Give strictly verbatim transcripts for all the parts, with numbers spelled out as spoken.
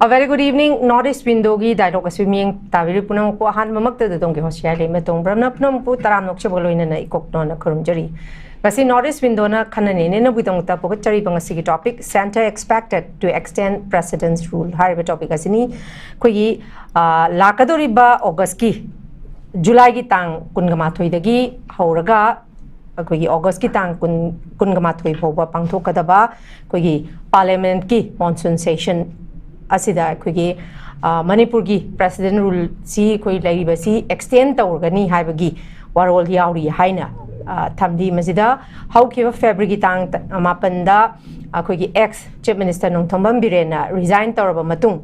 A very good evening. North East Windowꯒꯤ dialogue ꯑꯁꯤ ꯃꯤꯠꯌꯦꯡ ꯇꯥꯕꯤꯔꯤ ꯄꯨꯝꯅꯃꯛꯄꯨ ꯑꯍꯥꯟꯕꯃꯛꯇꯗ ꯑꯗꯣꯝꯒꯤ host ꯌꯥꯏꯂꯩꯃ ꯇꯣꯡꯕ꯭ꯔꯝꯅ ꯄꯨꯝꯅꯃꯛꯄꯨ ꯇꯔꯥꯝꯅ ꯑꯣꯛꯆꯕꯒ ꯂꯣꯏꯅꯅ ꯏꯀꯣꯛ ꯅꯣꯟꯅ ꯈꯨꯔꯨꯝꯖꯔꯤ꯫ ꯉꯁꯤ North East Windowꯅ ꯈꯟꯅ ꯅꯩꯅꯅꯕꯒꯤꯗꯃꯛꯇ ꯄꯨꯈꯠꯆꯔꯤꯕ ꯉꯁꯤꯒꯤ topic, Centre expected to extend President's Rule ꯍꯥꯏꯔꯤꯕ topic ꯑꯁꯤꯅꯤ꯫ ꯑꯩꯈꯣꯏꯒꯤ, ꯑ, ꯂꯥꯛꯀꯗꯧꯔꯤꯕ Augustꯀꯤ, Julyꯒꯤ ꯇꯥꯡ ꯀꯨꯟꯒ ꯃꯥꯊꯣꯏꯗꯒꯤ ꯍꯧꯔꯒ ꯑꯩꯈꯣꯏꯒꯤ Augustꯀꯤ ꯇꯥꯡ ꯀꯨꯟ, ꯀꯨꯟꯒ ꯃꯥꯊꯣꯏ ꯐꯥꯎꯕ ꯄꯥꯡꯊꯣꯛꯀꯗꯕ ꯑꯩꯈꯣꯏꯒꯤ Parliamentꯀꯤ monsoon session ꯑꯁꯤꯗ ꯑꯩꯈꯣꯏꯒꯤ, ꯑ, ꯃꯅꯤꯄꯨꯔꯒꯤ President Ruleꯁꯤ ꯑꯩꯈꯣꯏ ꯂꯩꯔꯤꯕꯁꯤ extend ꯇꯧꯔꯒꯅꯤ ꯍꯥꯏꯕꯒꯤ ꯋꯥꯔꯣꯜ ꯌꯥꯎꯔꯤ ꯍꯥꯏꯅ, ꯑ, ꯊꯝꯂꯤ꯫ ꯃꯁꯤꯗ ꯍꯧꯈꯤꯕ Februaryꯒꯤ ꯇꯥꯡ ꯇ-, ꯃꯥꯄꯟꯗ ꯑꯩꯈꯣꯏꯒꯤ ex Chief Minister Nongthombam ꯕꯤꯔꯦꯟꯅ resign ꯇꯧꯔꯕ ꯃꯇꯨꯡ,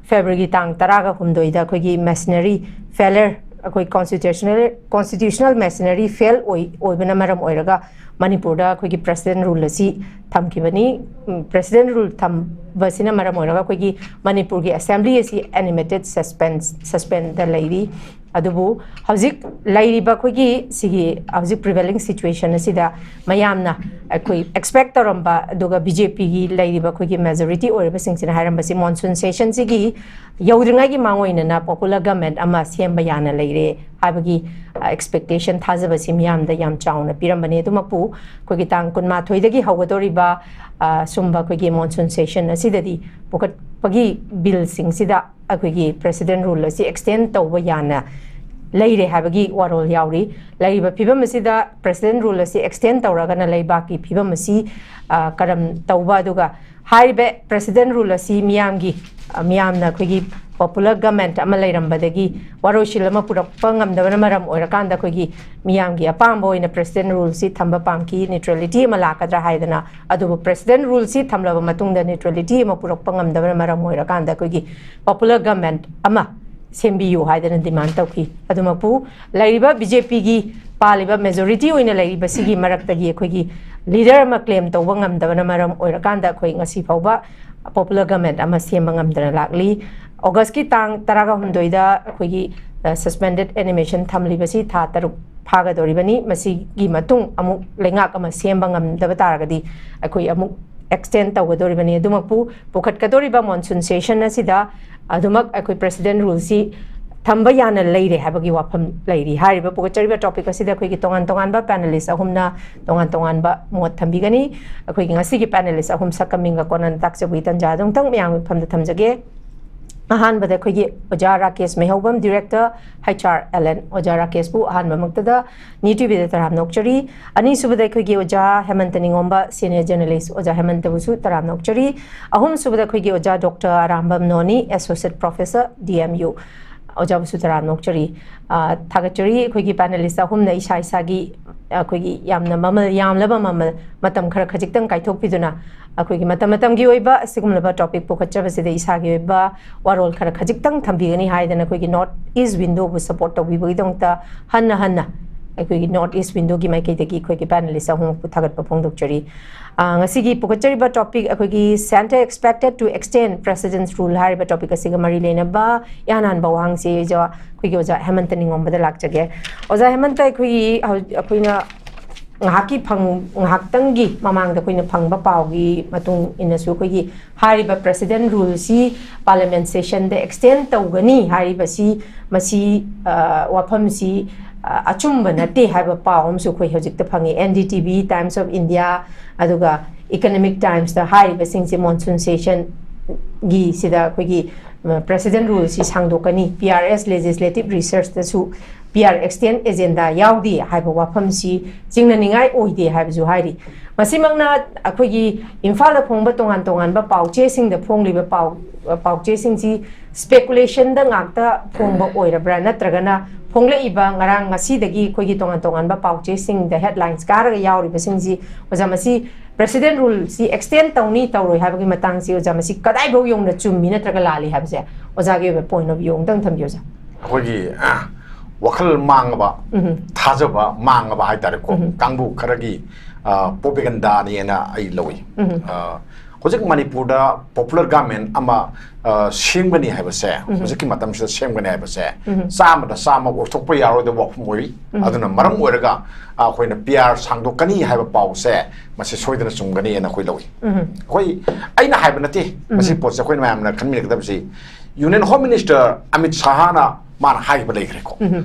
Februaryꯒꯤ ꯇꯥꯡ ꯇꯔꯥꯒ ꯍꯨꯝꯗꯣꯏꯗ ꯑꯩꯈꯣꯏꯒꯤ machinery failure, ꯑꯩꯈꯣꯏ constitutional, constitutional machinery fail ꯑꯣꯏ-, ꯑꯣꯏꯕꯅ ꯃꯔꯝ ꯑꯣꯏꯔꯒ ꯃꯅꯤꯄꯨꯔꯗ ꯑꯩꯈꯣꯏꯒꯤ President Rule ꯑꯁꯤ ꯊꯝꯈꯤꯕꯅꯤ꯫ ꯎꯝ, President Rule ꯊꯝꯕꯁꯤꯅ ꯃꯔꯝ ꯑꯣꯏꯔꯒ ꯑꯩꯈꯣꯏꯒꯤ ꯃꯅꯤꯄꯨꯔꯒꯤ Assembly ꯑꯁꯤ animated suspense, suspendꯗ ꯂꯩꯔꯤ꯫ ꯑꯗꯨꯕꯨ ꯍꯧꯖꯤꯛ ꯂꯩꯔꯤꯕ ꯑꯩꯈꯣꯏꯒꯤ ꯁꯤꯒꯤ ꯍꯧꯖꯤꯛ prevailing situation ꯑꯁꯤꯗ ꯃꯌꯥꯝꯅ ꯑꯩꯈꯣꯏ expect ꯇꯧꯔꯝꯕ, ꯑꯗꯨꯒ BJPꯒꯤ ꯂꯩꯔꯤꯕ ꯑꯩꯈꯣꯏꯒꯤ majority ꯑꯣꯏꯔꯤꯕꯁꯤꯡꯁꯤꯅ ꯍꯥꯏꯔꯝꯕꯁꯤ monsoon sessionꯁꯤꯒꯤ ꯌꯧꯗ꯭ꯔꯤꯉꯩꯒꯤ ꯃꯥꯡꯑꯣꯏꯅꯅ popular government ꯑꯃ ꯁꯦꯝꯕ ꯌꯥꯅ ꯂꯩꯔꯦ ꯍꯥꯏꯕꯒꯤ, ꯑ, expectation, ꯊꯥꯖꯕꯁꯤ ꯃꯤꯌꯥꯝꯗ ꯌꯥꯝ ꯆꯥꯎꯅ ꯄꯤꯔꯝꯕꯅꯤ꯫ ꯑꯗꯨꯃꯛꯄꯨ ꯑꯩꯈꯣꯏꯒꯤ ꯇꯥꯡ ꯀꯨꯟꯃꯥꯊꯣꯏꯗꯒꯤ ꯍꯧꯒꯗꯧꯔꯤꯕ, ꯑ, ꯁꯨꯝꯕ ꯑꯩꯈꯣꯏꯒꯤ monsoon session ꯑꯁꯤꯗꯗꯤ ꯄꯨꯈꯠꯄꯒꯤ billꯁꯤꯡꯁꯤꯗ ꯑꯩꯈꯣꯏꯒꯤ President Rule ꯑꯁꯤ extend ꯇꯧꯕ ꯌꯥꯅ ꯂꯩꯔꯦ ꯍꯥꯏꯕꯒꯤ ꯋꯥꯔꯣꯜ ꯌꯥꯎꯔꯤ꯫ ꯂꯩꯔꯤꯕ ꯐꯤꯕꯝ ꯑꯁꯤꯗ President Rule ꯑꯁꯤ extend ꯇꯧꯔꯒꯅ ꯂꯩꯕꯥꯛꯀꯤ ꯐꯤꯕꯝ ꯑꯁꯤ, ꯑ, ꯀꯔꯝ ꯇꯧꯕ, ꯑꯗꯨꯒ ꯍꯥꯏꯔꯤꯕ President Rule ꯑꯁꯤ ꯃꯤꯌꯥꯝꯒꯤ, ꯑ, ꯃꯤꯌꯥꯝꯅ ꯑꯩꯈꯣꯏꯒꯤ popular government ꯑꯃ ꯂꯩꯔꯝꯕꯗꯒꯤ ꯋꯥꯔꯣꯏꯁꯤꯜ ꯑꯃ ꯄꯨꯔꯛꯄ ꯉꯝꯗꯕꯅ ꯃꯔꯝ ꯑꯣꯏꯔꯀꯥꯟꯗ ꯑꯩꯈꯣꯏꯒꯤ ꯃꯤꯌꯥꯝꯒꯤ ꯑꯄꯥꯝꯕ ꯑꯣꯏꯅ President Ruleꯁꯤ ꯊꯝꯕ ꯄꯥꯝꯈꯤ, neutrality ꯑꯃ ꯂꯥꯛꯀꯗ꯭ꯔꯥ ꯍꯥꯏꯗꯅ꯫ ꯑꯗꯨꯕꯨ President Ruleꯁꯤ ꯊꯝꯂꯕ ꯃꯇꯨꯡꯗ neutrality ꯑꯃ ꯄꯨꯔꯛꯄ ꯉꯝꯗꯕꯅ ꯃꯔꯝ ꯑꯣꯏꯔꯀꯥꯟꯗ ꯑꯩꯈꯣꯏꯒꯤ popular government ꯑꯃ ꯁꯦꯝꯕꯤꯌꯨ ꯍꯥꯏꯗꯅ demand ꯇꯧꯈꯤ꯫ ꯑꯗꯨꯃꯛꯄꯨ ꯂꯩꯔꯤꯕ BJPꯒꯤ ꯄꯥꯜꯂꯤꯕ majority ꯑꯣꯏꯅ ꯂꯩꯔꯤꯕꯁꯤꯒꯤ ꯃꯔꯛꯇꯒꯤ ꯑꯩꯈꯣꯏꯒꯤ leader ꯑꯃ claim ꯇꯧꯕ ꯉꯝꯗꯕꯅ ꯃꯔꯝ ꯑꯣꯏꯔꯀꯥꯟꯗ ꯑꯩꯈꯣꯏ ꯉꯁꯤ ꯐꯥꯎꯕ popular government ꯑꯃ ꯁꯦꯝꯕ ꯉꯝꯗꯅ ꯂꯥꯛꯂꯤ꯫ Augustꯀꯤ ꯇꯥꯡ ꯇꯔꯥꯒ ꯍꯨꯝꯗꯣꯏꯗ ꯑꯩꯈꯣꯏꯒꯤ, ꯑ, suspended animation ꯊꯝꯂꯤꯕꯁꯤ ꯊꯥ ꯇꯔꯨꯛ ꯐꯥꯒꯗꯧꯔꯤꯕꯅꯤ꯫ ꯃꯁꯤꯒꯤ ꯃꯇꯨꯡ ꯑꯃꯨꯛ ꯂꯩꯉꯥꯛ ꯑꯃ ꯁꯦꯝꯕ ꯉꯝꯗꯕ ꯇꯥꯔꯒꯗꯤ ꯑꯩꯈꯣꯏ ꯑꯃꯨꯛ ꯑꯦꯛꯁꯇꯦꯟ ꯇꯧꯒꯗꯧꯔꯤꯕꯅꯤ꯫ ꯑꯗꯨꯃꯛꯄꯨ ꯄꯨꯈꯠꯀꯗꯧꯔꯤꯕ ꯃꯣꯟꯁꯨꯟ ꯁꯦꯁꯟ ꯑꯁꯤꯗ ꯑꯗꯨꯃꯛ ꯑꯩꯈꯣꯏ ꯄ꯭ꯔꯦꯁꯤꯗꯦꯟ ꯔꯨꯜꯁꯤ ꯊꯝꯕ ꯌꯥꯅ ꯂꯩꯔꯦ ꯍꯥꯏꯕꯒꯤ ꯋꯥꯐꯝ ꯂꯩꯔꯤ꯫ ꯍꯥꯏꯔꯤꯕ ꯄꯨꯈꯠꯆꯔꯤꯕ ꯇꯣꯄꯤꯛ ꯑꯁꯤꯗ ꯑꯩꯈꯣꯏꯒꯤ ꯇꯣꯉꯥꯟ ꯇꯣꯉꯥꯟꯕ ꯄꯦꯅꯦꯂꯤꯁ ꯑꯍꯨꯝꯅ ꯇꯣꯉꯥꯟ ꯇꯣꯉꯥꯟꯕ ꯃꯣꯠ ꯊꯝꯕꯤꯒꯅꯤ꯫ ꯑꯩꯈꯣꯏꯒꯤ ꯉꯁꯤꯒꯤ ꯄꯦꯅꯦꯂꯤꯁ ꯑꯍꯨꯝ ꯁꯛꯀꯃꯤꯡꯒ ꯀꯣꯟꯅꯅ ꯇꯥꯛꯆꯕꯒꯤ ꯇꯥꯟꯖꯥ ꯑꯗꯨꯝꯇꯪ ꯃꯌꯥꯝꯒꯤ ꯃꯐꯝꯗ ꯊꯝꯖꯒꯦ꯫ ꯑꯍꯥꯟꯕꯗ ꯑꯩꯈꯣꯏꯒꯤ ꯑꯣꯖꯥ Rakesh Meihoubam, director, H R L N. ꯑꯣꯖꯥ ꯔꯥꯀꯦꯁꯄꯨ ꯑꯍꯥꯟꯕꯃꯛꯇꯗ ꯅꯤꯇꯤꯕꯤꯗ ꯇꯔꯥꯝꯅ ꯑꯣꯛꯆꯔꯤ꯫ ꯑꯅꯤꯁꯨꯕꯗ ꯑꯩꯈꯣꯏꯒꯤ ꯑꯣꯖꯥ ꯍꯦꯃꯟꯇ ꯅꯤꯉꯣꯝꯕ, ꯁꯤꯅꯤꯌꯔ ꯖꯔꯅꯦꯂꯤꯁ꯫ ꯑꯣꯖꯥ ꯍꯦꯃꯟꯇꯕꯨꯁꯨ ꯇꯔꯥꯝꯅ ꯑꯣꯛꯆꯔꯤ꯫ ꯑꯍꯨꯝꯁꯨꯕꯗ ꯑꯩꯈꯣꯏꯒꯤ ꯑꯣꯖꯥ doctor Arambam Noni, associate professor, D M U. ꯑꯣꯖꯥꯕꯨꯁꯨ ꯇꯔꯥꯝꯅ ꯑꯣꯛꯆꯔꯤ꯫ ꯑ, ꯊꯥꯒꯠꯆꯔꯤ꯫ ꯑꯩꯈꯣꯏꯒꯤ ꯄꯦꯅꯦꯂꯤꯁ ꯑꯍꯨꯝꯅ ꯏꯁꯥ ꯏꯁꯥꯒꯤ, ꯑꯩꯈꯣꯏꯒꯤ ꯌꯥꯝꯅ ꯃꯃꯜ ꯌꯥꯝꯂꯕ ꯃꯃꯜ, ꯃꯇꯝ ꯈꯔ ꯈꯖꯤꯛꯇꯪ ꯀꯥꯏꯊꯣꯛꯄꯤꯗꯨꯅ ꯑꯩꯈꯣꯏꯒꯤ ꯃꯇꯝ ꯃꯇꯝꯒꯤ ꯑꯣꯏꯕ ꯑꯁꯤꯒꯨꯝꯂꯕ ꯇꯣꯄꯤꯛ ꯄꯨꯈꯠꯆꯕꯁꯤꯗ ꯏꯁꯥꯒꯤ ꯑꯣꯏꯕ ꯋꯥꯔꯣꯜ ꯈꯔ ꯈꯖꯤꯛꯇꯪ ꯊꯝꯕꯤꯒꯅꯤ ꯍꯥꯏꯗꯅ ꯑꯩꯈꯣꯏꯒꯤ ꯅꯣꯔꯠ ꯏꯁ ꯋꯤꯟꯗꯣꯕꯨ ꯁꯄꯣꯔꯠ ꯇꯧꯕꯤꯕꯒꯤꯗꯃꯛꯇ ꯍꯟꯅ ꯍꯟꯅ ꯑꯩꯈꯣꯏꯒꯤ ꯅꯣꯔꯠ ꯏꯁ ꯋꯤꯟꯗꯣꯒꯤ ꯃꯥꯏꯀꯩꯗꯒꯤ ꯑꯩꯈꯣꯏꯒꯤ ꯄꯦꯅꯦꯂꯤꯁ ꯑꯍꯨꯝꯃꯛꯄꯨ ꯊꯥꯒꯠꯄ ꯐꯣꯡꯗꯣꯛꯆꯔꯤ꯫ ꯑ, ꯉꯁꯤꯒꯤ ꯄꯨꯈꯠꯆꯔꯤꯕ ꯇꯣꯄꯤꯛ ꯑꯩꯈꯣꯏꯒꯤ Centre expected to extend President's Rule ꯍꯥꯏꯔꯤꯕ ꯇꯣꯄꯤꯛ ꯑꯁꯤꯒ ꯃꯔꯤ ꯂꯩꯅꯕ ꯏꯍꯥꯟ ꯍꯥꯟꯕ ꯋꯥꯍꯪꯁꯤ ꯑꯩꯈꯣꯏꯒꯤ ꯑꯣꯖꯥ ꯍꯦꯃꯟꯇ ꯅꯤꯉꯣꯝꯕꯗ ꯂꯥꯛꯆꯒꯦ꯫ ꯑꯣꯖꯥ ꯍꯦꯃꯟꯇ, ꯑꯩꯈꯣꯏꯒꯤ ꯍꯧ-, ꯑꯩꯈꯣꯏꯅ ꯉꯥꯏꯍꯥꯛꯀꯤ ꯐꯪ-, ꯉꯥꯏꯍꯥꯛꯇꯪꯒꯤ ꯃꯃꯥꯡꯗ ꯑꯩꯈꯣꯏꯅ ꯐꯪꯕ ꯄꯥꯎꯒꯤ ꯃꯇꯨꯡ ꯏꯟꯅꯁꯨ ꯑꯩꯈꯣꯏꯒꯤ ꯍꯥꯏꯔꯤꯕ ꯄ꯭ꯔꯦꯁꯤꯗꯦꯟ ꯔꯨꯜꯁꯤ ꯄꯥꯔꯂꯤꯌꯥꯃꯦꯟ ꯁꯦꯁꯟꯗ ꯑꯦꯛꯁꯇꯦꯟ ꯇꯧꯒꯅꯤ ꯍꯥꯏꯔꯤꯕꯁꯤ, ꯃꯁꯤ, ꯑ, ꯋꯥꯐꯝꯁꯤ, ꯑ, ꯑꯆꯨꯝꯕ ꯅꯠꯇꯦ ꯍꯥꯏꯕ ꯄꯥꯎ ꯑꯃꯁꯨ ꯑꯩꯈꯣꯏ ꯍꯧꯖꯤꯛꯇ ꯐꯪꯉꯤ꯫ N D T V, Times of India, ꯑꯗꯨꯒ ꯏꯀꯅꯃꯤꯛ ꯇꯥꯏꯝꯁꯇ ꯍꯥꯏꯔꯤꯕꯁꯤꯡꯁꯦ ꯃꯣꯟꯁꯨꯟ ꯁꯦꯁꯟꯒꯤ ꯁꯤꯗ ꯑꯩꯈꯣꯏꯒꯤ, ꯑ, ꯄ꯭ꯔꯦꯁꯤꯗꯦꯟ ꯔꯨꯜꯁꯤ ꯁꯥꯡꯗꯣꯛꯀꯅꯤ, ꯄꯤ ꯑꯥꯔ ꯑꯦꯁ ꯂꯦꯖꯤꯁꯂꯦꯇꯤꯚ ꯔꯤꯁꯔꯁꯇꯁꯨ ꯄꯤ ꯑꯥꯔ ꯑꯦꯛꯁꯇꯦꯟ ꯑꯦꯖꯦꯟꯗꯥ ꯌꯥꯎꯗꯦ ꯍꯥꯏꯕ ꯋꯥꯐꯝꯁꯤ ꯆꯤꯡꯅꯅꯤꯡꯉꯥꯏ ꯑꯣꯏꯗꯦ ꯍꯥꯏꯕꯁꯨ ꯍꯥꯏꯔꯤ꯫ ꯃꯁꯤꯃꯛꯅ ꯑꯩꯈꯣꯏꯒꯤ ꯏꯝꯐꯥꯜꯗ ꯐꯣꯡꯕ ꯇꯣꯉꯥꯟ ꯇꯣꯉꯥꯟꯕ ꯄꯥꯎꯆꯦꯁꯤꯡꯗ ꯐꯣꯡꯂꯤꯕ ꯄꯥꯎ, ꯄꯥꯎꯆꯦꯁꯤꯡꯁꯤ ꯁ꯭ꯄꯦꯀꯨꯂꯦꯁꯟꯗ ꯉꯥꯛꯇ ꯐꯣꯡꯕ ꯑꯣꯏꯔꯕ꯭ꯔꯥ, ꯅꯠꯇ꯭ꯔꯒꯅ ꯐꯣꯡꯂꯛꯏꯕ ꯉꯔꯥꯡ ꯉꯁꯤꯗꯒꯤ ꯑꯩꯈꯣꯏꯒꯤ ꯇꯣꯉꯥꯟ ꯇꯣꯉꯥꯟꯕ ꯄꯥꯎꯆꯦꯁꯤꯡꯗ ꯍꯦꯗꯂꯥꯏꯟꯁ ꯀꯥꯔꯒ ꯌꯥꯎꯔꯤꯕꯁꯤꯡꯁꯤ, ꯑꯣꯖꯥ, ꯃꯁꯤ ꯄ꯭ꯔꯦꯁꯤꯗꯦꯟ ꯔꯨꯜꯁꯤ ꯑꯦꯛꯁꯇꯦꯟ ꯇꯧꯅꯤ ꯇꯧꯔꯣꯏ ꯍꯥꯏꯕꯒꯤ ꯃꯇꯥꯡꯁꯤ, ꯑꯣꯖꯥ, ꯃꯁꯤ ꯀꯗꯥꯏꯐꯥꯎ ꯌꯧꯅ ꯆꯨꯝꯃꯤ ꯅꯠꯇ꯭ꯔꯒ ꯂꯥꯜꯂꯤ ꯍꯥꯏꯕꯁꯦ ꯑꯣꯖꯥꯒꯤ ꯑꯣꯏꯕ ꯄꯣꯏꯟ ꯑꯣꯐ ꯚ꯭ꯌꯨ ꯑꯃꯇꯪ ꯊꯝꯕꯤꯌꯨ, ꯑꯣꯖꯥ꯫ ꯑꯩꯈꯣꯏꯒꯤ, ꯑ, ꯋꯥꯈꯜ ꯃꯥꯡꯉꯕ, ꯎꯝ꯫ ꯊꯥꯖꯕ ꯃꯥꯡꯉꯕ ꯍꯥꯏꯇꯥꯔꯦꯀꯣ, ꯎꯝ꯫ ꯀꯥꯡꯕꯨ ꯈꯔꯒꯤ, ꯑ, ꯄ꯭ꯔꯣꯄꯦꯒꯟꯗꯥꯅꯦꯅ ꯑꯩ ꯂꯧꯏ꯫ ꯎꯝ꯫ ꯑ, ꯍꯧꯖꯤꯛ ꯃꯅꯤꯄꯨꯔꯗ ꯄꯣꯄꯨꯂꯔ ꯒꯚꯔꯟꯃꯦꯟ ꯑꯃ ꯑ, ꯁꯦꯝꯒꯅꯤ ꯍꯥꯏꯕꯁꯦ, ꯍꯧꯖꯤꯛꯀꯤ ꯃꯇꯝꯁꯤꯗ ꯁꯦꯝꯒꯅꯤ ꯍꯥꯏꯕꯁꯦ, ꯆꯥꯝꯃꯗ ꯆꯥꯝꯃ ꯑꯣꯏꯊꯣꯛꯄ ꯌꯥꯔꯣꯏꯗꯕ ꯋꯥꯐꯝ ꯑꯣꯏꯔꯤ꯫ ꯑꯗꯨꯅ ꯃꯔꯝ ꯑꯣꯏꯔꯒ ꯑꯩꯈꯣꯏꯅ ꯄꯤ ꯑꯥꯔ ꯁꯥꯡꯗꯣꯛꯀꯅꯤ ꯍꯥꯏꯕ ꯄꯥꯎꯁꯦ, ꯃꯁꯤ ꯁꯣꯏꯗꯅ ꯆꯨꯝꯒꯅꯤ ꯍꯥꯏꯅ ꯑꯩꯈꯣꯏ ꯂꯧꯏ꯫ ꯑꯩꯈꯣꯏ, ꯑꯩꯅ ꯍꯥꯏꯕ ꯅꯠꯇꯦ, ꯃꯁꯤ ꯄꯣꯠꯁꯦ ꯑꯩꯈꯣꯏꯅ ꯃꯌꯥꯝꯅ ꯈꯟꯃꯤꯟꯅꯒꯗꯕꯁꯤ, Union Home Minister ꯑꯃꯤꯠ ꯁꯥꯍꯅ ꯃꯥꯅ ꯍꯥꯏꯈꯤꯕ ꯂꯩꯈ꯭ꯔꯦꯀꯣ꯫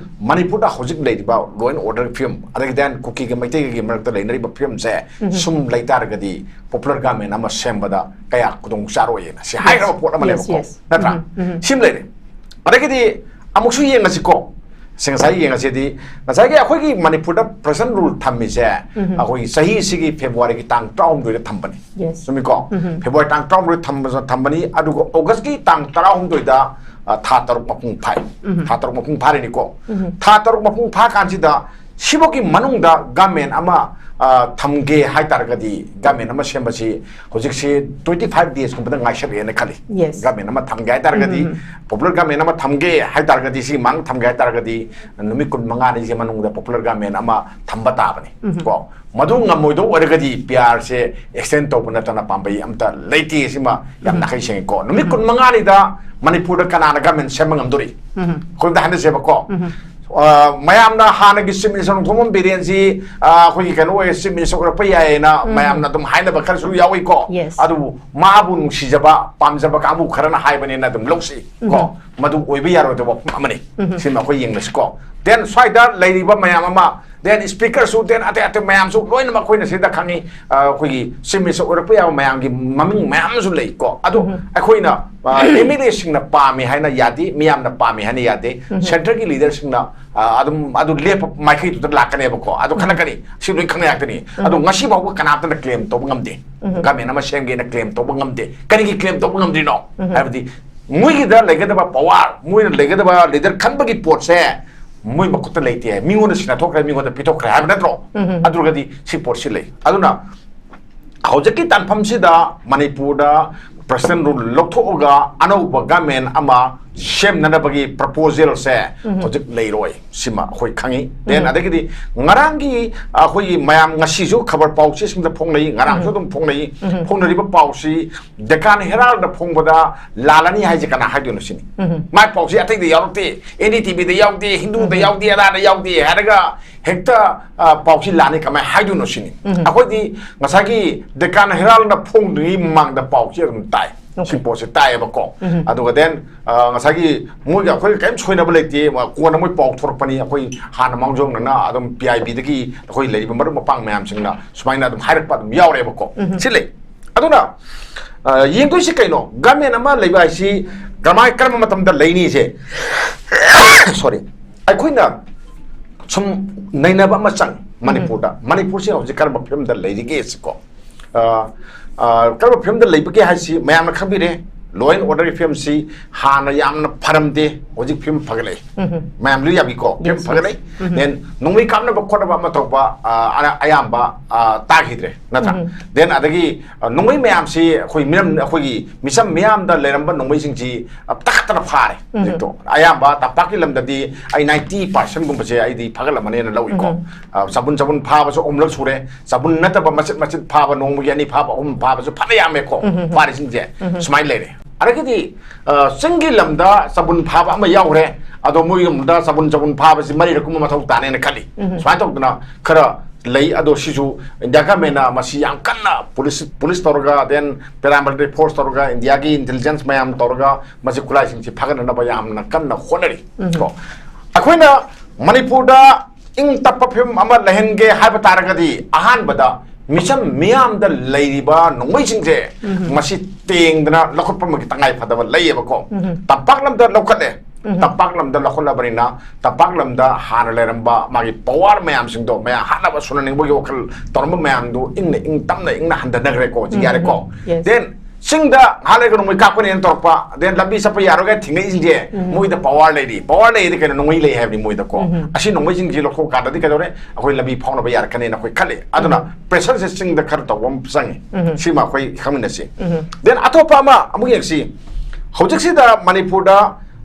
ꯃꯅꯤꯄꯨꯔꯗ ꯍꯧꯖꯤꯛ ꯂꯩꯔꯤꯕ law and order ꯐꯤꯕꯝ, ꯑꯗꯒꯤ then ꯀꯨꯀꯤꯒ ꯃꯩꯇꯩꯒꯒꯤ ꯃꯔꯛꯇ ꯂꯩꯅꯔꯤꯕ ꯐꯤꯕꯝꯁꯦ ꯁꯨꯝ ꯂꯩꯇꯥꯔꯒꯗꯤ ꯄꯣꯄꯨꯂꯔ ꯒꯚꯔꯟꯃꯦꯟ ꯑꯃ ꯁꯦꯝꯕꯗ ꯀꯌꯥ ꯈꯨꯗꯣꯡ ꯆꯥꯔꯣꯏꯅ ꯁꯤ ꯍꯥꯏꯈ꯭ꯔꯕ ꯄꯣꯠ ꯑꯃ ꯂꯩꯕꯀꯣ꯫ Yes, yes. ꯅꯠꯇ꯭ꯔꯥ? ꯁꯤꯃ ꯂꯩꯔꯦ꯫ ꯑꯗꯒꯤꯗꯤ ꯑꯃꯨꯛꯁꯨ ꯌꯦꯡꯉꯁꯤꯀꯣ꯫ ꯁꯦ, ꯉꯁꯥꯏ ꯌꯦꯡꯉꯁꯤꯗꯤ, ꯉꯁꯥꯏꯒꯤ ꯑꯩꯈꯣꯏꯒꯤ ꯃꯅꯤꯄꯨꯔꯗ present rule ꯊꯝꯃꯤꯁꯦ, ꯑꯩꯈꯣꯏꯒꯤ ꯆꯍꯤꯁꯤꯒꯤ ꯐꯦꯕ꯭ꯔꯨꯋꯥꯔꯤꯒꯤ ꯇꯥꯡ ꯇꯔꯥꯍꯨꯝꯗꯣꯏꯗ ꯊꯝꯕꯅꯤ꯫ Yes. ꯆꯨꯝꯃꯤꯀꯣ? ꯐꯦꯕ꯭ꯔꯨꯋꯥꯔꯤ ꯇꯥꯡ ꯇꯔꯥꯍꯨꯝꯗꯣꯏ ꯊꯝꯕ-, ꯊꯝꯕꯅꯤ, ꯑꯗꯨꯒ ꯑꯣꯒꯁꯀꯤ ꯇꯥꯡ ꯇꯔꯥꯍꯨꯝꯗꯣꯏꯗ, ꯑ, ꯊꯥ ꯇꯔꯨꯛ ꯃꯄꯨꯡ ꯐꯥꯏ꯫ ꯊꯥ ꯇꯔꯨꯛ ꯃꯄꯨꯡ ꯐꯥꯔꯤꯅꯤꯀꯣ꯫ ꯊꯥ ꯇꯔꯨꯛ ꯃꯄꯨꯡ ꯐꯥ ꯀꯥꯟꯁꯤꯗ ꯁꯤꯐꯥꯎꯒꯤ ꯃꯅꯨꯡꯗ ꯒꯚꯔꯟꯃꯦꯟ ꯑꯃ, ꯑ, ꯊꯝꯒꯦ ꯍꯥꯏꯇꯥꯔꯒꯗꯤ, ꯒꯚꯔꯟꯃꯦꯟ ꯑꯃ ꯁꯦꯝꯕꯁꯤ ꯍꯧꯖꯤꯛꯁꯤ twenty five days ꯀꯨꯝꯕꯗ ꯉꯥꯏꯁꯜꯂꯛꯑꯦꯅ ꯈꯜꯂꯤ꯫ Yes. ꯒꯚꯔꯟꯃꯦꯟ ꯑꯃ ꯊꯝꯒꯦ ꯍꯥꯏꯇꯥꯔꯒꯗꯤ, ꯄꯣꯄꯨꯂꯔ ꯒꯚꯔꯟꯃꯦꯟ ꯑꯃ ꯊꯝꯒꯦ ꯍꯥꯏꯇꯥꯔꯒꯗꯤ, ꯁꯤ ꯃꯥꯡ ꯊꯝꯒꯦ ꯍꯥꯏꯇꯥꯔꯒꯗꯤ, ꯅꯨꯃꯤꯠ ꯀꯨꯟꯃꯉꯥꯅꯤꯁꯤ ꯃꯅꯨꯡꯗ ꯄꯣꯄꯨꯂꯔ ꯒꯚꯔꯟꯃꯦꯟ ꯑꯃ ꯊꯝꯕ ꯇꯥꯕꯅꯤ꯫ ꯀꯣ, ꯃꯗꯨ ꯉꯝꯃꯣꯏꯗꯧ ꯑꯣꯏꯔꯒꯗꯤ ꯄꯤ ꯑꯥꯔꯁꯦ extend ꯇꯧꯕ ꯅꯠꯇꯅ ꯄꯥꯝꯕꯩ ꯑꯝꯇ ꯂꯩꯇꯦ꯫ ꯁꯤꯃ ꯌꯥꯝ ꯅꯥꯈꯩ ꯁꯦꯡꯉꯤꯀꯣ꯫ ꯅꯨꯃꯤꯠ ꯀꯨꯟꯃꯉꯥꯅꯤꯗ ꯃꯅꯤꯄꯨꯔꯗ ꯀꯅꯥꯅ ꯒꯚꯔꯟꯃꯦꯟ ꯁꯦꯝꯕ ꯉꯝꯗꯣꯔꯤ? ꯑꯩꯈꯣꯏ ꯑꯝꯇ ꯍꯥꯏꯅꯁꯦꯕꯀꯣ꯫ ꯑ, ꯃꯌꯥꯝꯅ ꯍꯥꯟꯅꯒꯤ Chief Minister ꯅꯣꯡꯊꯣꯝꯕꯝ ꯕꯤꯔꯦꯟꯁꯤ, ꯑ, ꯑꯩꯈꯣꯏꯒꯤ ꯀꯩꯅꯣ ꯑꯣꯏ, Chief Minister ꯑꯣꯏꯔꯛꯄ ꯌꯥꯏꯌꯦꯅ ꯃꯌꯥꯝꯅ ꯑꯗꯨꯝ ꯍꯥꯏꯅꯕ ꯈꯔꯁꯨ ꯌꯥꯎꯏꯀꯣ꯫ Yes. ꯑꯗꯨꯕꯨ ꯃꯥꯕꯨ ꯅꯨꯡꯁꯤꯖꯕ, ꯄꯥꯝꯖꯕ ꯀꯥꯡꯕꯨ ꯈꯔꯅ ꯍꯥꯏꯕꯅꯦꯅ ꯑꯗꯨꯝ ꯂꯧꯁꯤ ꯀꯣ꯫ ꯃꯗꯨ ꯑꯣꯏꯕ ꯌꯥꯔꯣꯏꯗꯕ ꯋꯥꯐꯝ ꯑꯃꯅꯤ꯫ ꯁꯤꯃ ꯑꯩꯈꯣꯏ ꯌꯦꯡꯂꯁꯤꯀꯣ꯫ Then ꯁ꯭ꯋꯥꯏꯗ ꯂꯩꯔꯤꯕ ꯃꯌꯥꯝ ꯑꯃ, then speakerꯁꯨ, then ꯑꯇꯩ ꯑꯇꯩ ꯃꯌꯥꯝꯁꯨ ꯂꯣꯏꯅꯃꯛ ꯑꯩꯈꯣꯏꯅ ꯁꯤꯗ ꯈꯪꯉꯤ꯫ ꯑ, ꯑꯩꯈꯣꯏꯒꯤ Chief Minister ꯑꯣꯏꯔꯛꯄ ꯌꯥꯕ ꯃꯌꯥꯝꯒꯤ ꯃꯃꯤꯡ ꯃꯌꯥꯝ ꯑꯃꯁꯨ ꯂꯩꯀꯣ꯫ ꯑꯗꯣ ꯑꯩꯈꯣꯏꯅ, ꯑ, MLAꯁꯤꯡꯅ ꯄꯥꯝꯃꯤ ꯍꯥꯏꯅ ꯌꯥꯗꯦ, ꯃꯤꯌꯥꯝꯅ ꯄꯥꯝꯃꯤ ꯍꯥꯏꯅ ꯌꯥꯗꯦ꯫ Centreꯒꯤ leaderꯁꯤꯡꯅ, ꯑ, ꯑꯗꯨꯝ ꯑꯗꯨ ꯂꯦꯞꯄ ꯃꯥꯏꯀꯩꯗꯨꯗ ꯂꯥꯛꯀꯅꯦꯕꯀꯣ꯫ ꯑꯗꯨ ꯈꯜꯂꯛꯀꯅꯤ, ꯁꯤ ꯂꯣꯏ ꯈꯪꯅ ꯉꯥꯛꯇꯅꯤ꯫ ꯑꯗꯣ ꯉꯁꯤ ꯐꯥꯎꯕ ꯀꯅꯥꯝꯇꯅ claim ꯇꯧꯕ ꯉꯝꯗꯦ꯫ Government ꯑꯃ ꯁꯦꯝꯒꯦꯅ claim ꯇꯧꯕ ꯉꯝꯗꯦ꯫ ꯀꯔꯤꯒꯤ claim ꯇꯧꯕ ꯉꯝꯗ꯭ꯔꯤꯅꯣ? ꯍꯥꯏꯕꯗꯤ ꯃꯣꯏꯒꯤꯗ ꯂꯩꯒꯗꯕ power, ꯃꯣꯏꯅ ꯂꯩꯒꯗꯕ leader ꯈꯟꯕꯒꯤ ꯄꯣꯠꯁꯦ ꯃꯣꯏ ꯃꯈꯨꯠꯇ ꯂꯩꯇꯦ꯫ ꯃꯤꯉꯣꯟꯗ ꯁꯤꯟꯅꯊꯣꯛꯈ꯭ꯔꯦ, ꯃꯤꯉꯣꯟꯗ ꯄꯤꯊꯣꯛꯈ꯭ꯔꯦ ꯍꯥꯏꯕ ꯅꯠꯇ꯭ꯔꯣ? ꯑꯗꯨꯒꯗꯤ ꯁꯤ ꯄꯣꯠꯁꯤ ꯂꯩ꯫ ꯑꯗꯨꯅ ꯍꯧꯖꯤꯛꯀꯤ ꯇꯥꯟꯐꯝꯁꯤꯗ ꯃꯅꯤꯄꯨꯔꯗ ꯄ꯭ꯔꯁꯤꯗꯦꯟ ꯔꯨꯜ ꯂꯧꯊꯣꯛꯑꯒ ꯑꯅꯧꯕ ꯒꯃꯦꯟ ꯑꯃ ꯁꯦꯝꯅꯅꯕꯒꯤ ꯄ꯭ꯔꯄꯣꯖꯦꯜꯁꯦ ꯍꯧꯖꯤꯛ ꯂꯩꯔꯣꯏ, ꯁꯤꯃ ꯑꯩꯈꯣꯏ ꯈꯪꯉꯤ꯫ ꯗꯦꯟ ꯑꯗꯒꯤꯗꯤ ꯉꯔꯥꯡꯒꯤ ꯑꯩꯈꯣꯏꯒꯤ ꯃꯌꯥꯝ ꯉꯁꯤꯁꯨ ꯈꯕꯔ ꯄꯥꯎꯆꯦꯁꯤꯡꯗ ꯐꯣꯡꯅꯩ, ꯉꯔꯥꯡꯁꯨ ꯑꯗꯨꯝ ꯐꯣꯡꯅꯩ, ꯐꯣꯡꯅꯔꯤꯕ ꯄꯥꯎꯁꯤ ꯗꯦꯀꯥꯟ ꯍꯦꯔꯥꯜꯗ ꯐꯣꯡꯕꯗ ꯂꯥꯜꯂꯅꯤ ꯍꯥꯏꯁꯦ ꯀꯅꯥ ꯍꯥꯏꯗꯣꯏꯅꯣ ꯁꯤꯅꯤ꯫ ꯃꯥꯏ ꯄꯥꯎꯁꯤ ꯑꯇꯩꯗ ꯌꯥꯎꯔꯛꯇꯦ, ꯑꯦꯟ ꯗꯤ ꯇꯤ ꯚꯤꯗ ꯌꯥꯎꯗꯦ, ꯍꯤꯟꯗꯨꯗ ꯌꯥꯎꯗꯦ, ꯑꯗꯥꯗ ꯌꯥꯎꯗꯦ ꯍꯥꯏꯔꯒ ꯍꯦꯛꯇ, ꯑ, ꯄꯥꯎꯁꯤ ꯂꯥꯟꯅꯤ ꯀꯃꯥꯏꯅ ꯍꯥꯏꯗꯣꯏꯅꯣ ꯁꯤꯅꯤ꯫ ꯑꯩꯈꯣꯏꯗꯤ ꯉꯁꯥꯏꯒꯤ ꯗꯦꯀꯥꯟ ꯍꯦꯔꯥꯜꯅ ꯐꯣꯡꯗ꯭ꯔꯤꯉꯩ ꯃꯃꯥꯡꯗ ꯄꯥꯎꯁꯤ ꯑꯗꯨꯝ ꯇꯥꯏ꯫ ꯁꯤ ꯄꯣꯠꯁꯦ ꯇꯥꯏꯌꯦꯕꯀꯣ꯫ ꯑꯗꯨꯒ ꯗꯦꯟ, ꯑ, ꯉꯁꯥꯏꯒꯤ ꯃꯣꯏꯒ ꯑꯩꯈꯣꯏꯒ ꯀꯔꯤꯝ ꯁꯣꯏꯅꯕ ꯂꯩꯇꯦ, ꯃ-, ꯀꯣꯟꯅ ꯃꯣꯏ ꯄꯥꯎ ꯊꯣꯔꯛꯄꯅꯤ꯫ ꯑꯩꯈꯣꯏ ꯍꯥꯟꯅ ꯃꯥꯡꯖꯧꯅꯅ ꯑꯗꯨꯝ ꯄꯤ ꯑꯥꯏ ꯕꯤꯗꯒꯤ ꯑꯩꯈꯣꯏ ꯂꯩꯔꯤꯕ ꯃꯔꯨꯞ ꯃꯄꯥꯡ ꯃꯌꯥꯝꯁꯤꯡꯅ ꯁꯨꯃꯥꯏꯅ ꯑꯗꯨꯝ ꯍꯥꯏꯔꯛꯄ ꯑꯗꯨꯝ ꯌꯥꯎꯔꯦꯕꯀꯣ꯫ ꯁꯤ ꯂꯩ꯫ ꯑꯗꯨꯅ, ꯑ, ꯌꯦꯡꯗꯣꯏꯁꯤ ꯀꯩꯅꯣ? ꯒꯃꯦꯟ ꯑꯃ ꯂꯩꯕ ꯍꯥꯏꯁꯤ ꯀꯃꯥꯏ-, ꯀꯔꯝꯕ ꯃꯇꯝꯗ ꯂꯩꯅꯤꯁꯦ? ꯁꯣꯔꯤ꯫ ꯑꯩꯈꯣꯏꯅ ꯁꯨꯝ ꯅꯩꯅꯕ ꯑꯃ ꯆꯪꯉꯤ ꯃꯅꯤꯄꯨꯔꯗ꯫ ꯃꯅꯤꯄꯨꯔꯁꯦ ꯍꯧꯖꯤꯛ ꯀꯔꯝꯕ ꯐꯤꯕꯝꯗ ꯂꯩꯔꯤꯒꯦ ꯁꯤꯀꯣ? ꯑ, ꯑ, ꯀꯔꯝꯕ ꯐꯤꯕꯝꯗ ꯂꯩꯕꯒꯦ ꯍꯥꯏꯁꯤ ꯃꯌꯥꯝꯅ ꯈꯪꯕꯤꯔꯦ꯫ Law and orderꯒꯤ ꯐꯤꯕꯝꯁꯤ ꯍꯥꯟꯅ ꯌꯥꯝꯅ ꯐꯔꯝꯗꯦ, ꯍꯧꯖꯤꯛ ꯐꯤꯕꯝ ꯐꯒꯠꯂꯛꯏ꯫ ꯃꯌꯥꯝ ꯂꯣꯏ ꯌꯥꯕꯤꯀꯣ, ꯐꯤꯕꯝ ꯐꯒꯠꯂꯛꯏ꯫ Then ꯅꯣꯡꯃꯩ ꯀꯥꯞꯅꯕ ꯈꯣꯠꯅꯕ ꯑꯃ ꯇꯧꯕ, ꯑ, ꯑꯅ-, ꯑꯌꯥꯝꯕ, ꯑ, ꯇꯥꯈꯤꯗ꯭ꯔꯦ, ꯅꯠꯇ꯭ꯔꯥ? Then ꯑꯗꯒꯤ, ꯑ, ꯅꯣꯡꯃꯩ ꯃꯌꯥꯝꯁꯤ ꯑꯩꯈꯣꯏ ꯃꯤꯔꯝ-, ꯑꯩꯈꯣꯏꯒꯤ ꯃꯤꯆꯝ ꯃꯤꯌꯥꯝꯗ ꯂꯩꯔꯝꯕ ꯅꯣꯡꯃꯩꯁꯤꯡꯁꯤ, ꯑ, ꯇꯈꯠꯇꯅ ꯐꯥꯔꯦ ꯍꯧꯖꯤꯛꯇꯣ꯫ ꯑꯌꯥꯝꯕ ꯇꯝꯄꯥꯛꯀꯤ ꯂꯝꯗꯗꯤ ꯑꯩ ninety percentꯒꯨꯝꯕꯁꯦ ꯑꯩꯗꯤ ꯐꯥꯒꯠꯂꯝꯃꯅꯦꯅ ꯂꯧꯏꯀꯣ꯫ ꯑ, ꯆꯕꯨꯟ ꯆꯕꯨꯟ ꯐꯥꯕꯁꯨ ꯑꯍꯨꯝꯂꯛ ꯁꯨꯔꯦ꯫ ꯆꯕꯨꯟ ꯅꯠꯇꯕ ꯃꯆꯤꯠ ꯃꯆꯤꯠ ꯐꯥꯕ, ꯅꯣꯡꯃꯒꯤ ꯑꯅꯤ ꯐꯥꯕ, ꯑꯍꯨꯝ ꯐꯥꯕꯁꯨ ꯐꯅ ꯌꯥꯝꯃꯦꯀꯣ, ꯐꯥꯔꯤꯁꯤꯡꯁꯦ꯫ ꯁꯨꯃꯥꯏꯅ ꯂꯩꯔꯦ꯫ ꯑꯗꯒꯤꯗꯤ, ꯑ, ꯆꯤꯡꯒꯤ ꯂꯝꯗ ꯆꯕꯨꯟ ꯐꯥꯕ ꯑꯃ ꯌꯥꯎꯈ꯭ꯔꯦ꯫ ꯑꯗꯣ ꯃꯣꯏꯒꯤ ꯂꯝꯗ ꯆꯕꯨꯟ, ꯆꯕꯨꯟ ꯐꯥꯕꯁꯤ ꯃꯔꯤꯔꯛ ꯀꯨꯝꯕ ꯃꯊꯧ ꯇꯥꯅꯦꯅ ꯈꯜꯂꯤ꯫ ꯁꯨꯃꯥꯏꯅ ꯇꯧꯗꯅ ꯈꯔ ꯂꯩ꯫ ꯑꯗꯣ ꯁꯤꯁꯨ ꯏꯟꯗꯤꯌꯥ ꯒꯃꯦꯟꯅ ꯃꯁꯤ ꯌꯥꯝ ꯀꯟꯅ ꯄꯨꯂꯤꯁ, ꯄꯨꯂꯤꯁ ꯇꯧꯔꯒ, then paramilitary force ꯇꯧꯔꯒ, ꯏꯟꯗꯤꯌꯥꯒꯤ intelligence ꯃꯌꯥꯝ ꯇꯧꯔꯒ ꯃꯁꯤ ꯈꯨꯠꯂꯥꯏꯁꯤꯡꯁꯤ ꯐꯒꯠꯅꯅꯕ ꯌꯥꯝꯅ ꯀꯟꯅ ꯍꯣꯠꯅꯔꯤ꯫ ꯀꯣ꯫ ꯑꯩꯈꯣꯏꯅ ꯃꯅꯤꯄꯨꯔꯗ ꯏꯪ ꯇꯞꯄ ꯐꯤꯕꯝ ꯑꯃ ꯂꯩꯍꯟꯒꯦ ꯍꯥꯏꯕ ꯇꯥꯔꯒꯗꯤ, ꯑꯍꯥꯟꯕꯗ ꯃꯤꯆꯝ ꯃꯤꯌꯥꯝꯗ ꯂꯩꯔꯤꯕ ꯅꯣꯡꯃꯩꯁꯤꯡꯁꯦ ꯃꯁꯤ ꯇꯦꯡꯗꯅ ꯂꯧꯈꯠꯄ ꯑꯃꯒꯤ ꯇꯉꯥꯏ ꯐꯗꯕ ꯂꯩꯌꯦꯕꯀꯣ꯫ ꯇꯝꯄꯥꯛ ꯂꯝꯗ ꯂꯧꯈꯠꯂꯦ꯫ ꯇꯝꯄꯥꯛ ꯂꯝꯗ ꯂꯧꯈꯠꯂꯕꯅꯤꯅ, ꯇꯝꯄꯥꯛ ꯂꯝꯗ ꯍꯥꯟꯅ ꯂꯩꯔꯝꯕ ꯃꯥꯒꯤ power ꯃꯌꯥꯝꯁꯤꯡꯗꯣ ꯃꯌꯥꯝ ꯍꯥꯠꯅꯕ ꯁꯨꯅꯅꯤꯡꯕꯒꯤ ꯋꯥꯈꯜ ꯇꯧꯔꯝꯕ ꯃꯌꯥꯝꯗꯣ ꯏꯪꯅ ꯏꯪ ꯇꯞꯅ ꯏꯪꯅ ꯍꯟꯊꯅꯈ꯭ꯔꯦꯀꯣ, ꯍꯧꯖꯤꯛ ꯌꯥꯔꯦꯀꯣ꯫ Then ꯆꯤꯡꯗ ꯉꯥꯏꯍꯥꯛ ꯂꯩꯔꯒ ꯅꯣꯡꯃꯩ ꯀꯥꯞꯀꯅꯦꯅ ꯇꯧꯔꯛꯄ, then ꯂꯝꯕꯤ ꯆꯠꯄ ꯌꯥꯔꯣꯏꯒꯥꯏ ꯊꯤꯡꯉꯛꯏꯁꯤꯡꯁꯦ, ꯎꯝ꯫ ꯃꯣꯏꯗ power ꯂꯩꯔꯤ, power ꯂꯩꯔꯗꯤ ꯀꯩꯅꯣ, ꯅꯣꯡꯃꯩ ꯂꯩ ꯍꯥꯏꯕꯅꯤ ꯃꯣꯏꯗꯀꯣ꯫ ꯎꯝ꯫ ꯑꯁꯤ ꯅꯣꯡꯃꯩꯁꯤꯡꯁꯤ ꯂꯧꯊꯣꯛꯀꯥꯟꯗꯗꯤ ꯀꯩꯗꯧꯔꯦ, ꯑꯩꯈꯣꯏ ꯂꯝꯕꯤ ꯐꯥꯎꯅꯕ ꯌꯥꯔꯛꯀꯅꯦꯅ ꯑꯩꯈꯣꯏ ꯈꯜꯂꯤ꯫ ꯑꯗꯨꯅ ꯎꯝ꯫ Pressureꯁꯦ ꯆꯤꯡꯗ ꯈꯔ ꯇꯧꯕ ꯑꯃ ꯆꯪꯉꯤ꯫ ꯎꯝ꯫ ꯁꯤꯃ ꯑꯩꯈꯣꯏ ꯈꯪꯃꯤꯟꯅꯁꯤ꯫ ꯎꯝ꯫ Then ꯑꯇꯣꯞꯄ ꯑꯃ ꯑꯃꯨꯛ ꯌꯦꯡꯁꯤ꯫ ꯍꯧꯖꯤꯛꯁꯤꯗ ꯃꯅꯤꯄꯨꯔꯗ,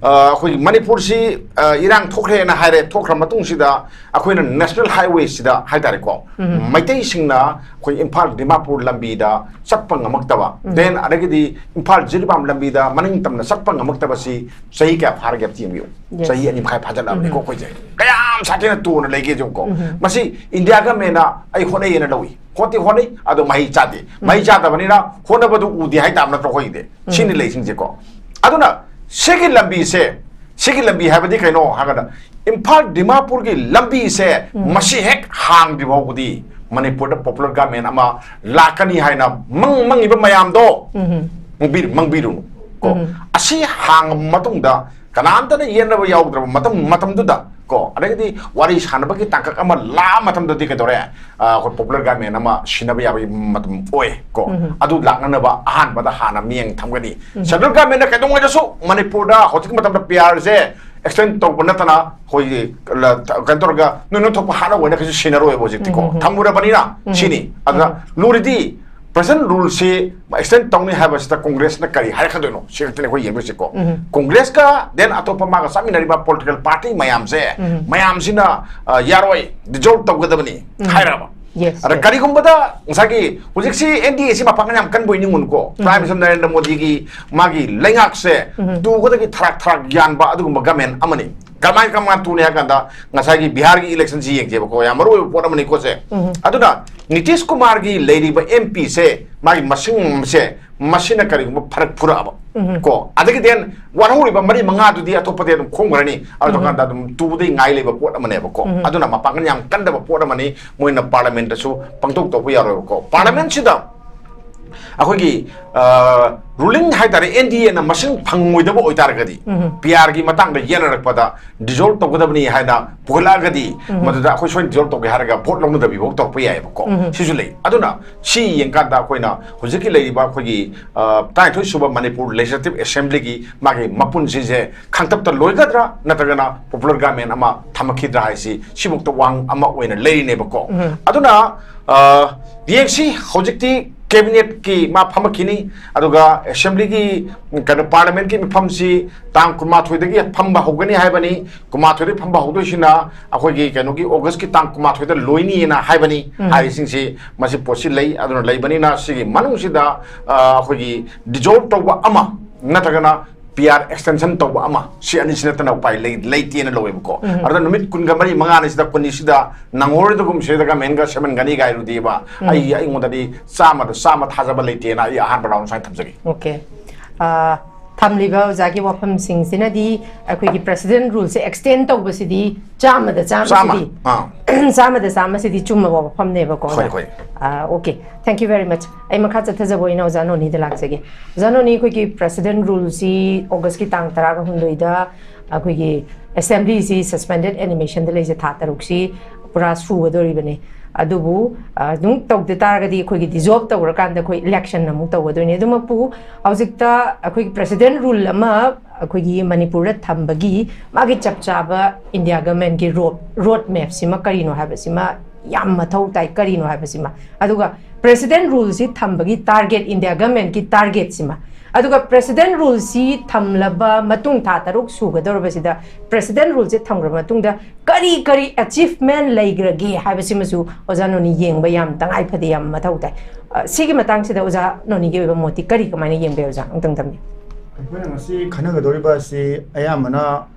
ꯑ, ꯑꯩꯈꯣꯏꯒꯤ ꯃꯅꯤꯄꯨꯔꯁꯤ, ꯑ, ꯏꯔꯥꯡ ꯊꯣꯛꯈ꯭ꯔꯦꯅ ꯍꯥꯏꯔꯦ, ꯊꯣꯛꯈ꯭ꯔ ꯃꯇꯨꯡꯁꯤꯗ ꯑꯩꯈꯣꯏꯅ national highwayꯁꯤꯗ ꯍꯥꯏꯇꯥꯔꯦꯀꯣ, ꯎꯝ꯫ ꯃꯩꯇꯩꯁꯤꯡꯅ ꯑꯩꯈꯣꯏ ꯏꯝꯐꯥꯜ ꯗꯤꯃꯥꯄꯨꯔ ꯂꯝꯕꯤꯗ ꯆꯠꯄ ꯉꯝꯃꯛꯇꯕ, ꯎꯝ꯫ Then ꯑꯗꯒꯤꯗꯤ ꯏꯝꯐꯥꯜ ꯖꯤꯔꯤꯕꯥꯝ ꯂꯝꯕꯤꯗ ꯃꯅꯤꯡ ꯇꯝꯅ ꯆꯠꯄ ꯉꯝꯃꯛꯇꯕꯁꯤ ꯆꯍꯤ ꯀꯌꯥ ꯐꯥꯔꯒꯦ ꯑꯝꯇ ꯌꯦꯡꯕꯤꯌꯨ꯫ Yes. ꯆꯍꯤ ꯑꯅꯤ ꯃꯈꯥꯏ ꯐꯥꯖꯤꯜꯂꯛꯑꯕꯅꯤꯀꯣ ꯎꯝ꯫ ꯑꯩꯈꯣꯏꯁꯦ꯫ ꯀꯌꯥꯝ ꯁꯥꯊꯤꯅ ꯇꯨꯅ ꯂꯩꯒꯦ ꯌꯦꯡꯉꯨꯀꯣ꯫ ꯎꯝ꯫ ꯃꯁꯤ ꯏꯟꯗꯤꯌꯥ ꯒꯃꯦꯟꯅ ꯑꯩ ꯍꯣꯠꯅꯩꯌꯦꯅ ꯂꯧꯏ꯫ ꯍꯣꯠꯇꯤ ꯍꯣꯠꯅꯩ, ꯑꯗꯣ ꯃꯍꯩ ꯆꯥꯗꯦ꯫ ꯃꯍꯩ ꯎꯝ꯫ ꯆꯥꯗꯕꯅꯤꯅ ꯍꯣꯠꯅꯕꯗꯨ ꯎꯗꯦ ꯍꯥꯏꯇꯥꯕ ꯅꯠꯇ꯭ꯔꯣ ꯑꯩꯈꯣꯏꯒꯤꯗꯤ? ꯎꯝ꯫ ꯁꯤꯅꯤ ꯂꯩꯁꯤꯡꯁꯦꯀꯣ꯫ ꯑꯗꯨꯅ ꯁꯤꯒꯤ ꯂꯝꯕꯤꯁꯦ, ꯁꯤꯒꯤ ꯂꯝꯕꯤ ꯍꯥꯏꯕꯗꯤ ꯀꯩꯅꯣ ꯍꯥꯏꯔꯒꯅ, ꯏꯝꯐꯥꯜ ꯗꯤꯃꯥꯄꯨꯔꯒꯤ ꯂꯝꯕꯤꯁꯦ ꯎꯝ꯫ ꯃꯁꯤ ꯍꯦꯛ ꯍꯥꯡꯗ꯭ꯔꯤ ꯐꯥꯎꯕꯗꯤ ꯃꯅꯤꯄꯨꯔꯗ popular government ꯑꯃ ꯂꯥꯛꯀꯅꯤ ꯍꯥꯏꯅ ꯃꯪ ꯃꯪꯉꯤꯕ ꯃꯌꯥꯝꯗꯣ ꯎꯝ꯫ ꯃꯪꯕꯤꯔꯨ-, ꯃꯪꯕꯤꯔꯨꯅꯨ ꯀꯣ꯫ ꯎꯝ꯫ ꯑꯁꯤ ꯍꯥꯡꯉꯕ ꯃꯇꯨꯡꯗ ꯀꯅꯥꯝꯇꯅ ꯌꯦꯠꯅꯕ ꯌꯥꯎꯗ꯭ꯔꯕ ꯃꯇꯝ, ꯃꯇꯝꯗꯨꯗ ꯀꯣ, ꯑꯗꯒꯤꯗꯤ ꯋꯥꯔꯤ ꯁꯥꯟꯅꯕꯒꯤ ꯇꯥꯡꯀꯛ ꯑꯃ ꯂꯥꯛꯑ ꯃꯇꯝꯗꯗꯤ ꯀꯩꯗꯧꯔꯦ? ꯑ, ꯑꯩꯈꯣꯏ popular government ꯑꯃ ꯁꯤꯟꯅꯕ ꯌꯥꯕꯒꯤ ꯃꯇꯝ ꯑꯣꯏ ꯀꯣ꯫ ꯎꯝ꯫ ꯑꯗꯨ ꯂꯥꯛꯅꯅꯕ ꯑꯍꯥꯟꯕꯗ ꯍꯥꯟꯅ ꯃꯤꯠꯌꯦꯡ ꯊꯝꯒꯅꯤ꯫ ꯎꯝ꯫ Central governmentꯅ ꯀꯩꯗꯧꯉꯩꯗꯁꯨ ꯃꯅꯤꯄꯨꯔꯗ ꯍꯧꯖꯤꯛꯀꯤ ꯃꯇꯝꯗ P Rꯁꯦ extend ꯇꯧꯕ ꯅꯠꯇꯅ ꯑꯩꯈꯣꯏꯒꯤ ꯂ-, ꯀꯩꯅꯣ ꯇꯧꯔꯒ ꯅꯣꯏ ꯅꯣꯏ ꯊꯣꯛꯄ ꯍꯥꯠꯅꯧ ꯍꯥꯏꯅ ꯀꯩꯁꯨ ꯁꯤꯟꯅꯔꯣꯏꯕ ꯍꯧꯖꯤꯛꯇꯤꯀꯣ꯫ ꯎꯝ, ꯎꯝ, ꯎꯝ꯫ ꯊꯝꯃꯨꯔꯕꯅꯤꯅ ꯎꯝ, ꯁꯤꯅꯤ꯫ ꯎꯝ, ꯑꯗꯨꯅ ꯎꯝ꯫ ꯂꯨꯔꯤꯗꯤ present ruleꯁꯤ extend ꯇꯧꯅꯤ ꯍꯥꯏꯕꯁꯤꯗ Congressꯅ ꯀꯔꯤ ꯍꯥꯏꯔꯛꯀꯗꯣꯏꯅꯣ? ꯁꯤ ꯈꯛꯇꯅꯤ ꯑꯩꯈꯣꯏ ꯌꯦꯡꯗꯣꯏꯁꯤꯀꯣ꯫ ꯎꯝ꯫ Congressꯀ then ꯑꯇꯣꯞꯄ ꯃꯥꯒ ꯆꯠꯃꯤꯟꯅꯔꯤꯕ political party ꯃꯌꯥꯝꯁꯦ, ꯎꯝ꯫ ꯃꯌꯥꯝꯁꯤꯅ, ꯑ, ꯌꯥꯔꯣꯏ, dissolve ꯇꯧꯒꯗꯕꯅꯤ ꯎꯝ꯫ ꯍꯥꯏꯔꯕ꯫ Yes, ꯑꯗ yes꯫ ꯀꯔꯤꯒꯨꯝꯕꯗ ꯉꯁꯥꯏꯒꯤ ꯍꯧꯖꯤꯛꯁꯤ N D Aꯁꯤ ꯃꯄꯥꯡꯒꯜ ꯌꯥꯝ ꯀꯟꯕ ꯑꯣꯏ ꯅꯤꯡꯉꯨꯅꯨꯀꯣ꯫ ꯎꯝ꯫ Prime Minister ꯅꯔꯦꯟꯗ꯭ꯔ ꯃꯣꯗꯤꯒꯤ ꯃꯥꯒꯤ ꯂꯩꯉꯥꯛꯁꯦ ꯎꯝ꯫ ꯇꯨꯕꯗꯒꯤ ꯊꯔꯥꯛ ꯊꯔꯥꯛ ꯌꯥꯟꯕ ꯑꯗꯨꯒꯨꯝꯕ government ꯑꯃꯅꯤ꯫ ꯀꯃꯥꯏ, ꯀꯃꯥꯏꯅ ꯇꯨꯅꯤ ꯍꯥꯏ ꯀꯥꯟꯗ ꯉꯁꯥꯏꯒꯤ ꯕꯤꯍꯥꯔꯒꯤ electionꯁꯤ ꯌꯦꯡꯁꯦꯕꯀꯣ, ꯌꯥꯝ ꯃꯔꯨ ꯑꯣꯏꯕ ꯄꯣꯠ ꯑꯃꯅꯤꯀꯣ ꯁꯦ꯫ ꯎꯝ꯫ ꯑꯗꯨꯅ ꯅꯤꯇꯤꯁ ꯀꯨꯃꯥꯔꯒꯤ ꯂꯩꯔꯤꯕ M Pꯁꯦ, ꯃꯥꯒꯤ ꯃꯁꯤꯡꯁꯦ, ꯃꯁꯤꯅ ꯀꯔꯤꯒꯨꯝꯕ ꯐꯔꯛ ꯐꯨꯔꯛꯑꯕ ꯎꯝ꯫ ꯀꯣ, ꯑꯗꯒꯤ then ꯋꯥꯠꯍꯧꯔꯤꯕ ꯃꯔꯤ ꯃꯉꯥꯗꯨꯗꯤ ꯑꯇꯣꯞꯄꯗꯤ ꯑꯗꯨꯝ ꯈꯣꯝꯈ꯭ꯔꯅꯤ꯫ ꯑꯗꯨ ꯎꯝ꯫ ꯀꯥꯟꯗ ꯑꯗꯨꯝ ꯇꯨꯕꯗꯩ ꯉꯥꯏ ꯂꯩꯕ ꯄꯣꯠ ꯑꯃꯅꯦꯕꯀꯣ꯫ ꯎꯝ꯫ ꯑꯗꯨꯅ ꯃꯄꯥꯡꯒꯜ ꯌꯥꯝ ꯀꯟꯗꯕ ꯄꯣꯠ ꯑꯃꯅꯤ꯫ ꯃꯣꯏꯅ parliamentꯇꯁꯨ ꯄꯪꯇꯧ ꯇꯧꯕ ꯌꯥꯔꯣꯏꯕꯀꯣ꯫ Parliamentꯁꯤꯗ ꯑꯩꯈꯣꯏꯒꯤ ꯔꯨꯂꯤꯡ ꯍꯥꯏꯇꯥꯔꯦ, ꯑꯦꯟ ꯗꯤ ꯑꯦꯅ ꯃꯁꯤꯡ ꯐꯪꯉꯣꯏꯗꯕ ꯑꯣꯏꯇꯥꯔꯒꯗꯤ, ꯎꯝ꯫ ꯄꯤ ꯑꯥꯔꯒꯤ ꯃꯇꯥꯡꯗ ꯌꯦꯠꯅꯔꯛꯄꯗ ꯗꯤꯖꯣꯜꯕ ꯇꯧꯒꯗꯕꯅꯤ ꯍꯥꯏꯅ ꯄꯨꯈꯠꯂꯛꯑꯒꯗꯤ, ꯎꯝ꯫ ꯃꯗꯨꯗ ꯑꯩꯈꯣꯏ ꯁꯣꯏꯅ ꯗꯤꯖꯣꯜꯕ ꯇꯧꯒꯦ ꯍꯥꯏꯔꯒ ꯚꯣꯠ ꯂꯧꯅꯗꯕꯤ ꯐꯥꯎ ꯇꯧꯔꯛꯄ ꯌꯥꯏꯑꯕꯀꯣ꯫ ꯎꯝ꯫ ꯁꯤꯁꯨ ꯂꯩ꯫ ꯑꯗꯨꯅ ꯁꯤ ꯌꯦꯡꯀꯥꯟꯗ ꯑꯩꯈꯣꯏꯅ ꯍꯧꯖꯤꯛꯀꯤ ꯂꯩꯔꯤꯕ ꯑꯩꯈꯣꯏꯒꯤ, ꯑ, ꯇꯔꯥꯅꯤꯊꯣꯏ ꯁꯨꯕ ꯃꯅꯤꯄꯨꯔ ꯂꯦꯖꯤꯁꯂꯦꯇꯤꯚ ꯑꯦꯁꯦꯝꯕ꯭ꯂꯤꯒꯤ ꯃꯥꯒꯤ ꯃꯄꯨꯟꯁꯤꯁꯦ ꯈꯥꯡꯇꯞꯇ ꯂꯣꯏꯒꯗ꯭ꯔꯥ ꯅꯠꯇ꯭ꯔꯒꯅ ꯄꯣꯄꯨꯂꯔ ꯒꯚꯔꯟꯃꯦꯟ ꯑꯃ ꯊꯝꯃꯛꯈꯤꯗ꯭ꯔꯥ ꯍꯥꯏꯁꯤ ꯁꯤꯃꯛꯇ ꯋꯥꯍꯪ ꯑꯃ ꯑꯣꯏꯅ ꯂꯩꯔꯤꯅꯦꯕꯀꯣ꯫ ꯎꯝ꯫ ꯑꯗꯨꯅ, ꯑ, ꯌꯦꯡꯁꯤ, ꯍꯧꯖꯤꯛꯇꯤ ꯀꯦꯕꯤꯅꯦꯠꯀꯤ ꯃꯥ ꯐꯝꯃꯛꯈꯤꯅꯤ, ꯑꯗꯨꯒ ꯑꯦꯁꯦꯝꯕ꯭ꯂꯤꯒꯤ, ꯀꯩꯅꯣ, ꯄꯥꯔꯂꯤꯌꯥꯃꯦꯟꯠꯀꯤ ꯃꯤꯐꯝꯁꯤ ꯇꯥꯡ ꯀꯨꯟꯃꯥꯊꯣꯏꯗꯒꯤ ꯐꯝꯕ ꯍꯧꯒꯅꯤ ꯍꯥꯏꯕꯅꯤ꯫ ꯀꯨꯟꯃꯥꯊꯣꯏꯗꯒꯤ ꯐꯝꯕ ꯍꯧꯗꯣꯏꯁꯤꯅ ꯑꯩꯈꯣꯏꯒꯤ ꯀꯩꯅꯣꯒꯤ ꯑꯣꯒꯁꯀꯤ ꯇꯥꯡ ꯀꯨꯟꯃꯥꯊꯣꯏꯗ ꯂꯣꯏꯅꯤꯅ ꯍꯥꯏꯕꯅꯤ꯫ ꯎꯝ꯫ ꯍꯥꯏꯔꯤꯁꯤꯡꯁꯤ, ꯃꯁꯤ ꯄꯣꯠꯁꯤ ꯂꯩ꯫ ꯑꯗꯨꯅ ꯂꯩꯕꯅꯤꯅ ꯁꯤꯒꯤ ꯃꯅꯨꯡꯁꯤꯗ, ꯑ, ꯑꯩꯈꯣꯏꯒꯤ ꯗꯤꯖꯣꯜꯕ ꯇꯧꯕ ꯑꯃ ꯅꯠꯇ꯭ꯔꯒꯅ ꯄꯤ ꯑꯥꯔ ꯑꯦꯛꯁꯇꯦꯟꯁꯟ ꯇꯧꯕ ꯑꯃ, ꯁꯤ ꯑꯅꯤꯁꯤ ꯅꯠꯇꯅ ꯎꯄꯥꯏ ꯂꯩ-, ꯂꯩꯇꯦꯅ ꯂꯧꯋꯦꯕꯀꯣ꯫ ꯎꯝ꯫ ꯑꯗꯨꯅ ꯅꯨꯃꯤꯠ ꯀꯨꯟꯒ ꯃꯔꯤ ꯃꯉꯥꯅꯤꯁꯤꯗ, ꯀꯨꯟꯅꯤꯁꯤꯗ ꯅꯪꯍꯧꯔꯣꯏꯗꯒꯨꯝ ꯁꯤꯗ ꯒꯃꯦꯟꯒ ꯁꯦꯝꯍꯟꯒꯅꯤ ꯀꯥꯏꯔꯨꯗꯦꯕ꯫ ꯎꯝ꯫ ꯑꯩ, ꯑꯩꯉꯣꯟꯗꯗꯤ ꯆꯥꯝꯃꯗ ꯆꯥꯝꯃ ꯊꯥꯖꯕ ꯂꯩꯇꯦꯅ ꯑꯩ ꯑꯍꯥꯟꯕ ꯔꯥꯎꯟ ꯁꯨꯃꯥꯏꯅ ꯊꯝꯖꯒꯦ꯫ ꯑꯣꯀꯦ꯫ ꯑ, ꯊꯝꯂꯤꯕ ꯑꯣꯖꯥꯒꯤ ꯋꯥꯐꯝꯁꯤꯡꯁꯤꯅꯗꯤ ꯑꯩꯈꯣꯏꯒꯤ ꯄ꯭ꯔꯦꯁꯤꯗꯦꯟꯠ ꯔꯨꯜꯁꯦ ꯑꯦꯛꯁꯇꯦꯟ ꯇꯧꯕꯁꯤꯗꯤ ꯆꯥꯝꯃꯗ ꯆꯥꯝꯃ ꯆꯥꯝꯃ꯫ ꯁꯤꯗꯤ, ꯑꯥ꯫ ꯆꯥꯝꯃꯗ ꯆꯥꯝꯃ ꯁꯤꯗꯤ ꯆꯨꯝꯃꯕ ꯋꯥꯐꯝꯅꯦꯕꯀꯣ, ꯍꯣꯏ, ꯑꯣꯖꯥ꯫ ꯍꯣꯏ꯫ ꯑ, okay. Thank you very much꯫ ꯑꯩ ꯃꯈꯥ ꯆꯠꯊꯖꯕ ꯑꯣꯏꯅ ꯑꯣꯖꯥ ꯅꯣꯅꯤꯗ ꯂꯥꯛꯆꯒꯦ꯫ ꯑꯣꯖꯥ ꯅꯣꯅꯤ, ꯑꯩꯈꯣꯏꯒꯤ ꯄ꯭ꯔꯦꯁꯤꯗꯦꯟꯠ ꯔꯨꯜꯁꯤ ꯑꯣꯒꯁꯀꯤ ꯇꯥꯡ ꯇꯔꯥꯒ ꯍꯨꯝꯗꯣꯏꯗ ꯑꯩꯈꯣꯏꯒꯤ ꯑꯦꯁꯦꯝꯕ꯭ꯂꯤꯁꯤ ꯁꯁꯄꯦꯟꯗꯦꯗ ꯑꯦꯅꯤꯃꯦꯁꯟꯗ ꯂꯩꯖ ꯊꯥ ꯇꯔꯨꯛꯁꯤ ꯄꯨꯔꯥ ꯁꯨꯒꯗꯧꯔꯤꯕꯅꯤ꯫ ꯑꯗꯨꯕꯨ, ꯑ, ꯑꯗꯨꯝ ꯇꯧꯗ ꯇꯥꯔꯒꯗꯤ ꯑꯩꯈꯣꯏꯒꯤ ꯗꯤꯖꯣꯜꯕ ꯇꯧꯔꯀꯥꯟꯗ ꯑꯩꯈꯣꯏ ꯏꯂꯦꯛꯁꯟ ꯑꯃꯨꯛ ꯇꯧꯒꯗꯣꯏꯅꯤ꯫ ꯑꯗꯨꯃꯛꯄꯨ ꯍꯧꯖꯤꯛꯇ ꯑꯩꯈꯣꯏꯒꯤ ꯄ꯭ꯔꯦꯁꯤꯗꯦꯟꯠ ꯔꯨꯜ ꯑꯃ ꯑꯩꯈꯣꯏꯒꯤ ꯃꯅꯤꯄꯨꯔꯗ ꯊꯝꯕꯒꯤ ꯃꯥꯒꯤ ꯆꯞ ꯆꯥꯕ ꯏꯟꯗꯤꯌꯥ ꯒꯃꯦꯟꯒꯤ ꯔꯣꯗ, ꯔꯣꯗ ꯃꯦꯞꯁꯤꯃ ꯀꯔꯤꯅꯣ ꯍꯥꯏꯕꯁꯤꯃ ꯌꯥꯝ ꯃꯊꯧ ꯇꯥꯏ꯫ ꯀꯔꯤꯅꯣ ꯍꯥꯏꯕꯁꯤꯃ, ꯑꯗꯨꯒ ꯄ꯭ꯔꯦꯁꯤꯗꯦꯟꯠ ꯔꯨꯜꯁꯤ ꯊꯝꯕꯒꯤ ꯇꯥꯔꯒꯦꯠ, ꯏꯟꯗꯤꯌꯥ ꯒꯃꯦꯟꯒꯤ ꯇꯥꯔꯒꯦꯠꯁꯤꯃ, ꯑꯗꯨꯒ ꯄ꯭ꯔꯦꯁꯤꯗꯦꯟꯠ ꯔꯨꯜꯁꯤ ꯊꯝꯂꯕ ꯃꯇꯨꯡ ꯊꯥ ꯇꯔꯨꯛ ꯁꯨꯒꯗꯧꯔꯕꯁꯤꯗ ꯄ꯭ꯔꯦꯁꯤꯗꯦꯟꯠ ꯔꯨꯜꯁꯦ ꯊꯝꯈ꯭ꯔꯕ ꯃꯇꯨꯡꯗ ꯀꯔꯤ ꯀꯔꯤ ꯑꯦꯆꯤꯚꯃꯦꯟꯠ ꯂꯩꯈ꯭ꯔꯒꯦ ꯍꯥꯏꯕꯁꯤꯃꯁꯨ ꯑꯣꯖꯥ ꯅꯣꯅꯤ ꯌꯦꯡꯕ ꯌꯥꯝ ꯇꯉꯥꯏ ꯐꯗꯦ, ꯌꯥꯝ ꯃꯊꯧ ꯇꯥꯏ꯫ ꯑ, ꯁꯤꯒꯤ ꯃꯇꯥꯡꯁꯤꯗ ꯑꯣꯖꯥ ꯅꯣꯅꯤꯒꯤ ꯑꯣꯏꯕ ꯃꯣꯠꯇꯤ ꯀꯔꯤ, ꯀꯃꯥꯏꯅ ꯌꯦꯡꯕꯤ ꯑꯣꯖꯥ? ꯑꯃꯨꯛꯇꯪ ꯊꯝꯕꯤꯌꯨ꯫ ꯑꯩꯈꯣꯏꯅ ꯉꯁꯤ ꯈꯟꯅꯒꯗꯧꯔꯤꯕ ꯑꯁꯤ ꯑꯌꯥꯝꯕꯅ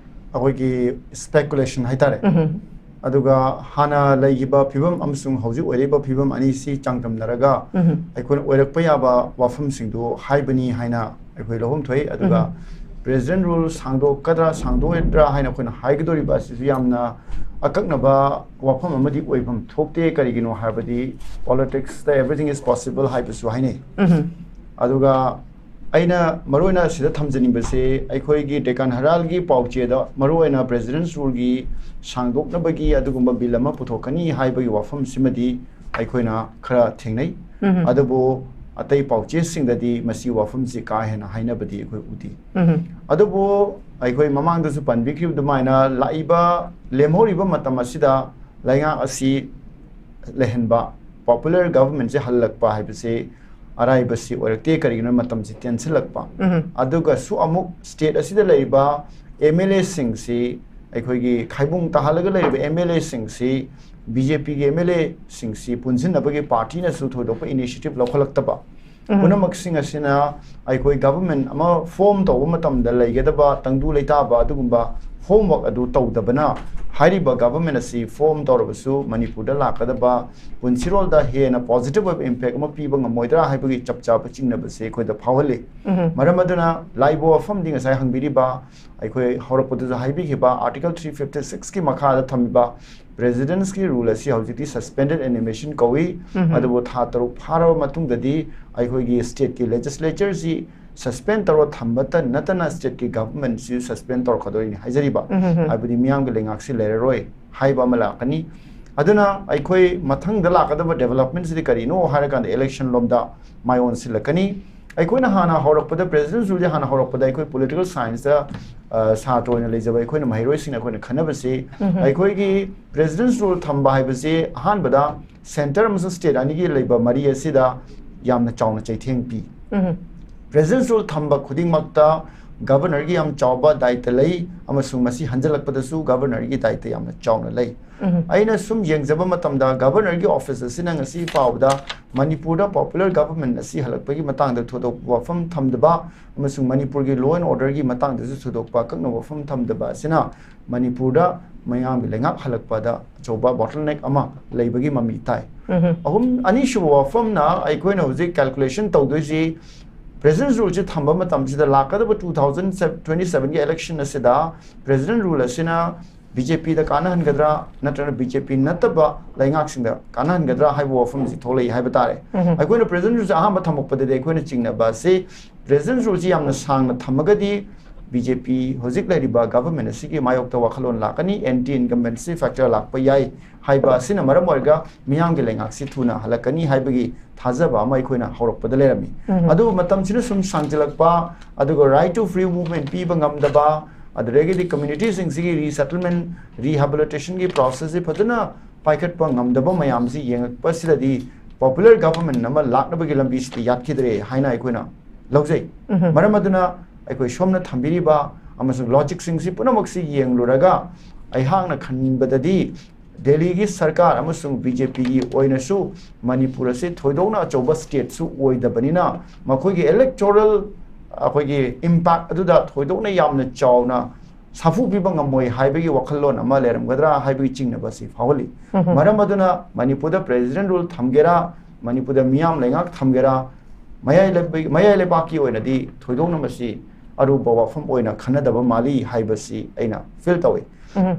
ꯑꯩꯈꯣꯏꯒꯤ ꯁ꯭ꯄꯦꯀꯨꯂꯦꯁꯟ ꯍꯥꯏꯇꯥꯔꯦ꯫ ꯎꯝꯍꯨꯝ꯫ ꯑꯗꯨꯒ ꯍꯥꯟꯅ ꯂꯩꯈꯤꯕ ꯐꯤꯕꯝ ꯑꯃꯁꯨꯡ ꯍꯧꯖꯤꯛ ꯑꯣꯏꯔꯤꯕ ꯐꯤꯕꯝ ꯑꯅꯤꯁꯤ ꯆꯥꯡꯗꯝꯅꯔꯒ ꯎꯝꯍꯨꯝ꯫ ꯑꯩꯈꯣꯏꯅ ꯑꯣꯏꯔꯛꯄ ꯌꯥꯕ ꯋꯥꯐꯝꯁꯤꯡꯗꯨ ꯍꯥꯏꯕꯅꯤ ꯍꯥꯏꯅ ꯑꯩꯈꯣꯏ ꯂꯧꯐꯝ ꯊꯣꯛꯏ꯫ ꯑꯗꯨꯒ ꯎꯝꯍꯨꯝ꯫ ꯄ꯭ꯔꯦꯁꯤꯗꯦꯟꯠ ꯔꯨꯜ ꯁꯥꯡꯗꯣꯛꯀꯗ꯭ꯔꯥ ꯁꯥꯡꯗꯣꯛꯑꯣꯏꯗ꯭ꯔꯥ ꯍꯥꯏꯅ ꯑꯩꯈꯣꯏꯅ ꯍꯥꯏꯒꯗꯧꯔꯤꯕ ꯑꯁꯤꯁꯨ ꯌꯥꯝꯅ, ꯑꯀꯛꯅꯕ ꯋꯥꯐꯝ ꯑꯃꯗꯤ ꯑꯣꯏꯐꯝ ꯊꯣꯛꯇꯦ꯫ ꯀꯔꯤꯒꯤꯅꯣ ꯍꯥꯏꯔꯕꯗꯤ, politics ꯇ everything is possible ꯍꯥꯏꯕꯁꯨ ꯍꯥꯏꯅꯩ꯫ ꯑꯗꯨꯒ ꯑꯩꯅ ꯃꯔꯨꯑꯣꯏꯅ ꯁꯤꯗ ꯊꯝꯖꯅꯤꯡꯕꯁꯦ, ꯑꯩꯈꯣꯏꯒꯤ Deccan Herald ꯒꯤ ꯄꯥꯎꯆꯦꯗ ꯃꯔꯨꯑꯣꯏꯅ President's Rule ꯒꯤ ꯁꯥꯡꯗꯣꯛꯅꯕꯒꯤ ꯑꯗꯨꯒꯨꯝꯕ bill ꯑꯃ ꯄꯨꯊꯣꯛꯀꯅꯤ ꯍꯥꯏꯕꯒꯤ ꯋꯥꯐꯝꯁꯤꯃꯗꯤ ꯑꯩꯈꯣꯏꯅ ꯈꯔ ꯊꯦꯡꯅꯩ꯫ ꯑꯗꯨꯕꯨ ꯑꯇꯩ ꯄꯥꯎꯆꯦꯁꯤꯡꯗꯗꯤ ꯃꯁꯤ ꯋꯥꯐꯝꯁꯤ ꯀꯥ ꯍꯦꯟꯅ ꯍꯥꯏꯅꯕꯗꯤ ꯑꯩꯈꯣꯏ ꯎꯗꯦ꯫ ꯑꯗꯨꯕꯨ ꯑꯩꯈꯣꯏ ꯃꯃꯥꯡꯗꯁꯨ ꯄꯟꯕꯤꯈꯤꯕ ꯑꯗꯨꯃꯥꯏꯅ, ꯂꯥꯛꯏꯕ ꯂꯦꯝꯍꯧꯔꯤꯕ ꯃꯇꯝ ꯑꯁꯤꯗ ꯂꯩꯉꯥꯛ ꯑꯁꯤ ꯂꯩꯍꯟꯕ, popular government ꯁꯦ ꯍꯜꯂꯛꯄ ꯍꯥꯏꯕꯁꯤ ꯑꯔꯥꯏꯕꯁꯤ ꯑꯣꯏꯔꯛꯇꯦ꯫ ꯀꯔꯤꯒꯤꯅꯣ, ꯃꯇꯝꯁꯤ ꯇꯦꯟꯁꯤꯜꯂꯛꯄ꯫ ꯑꯗꯨꯒꯁꯨ ꯑꯃꯨꯛ state ꯑꯁꯤꯗ ꯂꯩꯔꯤꯕ M L A ꯁꯤꯡꯁꯤ, ꯑꯩꯈꯣꯏꯒꯤ ꯈꯥꯏꯕꯨꯡ ꯇꯥꯍꯜꯂꯒ ꯂꯩꯔꯤꯕ M L A ꯁꯤꯡꯁꯤ, B J P ꯒꯤ M L A ꯁꯤꯡꯁꯤ ꯄꯨꯟꯁꯤꯟꯅꯕꯒꯤ party ꯅꯁꯨ ꯊꯣꯏꯗꯣꯛꯄ initiative ꯂꯧꯈꯠꯂꯛꯇꯕ, ꯄꯨꯝꯅꯃꯛꯁꯤꯡ ꯑꯁꯤꯅ ꯑꯩꯈꯣꯏ government ꯑꯃ form ꯇꯧꯕ ꯃꯇꯝꯗ ꯂꯩꯒꯗꯕ ꯇꯪꯗꯨ ꯂꯩꯇꯥꯕ ꯑꯗꯨꯒꯨꯝꯕ homework ꯑꯗꯨ ꯇꯧꯗꯕꯅ, ꯍꯥꯏꯔꯤꯕ government ꯑꯁꯤ form ꯇꯧꯔꯕꯁꯨ ꯃꯅꯤꯄꯨꯔꯗ ꯂꯥꯛꯀꯗꯕ ꯄꯨꯟꯁꯤꯔꯣꯜꯗ ꯍꯦꯟꯅ positive ꯑꯣꯏꯕ impact ꯑꯃ ꯄꯤꯕ ꯉꯝꯃꯣꯏꯗ꯭ꯔꯥ ꯍꯥꯏꯕꯒꯤ ꯆꯞ ꯆꯥꯕ ꯆꯤꯡꯅꯕꯁꯦ ꯑꯩꯈꯣꯏꯗ ꯐꯥꯎꯍꯜꯂꯤ꯫ ꯃꯔꯝ ꯑꯗꯨꯅ ꯂꯥꯛꯏꯕ ꯋꯥꯐꯝꯗꯤ ꯉꯁꯥꯏ ꯍꯪꯕꯤꯔꯤꯕ, ꯑꯩꯈꯣꯏ ꯍꯧꯔꯛꯄꯗꯁꯨ ꯍꯥꯏꯕꯤꯈꯤꯕ Article three fifty six ꯀꯤ ꯃꯈꯥꯗ ꯊꯝꯃꯤꯕ President's ꯀꯤ rule ꯑꯁꯤ ꯍꯧꯖꯤꯛꯇꯤ suspended animation ꯀꯧꯏ꯫ ꯑꯗꯨꯕꯨ ꯊꯥ ꯇꯔꯨꯛ ꯐꯥꯔꯕ ꯃꯇꯨꯡꯗꯗꯤ ꯑꯩꯈꯣꯏꯒꯤ state ꯀꯤ legislature ꯁꯤ suspend ꯇꯧꯔ ꯊꯝꯕꯇ ꯅꯠꯇꯅ state ꯀꯤ government ꯁꯤ suspend ꯇꯧꯔꯛꯀꯗꯣꯏꯅꯤ ꯍꯥꯏꯖꯔꯤꯕ꯫ ꯍꯥꯏꯕꯗꯤ ꯃꯤꯌꯥꯝꯒꯤ ꯂꯩꯉꯥꯛꯁꯤ ꯂꯩꯔꯔꯣꯏ ꯍꯥꯏꯕ ꯑꯃ ꯂꯥꯛꯀꯅꯤ꯫ ꯑꯗꯨꯅ ꯑꯩꯈꯣꯏ ꯃꯊꯪꯗ ꯂꯥꯛꯀꯗꯕ development ꯁꯤꯗꯤ ꯀꯔꯤꯅꯣ ꯍꯥꯏꯔꯀꯥꯟꯗ election ꯂꯣꯝꯗ ꯃꯥꯏ ꯑꯣꯟꯁꯤꯜꯂꯛꯀꯅꯤ꯫ ꯑꯩꯈꯣꯏꯅ ꯍꯥꯟꯅ ꯍꯧꯔꯛꯄꯗ, President's Rule ꯁꯦ ꯍꯥꯟꯅ ꯍꯧꯔꯛꯄꯗ ꯑꯩꯈꯣꯏ political science ꯇ, ꯑ, ꯁꯥꯇ꯭ꯔ ꯑꯣꯏꯅ ꯂꯩꯖꯕ ꯑꯩꯈꯣꯏꯅ, ꯃꯍꯩꯔꯣꯏꯁꯤꯡꯅ ꯑꯩꯈꯣꯏꯅ ꯈꯟꯅꯕꯁꯤ, ꯑꯩꯈꯣꯏꯒꯤ President's Rule ꯊꯝꯕ ꯍꯥꯏꯕꯁꯤ ꯑꯍꯥꯟꯕꯗ centre ꯑꯃꯁꯨꯡ state ꯑꯅꯤꯒꯤ ꯂꯩꯕ ꯃꯔꯤ ꯑꯁꯤꯗ ꯌꯥꯝꯅ ꯆꯥꯎꯅ ꯆꯩꯊꯦꯡ ꯄꯤ꯫ President's Rule ꯊꯝꯕ ꯈꯨꯗꯤꯡꯃꯛꯇ governor ꯒꯤ ꯌꯥꯝ ꯆꯥꯎꯕ ꯗꯥꯏꯇ ꯂꯩ, ꯑꯃꯁꯨꯡ ꯃꯁꯤ ꯍꯟꯖꯤꯜꯂꯛꯄꯗꯁꯨ governor ꯒꯤ ꯗꯥꯏꯇ ꯌꯥꯝꯅ ꯆꯥꯎꯅ ꯂꯩ꯫ ꯑꯩꯅ ꯁꯨꯝ ꯌꯦꯡꯖꯕ ꯃꯇꯝꯗ, governor ꯒꯤ office ꯑꯁꯤꯅ ꯉꯁꯤ ꯐꯥꯎꯕꯗ ꯃꯅꯤꯄꯨꯔꯗ popular government ꯑꯁꯤ ꯍꯜꯂꯛꯄꯒꯤ ꯃꯇꯥꯡꯗ ꯊꯣꯏꯗꯣꯛꯄ ꯋꯥꯐꯝ ꯊꯝꯗꯕ ꯑꯃꯁꯨꯡ ꯃꯅꯤꯄꯨꯔꯒꯤ law and order ꯒꯤ ꯃꯇꯥꯡꯗꯁꯨ ꯊꯣꯏꯗꯣꯛꯄ ꯑꯀꯛꯅꯕ ꯋꯥꯐꯝ ꯊꯝꯗꯕ ꯑꯁꯤꯅ ꯃꯅꯤꯄꯨꯔꯗ ꯃꯤꯌꯥꯝꯒꯤ ꯂꯩꯉꯥꯛ ꯍꯜꯂꯛꯄꯗ ꯑꯆꯧꯕ bottleneck ꯑꯃ ꯂꯩꯕꯒꯤ ꯃꯃꯤ ꯇꯥꯏ꯫ ꯑꯍꯨꯝ, ꯑꯅꯤꯁꯨꯕ ꯋꯥꯐꯝꯅ, ꯑꯩꯈꯣꯏꯅ ꯍꯧꯖꯤꯛ calculation ꯇꯧꯗꯣꯏꯁꯤ, President's Rule ꯁꯤ ꯊꯝꯕ ꯃꯇꯝꯁꯤꯗ ꯂꯥꯛꯀꯗꯕ two thousand twenty seven ꯒꯤ election ꯑꯁꯤꯗ President's Rule ꯑꯁꯤꯅ ꯕꯤ ꯖꯦ ꯄꯤꯗ ꯀꯥꯟꯅꯍꯟꯒꯗ꯭ꯔꯥ ꯅꯠꯇ꯭ꯔꯒ ꯕꯤ ꯖꯦ ꯄꯤ ꯅꯠꯇꯕ ꯂꯩꯉꯥꯛꯁꯤꯡꯗ ꯀꯥꯟꯅꯍꯟꯒꯗ꯭ꯔꯥ ꯍꯥꯏꯕ ꯋꯥꯐꯝꯁꯤ ꯊꯣꯛꯂꯛꯏ ꯍꯥꯏꯕ ꯇꯥꯔꯦ꯫ ꯑꯩꯈꯣꯏꯅ ꯄ꯭ꯔꯦꯖꯤꯗꯦꯟ ꯔꯨꯜꯁꯦ ꯑꯍꯥꯟꯕ ꯊꯝꯃꯛꯄꯗꯗꯤ ꯑꯩꯈꯣꯏꯅ ꯆꯤꯡꯅꯕ ꯑꯁꯤ ꯄ꯭ꯔꯦꯖꯤꯗꯦꯟ ꯔꯨꯜꯁꯤ ꯌꯥꯝꯅ ꯁꯥꯡꯅ ꯊꯝꯃꯒꯗꯤ ꯕꯤ ꯖꯦ ꯄꯤ ꯍꯧꯖꯤꯛ ꯂꯩꯔꯤꯕ ꯒꯚꯔꯟꯃꯦꯟ ꯑꯁꯤꯒꯤ ꯃꯥꯌꯣꯛꯇ ꯋꯥꯈꯜꯂꯣꯟ ꯂꯥꯛꯀꯅꯤ, ꯑꯦꯟꯇꯤ ꯏꯟꯀꯝꯕꯦꯟꯁꯤ ꯐꯦꯛꯇꯔ ꯂꯥꯛꯄ ꯌꯥꯏ ꯍꯥꯏꯕ ꯑꯁꯤꯅ ꯃꯔꯝ ꯑꯣꯏꯔꯒ ꯃꯤꯌꯥꯝꯒꯤ ꯂꯩꯉꯥꯛꯁꯤ ꯊꯨꯅ ꯍꯜꯂꯛꯀꯅꯤ ꯍꯥꯏꯕꯒꯤ ꯊꯥꯖꯕ ꯑꯃ ꯑꯩꯈꯣꯏꯅ ꯍꯧꯔꯛꯄꯗ ꯂꯩꯔꯝꯃꯤ꯫ ꯑꯗꯨꯕꯨ ꯃꯇꯝꯁꯤꯅ ꯁꯨꯝ ꯁꯥꯡꯖꯤꯜꯂꯛꯄ, ꯑꯗꯨꯒ right to free movement ꯄꯤꯕ ꯉꯝꯗꯕ, ꯑꯗꯨꯗꯒꯤꯗꯤ ꯀꯝꯃ꯭ꯌꯨꯅꯤꯇꯤꯁꯤꯡꯁꯤꯒꯤ ꯔꯤꯁꯦꯇꯜꯃꯦꯟ, ꯔꯤꯍꯦꯕꯤꯂꯤꯇꯦꯁꯟꯒꯤ ꯄ꯭ꯔꯣꯁꯦꯁꯁꯤ ꯐꯖꯅ ꯄꯥꯏꯈꯠꯄ ꯉꯝꯗꯕ ꯃꯌꯥꯝꯁꯤ ꯌꯦꯡꯉꯛꯄꯁꯤꯗꯗꯤ ꯄꯣꯄꯨꯂꯔ ꯒꯚꯔꯟꯃꯦꯟ ꯑꯃ ꯂꯥꯛꯅꯕꯒꯤ ꯂꯝꯕꯤꯁꯤꯗꯤ ꯌꯥꯠꯈꯤꯗ꯭ꯔꯦ ꯍꯥꯏꯅ ꯑꯩꯈꯣꯏꯅ ꯂꯧꯖꯩ꯫ ꯃꯔꯝ ꯑꯗꯨꯅ ꯑꯩꯈꯣꯏ ꯁꯣꯝꯅ ꯊꯝꯕꯤꯔꯤꯕ ꯑꯃꯁꯨꯡ ꯂꯣꯖꯤꯛꯁꯤꯡꯁꯤ ꯄꯨꯝꯅꯃꯛꯁꯤ ꯌꯦꯡꯂꯨꯔꯒ ꯑꯩꯍꯥꯛꯅ ꯈꯟꯕꯗꯗꯤ ꯗꯦꯜꯂꯤꯒꯤ ꯁꯔꯀꯥꯔ ꯑꯃꯁꯨꯡ ꯕꯤ ꯖꯦ ꯄꯤꯒꯤ ꯑꯣꯏꯅꯁꯨ ꯃꯅꯤꯄꯨꯔ ꯑꯁꯤ ꯊꯣꯏꯗꯣꯛꯅ ꯑꯆꯧꯕ ꯁ꯭ꯇꯦꯠꯁꯨ ꯑꯣꯏꯗꯕꯅꯤꯅ ꯃꯈꯣꯏꯒꯤ ꯏꯂꯦꯛꯇꯣꯔꯦꯜ ꯑꯩꯈꯣꯏꯒꯤ ꯏꯝꯄꯦꯛ ꯑꯗꯨꯗ ꯊꯣꯏꯗꯣꯛꯅ ꯌꯥꯝꯅ ꯆꯥꯎꯅ ꯁꯥꯐꯨ ꯄꯤꯕ ꯉꯝꯃꯣꯏ ꯍꯥꯏꯕꯒꯤ ꯋꯥꯈꯜꯂꯣꯟ ꯑꯃ ꯂꯩꯔꯝꯒꯗ꯭ꯔꯥ ꯍꯥꯏꯕꯒꯤ ꯆꯤꯡꯅꯕ ꯑꯁꯤ ꯐꯥꯎꯍꯜꯂꯤ꯫ ꯃꯔꯝ ꯑꯗꯨꯅ ꯃꯅꯤꯄꯨꯔꯗ ꯄ꯭ꯔꯦꯖꯤꯗꯦꯟ ꯔꯨꯜ ꯊꯝꯒꯦꯔꯥ, ꯃꯅꯤꯄꯨꯔꯗ ꯃꯤꯌꯥꯝ ꯂꯩꯉꯥꯛ ꯊꯝꯒꯦꯔꯥ, ꯃꯌꯥꯏ ꯂꯩꯕ-, ꯃꯌꯥꯏ ꯂꯩꯕꯥꯛꯀꯤ ꯑꯣꯏꯅꯗꯤ ꯊꯣꯏꯗꯣꯛꯅ ꯃꯁꯤ ꯑꯔꯨꯕ ꯋꯥꯐꯝ ꯑꯣꯏꯅ ꯈꯟꯅꯗꯕ ꯃꯥꯜꯂꯤ ꯍꯥꯏꯕꯁꯤ ꯑꯩꯅ ꯐꯤꯜ ꯇꯧꯏ꯫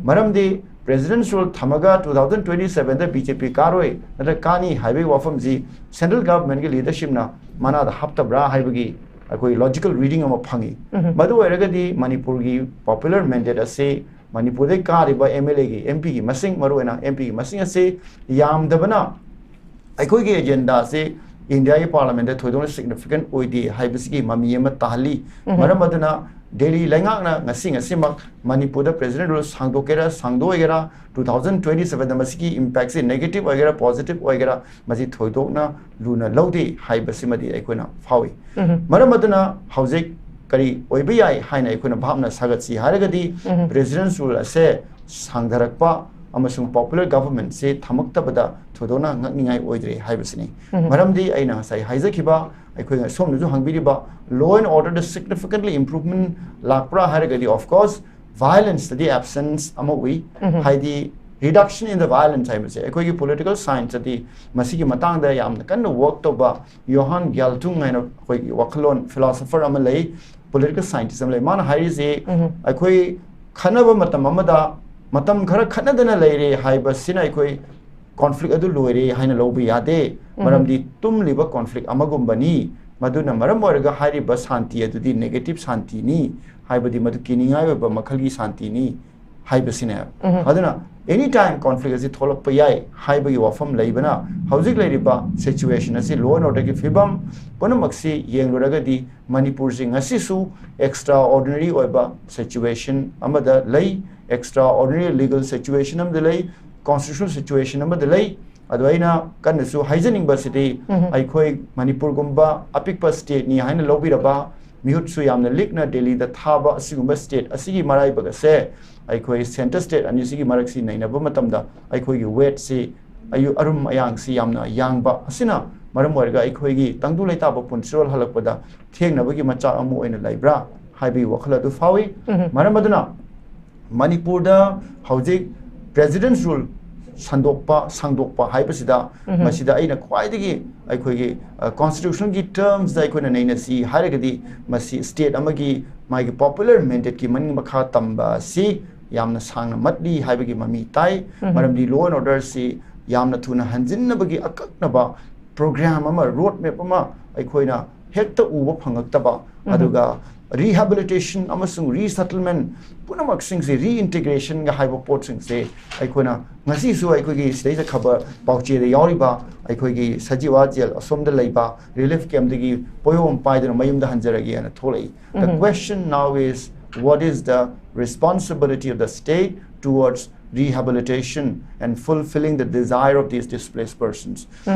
ꯃꯔꯝꯗꯤ ꯄ꯭ꯔꯦꯖꯤꯗꯦꯟ ꯔꯨꯜ ꯊꯝꯃꯒ two thousand twenty seven ꯗ ꯕꯤ ꯖꯦ ꯄꯤ ꯀꯥꯔꯣꯏ ꯅꯠꯇ꯭ꯔꯒ ꯀꯥꯅꯤ ꯍꯥꯏꯕꯒꯤ ꯋꯥꯐꯝꯁꯤ ꯁꯦꯟꯇ꯭ꯔꯦꯜ ꯒꯚꯔꯟꯃꯦꯟꯒꯤ ꯂꯤꯗꯔꯁꯤꯞꯅ ꯃꯅꯥꯗ ꯍꯥꯞꯇꯕ꯭ꯔꯥ ꯍꯥꯏꯕꯒꯤ ꯑꯩꯈꯣꯏ ꯂꯣꯖꯤꯀꯦꯜ ꯔꯤꯗꯤꯡ ꯑꯃ ꯐꯪꯉꯤ꯫ ꯃꯗꯨ ꯑꯣꯏꯔꯒꯗꯤ ꯃꯅꯤꯄꯨꯔꯒꯤ ꯄꯣꯄꯨꯂꯔ ꯃꯦꯟꯗꯦꯠ ꯑꯁꯤ ꯃꯅꯤꯄꯨꯔꯗꯒꯤ ꯀꯥꯔꯤꯕ ꯑꯦꯝ ꯑꯦꯜ ꯑꯦꯒꯤ, ꯑꯦꯝ ꯄꯤꯒꯤ ꯃꯁꯤꯡ, ꯃꯔꯨꯑꯣꯏꯅ ꯑꯦꯝ ꯄꯤꯒꯤ ꯃꯁꯤꯡ ꯑꯁꯤ ꯌꯥꯝꯗꯕꯅ ꯑꯩꯈꯣꯏꯒꯤ ꯑꯦꯖꯦꯟꯗꯥꯁꯤ ꯏꯟꯗꯤꯌꯥꯒꯤ ꯄꯥꯔꯂꯤꯌꯥꯃꯦꯟꯗ ꯊꯣꯏꯗꯣꯛꯅ ꯁꯤꯒꯅꯤꯐꯤꯀꯦꯟ ꯑꯣꯏꯗꯦ ꯍꯥꯏꯕꯁꯤꯒꯤ ꯃꯃꯤ ꯑꯃ ꯇꯥꯍꯜꯂꯤ꯫ ꯃꯔꯝ ꯑꯗꯨꯅ ꯗꯦꯜꯂꯤ ꯂꯩꯉꯥꯛꯅ ꯉꯁꯤ ꯉꯁꯤꯃꯛ ꯃꯅꯤꯄꯨꯔꯗ ꯄ꯭ꯔꯦꯖꯤꯗꯦꯟ ꯔꯨꯜ ꯁꯥꯡꯗꯣꯛꯀꯦꯔꯥ ꯁꯥꯡꯗꯣꯛꯑꯣꯏꯒꯦꯔꯥ, two thousand twenty seven ꯗ ꯃꯁꯤꯒꯤ ꯏꯝꯄꯦꯛꯁꯤ ꯅꯦꯒꯦꯇꯤꯚ ꯑꯣꯏꯒꯦꯔꯥ ꯄꯣꯖꯤꯇꯤꯚ ꯑꯣꯏꯒꯦꯔꯥ, ꯃꯁꯤ ꯊꯣꯏꯗꯣꯛꯅ ꯂꯨꯅ ꯂꯧꯗꯦ ꯍꯥꯏꯕꯁꯤꯃꯗꯤ ꯑꯩꯈꯣꯏꯅ ꯐꯥꯎꯏ꯫ ꯃꯔꯝ ꯑꯗꯨꯅ ꯍꯧꯖꯤꯛ ꯀꯔꯤ ꯑꯣꯏꯕ ꯌꯥꯏ ꯍꯥꯏꯅ ꯑꯩꯈꯣꯏꯅ ꯚꯥꯞꯅ ꯁꯥꯒꯠꯁꯤ ꯍꯥꯏꯔꯒꯗꯤ, ꯄ꯭ꯔꯦꯖꯤꯗꯦꯟ ꯔꯨꯜ ꯑꯁꯦ ꯁꯥꯡꯊꯔꯛꯄ ꯑꯃꯁꯨꯡ ꯄꯣꯄꯨꯂꯔ ꯒꯚꯔꯟꯃꯦꯟꯁꯤ ꯊꯝꯃꯛꯇꯕꯗ ꯊꯣꯏꯗꯣꯛꯅ ꯉꯛꯅꯤꯡꯉꯥꯏ ꯑꯣꯏꯗ꯭ꯔꯦ ꯍꯥꯏꯕꯁꯤꯅꯤ꯫ ꯃꯔꯝꯗꯤ ꯑꯩꯅ ꯉꯁꯥꯏ ꯍꯥꯏꯖꯈꯤꯕ, ꯑꯩꯈꯣꯏꯅ ꯁꯣꯝꯅꯁꯨ ꯍꯪꯕꯤꯔꯤꯕ, law and order the significantly improvement ꯂꯥꯛꯄ꯭ꯔꯥ ꯍꯥꯏꯔꯒꯗꯤ, of course, violence ꯇꯗꯤ absence ꯑꯃ ꯎꯏ꯫ ꯍꯥꯏꯗꯤ, reduction in the violence ꯍꯥꯏꯕꯁꯦ ꯑꯩꯈꯣꯏꯒꯤ ꯄꯣꯂꯤꯇꯤꯀꯦꯜ ꯁꯥꯏꯟꯁꯇꯗꯤ ꯃꯁꯤꯒꯤ ꯃꯇꯥꯡꯗ ꯌꯥꯝꯅ ꯀꯟꯅ ꯋꯥꯔꯛ ꯇꯧꯕ ꯌꯣꯍꯥꯟ ꯒ꯭ꯌꯥꯜꯇꯨꯡ ꯍꯥꯏꯅ ꯑꯩꯈꯣꯏꯒꯤ ꯋꯥꯈꯜꯂꯣꯟ ꯐꯤꯂꯣꯁꯣꯐꯔ ꯑꯃ ꯂꯩ, ꯄꯣꯂꯤꯇꯤꯀꯦꯜ ꯁꯥꯏꯟꯇꯤꯁ ꯑꯃ ꯂꯩ꯫ ꯃꯥꯅ ꯍꯥꯏꯔꯤꯁꯦ, ꯑꯩꯈꯣꯏ ꯈꯠꯅꯕ ꯃꯇꯝ ꯑꯃꯗ ꯃꯇꯝ ꯈꯔ ꯈꯠꯅꯗꯅ ꯂꯩꯔꯦ ꯍꯥꯏꯕꯁꯤꯅ ꯑꯩꯈꯣꯏ ꯀꯣꯟꯐ꯭ꯂꯤꯛ ꯑꯗꯨ ꯂꯣꯏꯔꯦ ꯍꯥꯏꯅ ꯂꯧꯕ ꯌꯥꯗꯦ꯫ ꯃꯔꯝꯗꯤ ꯇꯨꯝꯂꯤꯕ ꯀꯣꯟꯐ꯭ꯂꯤꯛ ꯑꯃꯒꯨꯝꯕꯅꯤ꯫ ꯃꯗꯨꯅ ꯃꯔꯝ ꯑꯣꯏꯔꯒ ꯍꯥꯏꯔꯤꯕ ꯁꯥꯟꯇꯤ ꯑꯗꯨꯗꯤ ꯅꯦꯒꯦꯇꯤꯞ ꯁꯥꯟꯇꯤꯅꯤ, ꯍꯥꯏꯕꯗꯤ ꯃꯗꯨ ꯀꯤꯅꯤꯡꯉꯥꯏ ꯑꯣꯏꯕ ꯃꯈꯜꯒꯤ ꯁꯥꯟꯇꯤꯅꯤ ꯍꯥꯏꯕꯁꯤꯅꯦꯕ꯫ ꯑꯗꯨꯅ ꯑꯦꯅꯤ ꯇꯥꯏꯝ ꯀꯣꯟꯐ꯭ꯂꯤꯛ ꯑꯁꯤ ꯊꯣꯛꯂꯛꯄ ꯌꯥꯏ ꯍꯥꯏꯕꯒꯤ ꯋꯥꯐꯝ ꯂꯩꯕꯅ, ꯍꯧꯖꯤꯛ ꯂꯩꯔꯤꯕ ꯁꯤꯆꯨꯋꯦꯁꯟ ꯑꯁꯤ, ꯂꯣ ꯑꯦꯟ ꯑꯣꯔꯗꯔꯒꯤ ꯐꯤꯕꯝ ꯄꯨꯝꯅꯃꯛꯁꯤ ꯌꯦꯡꯂꯨꯔꯒꯗꯤ ꯃꯅꯤꯄꯨꯔꯁꯤ ꯉꯁꯤꯁꯨ ꯑꯦꯛꯁꯇ꯭ꯔꯥ ꯑꯣꯔꯗꯤꯅꯔꯤ ꯑꯣꯏꯕ ꯁꯤꯆꯨꯋꯦꯁꯟ ꯑꯃꯗ ꯂꯩ, ꯑꯦꯛꯁꯇ꯭ꯔꯥ ꯑꯣꯔꯗꯤꯅꯔꯤ ꯂꯤꯒꯜ ꯁꯤꯆꯨꯋꯦꯁꯟ ꯑꯃꯗ ꯂꯩ, ꯀꯣꯟꯁꯇꯤꯇ꯭ꯌꯨꯁꯅꯦꯜ ꯁꯤꯆꯨꯋꯦꯁꯟ ꯑꯃꯗ ꯂꯩ꯫ ꯑꯗꯣ ꯑꯩꯅ ꯀꯟꯅꯁꯨ ꯍꯥꯏꯖꯅꯤꯡꯕꯁꯤꯗꯤ, ꯑꯩꯈꯣꯏ ꯃꯅꯤꯄꯨꯔꯒꯨꯝꯕ ꯑꯄꯤꯛꯄ ꯁ꯭ꯇꯦꯠꯅꯤ ꯍꯥꯏꯅ ꯂꯧꯕꯤꯔꯕ ꯃꯤꯍꯨꯠꯁꯨ ꯌꯥꯝꯅ ꯂꯤꯛꯅ ꯗꯦꯜꯂꯤꯗ ꯊꯥꯕ ꯑꯁꯤꯒꯨꯝꯕ ꯁ꯭ꯇꯦꯠ ꯑꯁꯤꯒꯤ ꯃꯔꯥꯏꯕꯛ ꯑꯁꯦ, ꯑꯩꯈꯣꯏ ꯁꯦꯟꯇꯔ ꯁ꯭ꯇꯦꯠ ꯑꯅꯤꯁꯤꯒꯤ ꯃꯔꯛꯁꯤ ꯅꯩꯅꯕ ꯃꯇꯝꯗ ꯑꯩꯈꯣꯏꯒꯤ ꯋꯦꯠꯁꯤ, ꯑꯌꯨ-, ꯑꯔꯨꯝ ꯑꯌꯥꯡꯁꯤ ꯌꯥꯝꯅ ꯌꯥꯡꯕ ꯑꯁꯤꯅ ꯃꯔꯝ ꯑꯣꯏꯔꯒ ꯑꯩꯈꯣꯏꯒꯤ ꯇꯪꯗꯨ ꯂꯩꯇꯥꯕ ꯄꯨꯟꯁꯤꯔꯣꯜ ꯍꯜꯂꯛꯄꯗ ꯊꯦꯡꯅꯕꯒꯤ ꯃꯆꯥꯛ ꯑꯃ ꯑꯣꯏꯅ ꯂꯩꯕ꯭ꯔꯥ ꯍꯥꯏꯕꯒꯤ ꯋꯥꯈꯜ ꯑꯗꯨ ꯐꯥꯎꯏ꯫ ꯃꯔꯝ ꯑꯗꯨꯅ ꯃꯅꯤꯄꯨꯔꯗ ꯍꯧꯖꯤꯛ ꯄ꯭ꯔꯦꯖꯤꯗꯦꯟꯁ ꯔꯨꯜ ꯁꯟꯗꯣꯛꯄ, ꯁꯥꯡꯗꯣꯛꯄ ꯍꯥꯏꯕꯁꯤꯗ, ꯃꯁꯤꯗ ꯑꯩꯅ ꯈ꯭ꯋꯥꯏꯗꯒꯤ ꯑꯩꯈꯣꯏꯒꯤ, ꯑ, ꯀꯣꯟꯁꯇꯤꯇ꯭ꯌꯨꯁꯟꯒꯤ ꯇꯔꯝꯁꯇ ꯑꯩꯈꯣꯏꯅ ꯅꯩꯅꯁꯤ ꯍꯥꯏꯔꯒꯗꯤ, ꯃꯁꯤ ꯁ꯭ꯇꯦꯠ ꯑꯃꯒꯤ ꯃꯥꯒꯤ ꯄꯣꯄꯨꯂꯔ ꯃꯦꯟꯗꯦꯠꯀꯤ ꯃꯅꯤꯡ ꯃꯈꯥ ꯇꯝꯕ ꯑꯁꯤ ꯌꯥꯝꯅ ꯁꯥꯡꯅ ꯃꯠꯂꯤ ꯍꯥꯏꯕꯒꯤ ꯃꯃꯤ ꯇꯥꯏ꯫ ꯃꯔꯝꯗꯤ ꯂꯣ ꯑꯦꯟ ꯑꯣꯔꯗꯔꯁꯤ ꯌꯥꯝꯅ ꯊꯨꯅ ꯍꯟꯖꯤꯟꯅꯕꯒꯤ ꯑꯀꯛꯅꯕ ꯄ꯭ꯔꯣꯒ꯭ꯔꯥꯝ ꯑꯃ, ꯔꯣꯗ ꯃꯦꯞ ꯑꯃ ꯑꯩꯈꯣꯏꯅ ꯍꯦꯛꯇ ꯎꯕ ꯐꯪꯉꯛꯇꯕ, ꯑꯗꯨꯒ ꯔꯤꯍꯦꯕꯤꯂꯤꯇꯦꯁꯟ ꯑꯃꯁꯨꯡ ꯔꯤꯁꯦꯇꯜꯃꯦꯟ ꯄꯨꯝꯅꯃꯛꯁꯤꯡꯁꯦ, ꯔꯤꯏꯟꯇꯤꯒ꯭ꯔꯦꯁꯟꯒ ꯍꯥꯏꯕ ꯄꯣꯠꯁꯤꯡꯁꯦ, ꯑꯩꯈꯣꯏꯅ ꯉꯁꯤꯁꯨ ꯑꯩꯈꯣꯏꯒꯤ ꯁꯤꯗꯩꯗ ꯈꯕꯔ ꯄꯥꯎꯆꯦꯗ ꯌꯥꯎꯔꯤꯕ ꯑꯩꯈꯣꯏꯒꯤ ꯁꯖꯤꯋꯥ ꯖꯦꯜ ꯑꯁꯣꯝꯗ ꯂꯩꯕ ꯔꯤꯂꯤꯐ ꯀꯦꯝꯞꯇꯒꯤ ꯄꯣꯌꯣꯝ ꯄꯥꯏꯗꯨꯅ ꯃꯌꯨꯝꯗ ꯍꯟꯖꯔꯒꯦꯅ ꯊꯣꯛꯂꯛꯏ꯫ The question now is, what is the responsibility of the state towards rehabilitation and fulfilling the desire of these displaced persons?